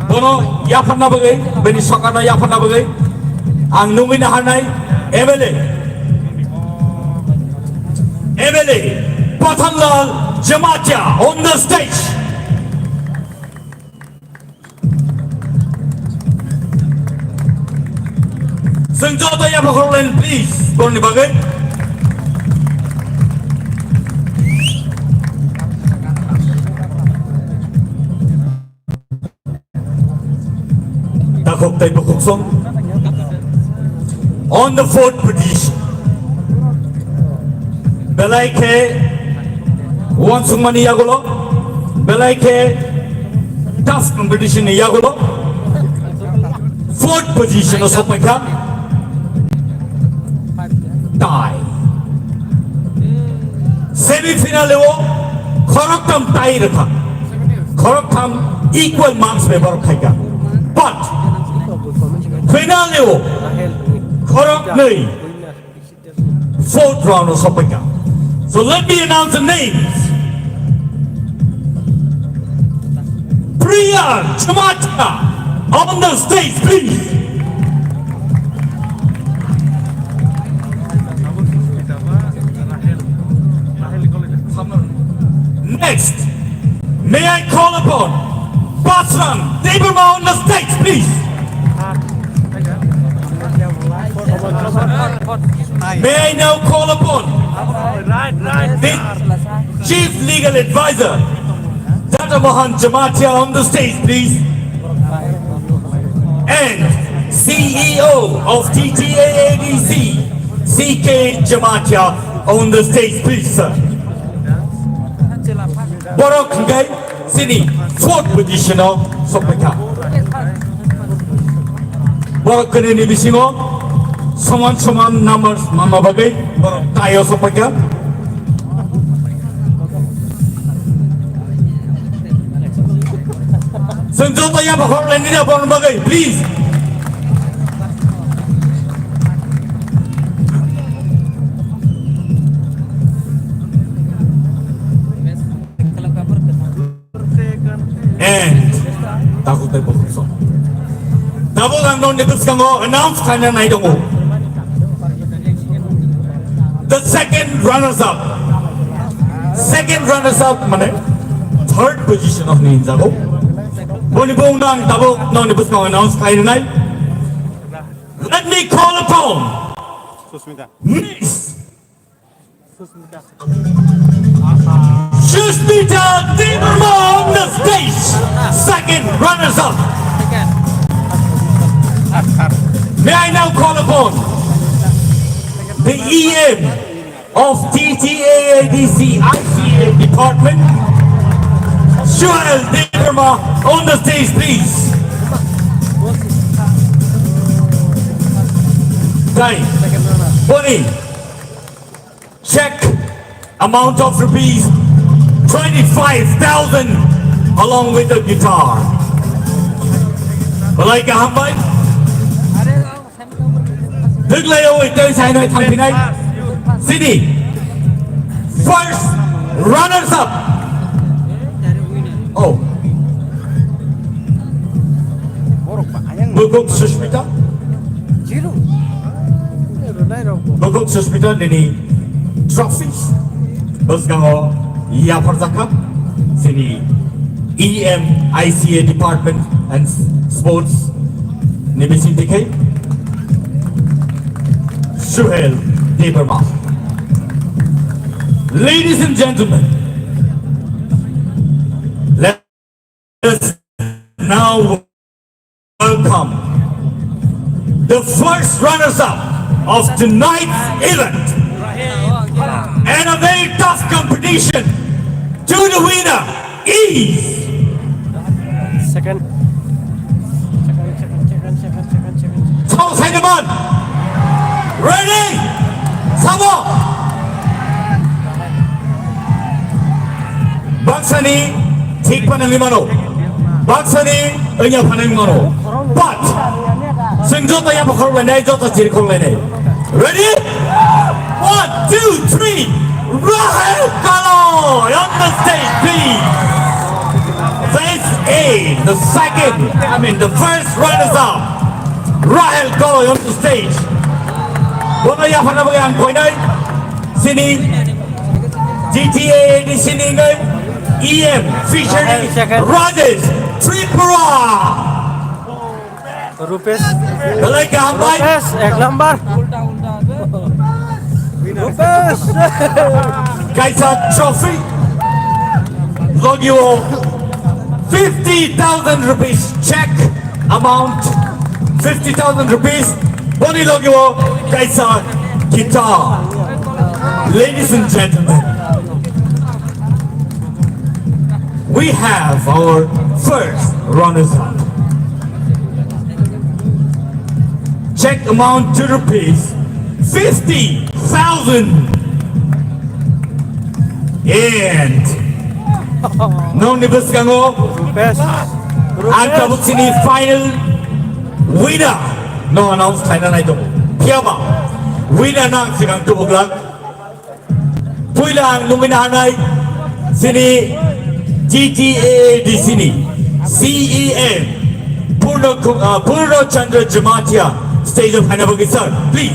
bono yapharna bagwi, bini sokarno yapharna bagwi ang nungwi naharnai M L A, M L A Pathanlal Jamatia on the stage. Chwng joto yapharkha, please, borokni bagwi. Takhuk tei Bukhuk song. On the fourth position. Belai khe uansukmani yagulo, belai khe tough competition ni yagulo fourth position o sokpaikha. Tie. Semi final o khoroktham tie rwkha. Khoroktham equal marks bai borok khaikha. But final o khoroknwi fourth round o sokpaikha. So let me announce the names. Priya Jamatia on the stage, please. Next, may I call upon Basrang Debbarma on the stage, please? May I now call upon the Chief Legal Advisor, Dr. Mohan Jamatia on the stage, please? And C E O of T T A A D C, C K Jamatia on the stage, please, sir. Borok hingkai chini fourth position o sokpaikha. Borok kwnwi ni bisingo soman soman numbers manma bagwi borok tie o sokpaikha. Chwng joto yapha khoroknai nini borokni bagwi, please. And Takhuk tei Bukhuk song. Tabuk ang nokni bwskango announce khaina nai tongo. The second runners up. Second runners up mane third position o hinwi hinjago. Boni bung no ang tabuk nokni bwskango announce khaina nai. Let me call upon Miss Susmita Debbarma on the stage, second runners up. May I now call upon the E M of T T A A D C I C A department, Joel Debbarma on the stage, please. Time. Boni. Check amount of rupees twenty-five thousand along with the guitar. Belai kaham bai. Twklai o tei sainai thangphinai. Sini. First runners up. Oh. Bukuk Sushmita. Bukuk Sushmita nini trophy bwskango yapharjakha. Sini E M I C A Department and Sports ni bising tikhai Suhel Debbarma. Ladies and gentlemen, let us now welcome the first runners-up of tonight's event and a very tough competition to the winner is Second. Sabo sainaman. Ready? Sabo. Baksani thik panangwi mano. Baksani wngya phanangwi mano. But chwng joto yapha khoroknai, joto chiri khoroknai. Ready? One, two, three. Rahel Kalo on the stage, please. This is the second, I mean, the first runners-up. Rahel Kalo on the stage. Bono yaphana bagwi ang koinai. Sini G T A A D C ni ngai E M Fishery Rajesh Tripura. Rupesh. Belai kaham bai. Rupesh, ek number. Rupesh. Kaisa trophy. Logio fifty thousand rupees check amount. Fifty thousand rupees. Boni logio kaisa guitar. Ladies and gentlemen, we have our first runners up. Check amount to rupees fifty thousand. And nokni bwskango ang tabuk sini final winner no announce khlaina nai tongo. Phiyaba winner no ang swkang tubuk lak. Puila ang nungwi naharnai sini G T A A D C ni C E M Purno, uh, Purno Chandra Jamatia stage of Hanabagi sir, please.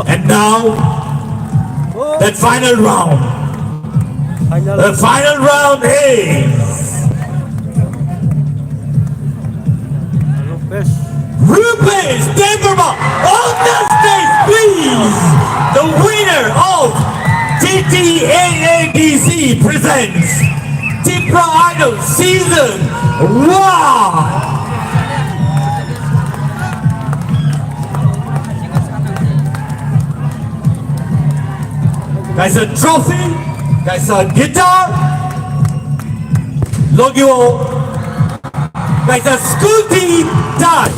And now, that final round. Final. The final round is Rupesh. Rupesh Debbarma on the stage, please. The winner of T T A A D C presents Tipra Idol Season one. Kaisa trophy, kaisa guitar, logio kaisa scooty type.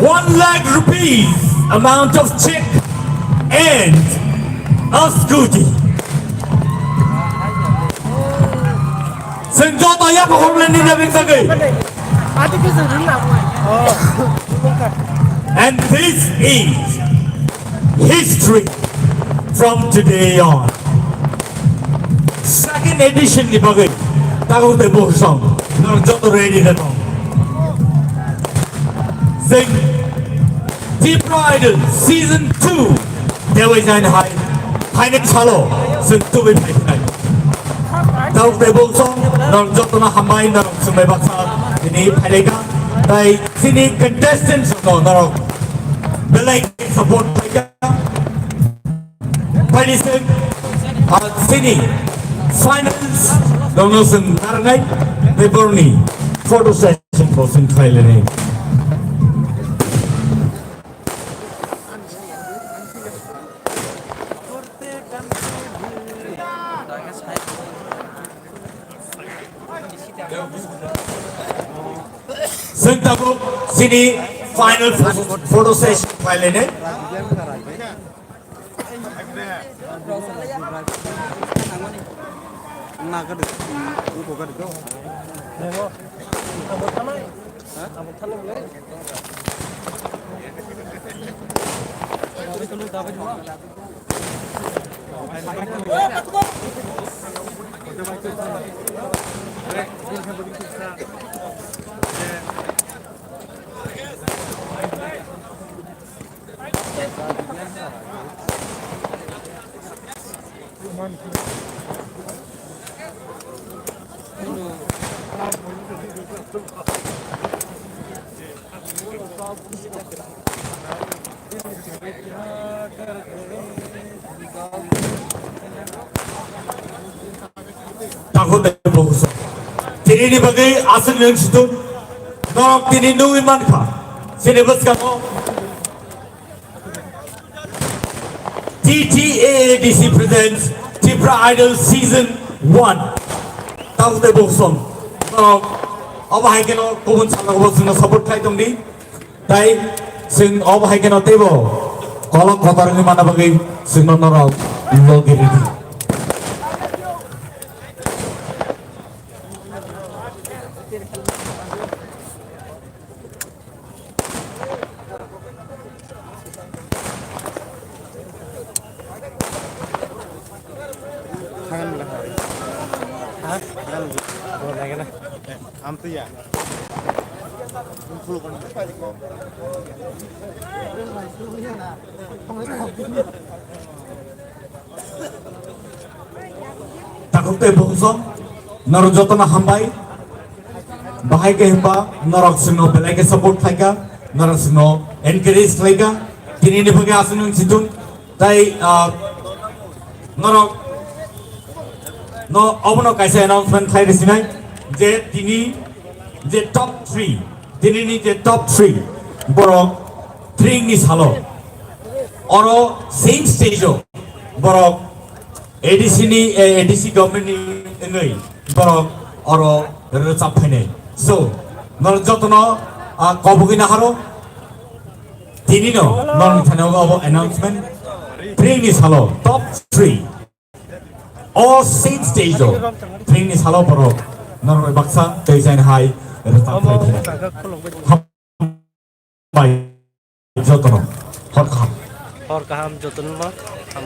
One lakh rupees amount of check and a scooty. Chwng joto yapha khoroknai nini bagwi sagwi. And this is history from today on. Second edition ni bagwi tago tei bosong norok joto ready da tong. Chwng Tipra Idol Season two tewai jain hai phainai salo chwng tubui phai phinai. Tago tei bosong norok jotono hambai norok chwngbai baksa tini phailai kha. Tai chini contestants no norok belai support khlai kha. Paini se, ah, sini finals dono seng narnai, beborni photo session bo seng khlai lenai. Seng tabuk sini final photo, photo session khlai lenai. Takhuk tei bukhuk song. Tini ni bagwi aswk nwng situng norok tini nugwi mankha. Chini bwskango T T A A D C presents Tipra Idol Season one. Takhuk tei bukhuk song. Norok obo hai kheno kubun salo obo chwngno support khlai tongdi. Tai chwng obo hai kheno teibo kolok kotor wngwi manna bagwi chwngno norok logi ridi. Amtwya. Takhuk tei bukhuk song, norok jotono hambai. Bahai khe himba norok chwngno belai khe support khlaikha, norok chwngno encourage khlaikha. Tini ni bagwi aswk nwng situng. Tai, ah, norok no obono kaisa announcement khlai rwsinai je tini je top three, tini ni je top three borok tring ni salo oro same stage o borok A D C ni, eh, A D C government ni wngwi borok oro rwchap phainai. So, norok jotono, ah, kobogwi naharo. Tini no norokni thani obo announcement. Tring ni salo top three. O same stage o tring ni salo borok norok bai baksa tei jaini hai rwchap phainai. Hambai jotono. Hor kaham. Hor kaham jotono ma. Ham.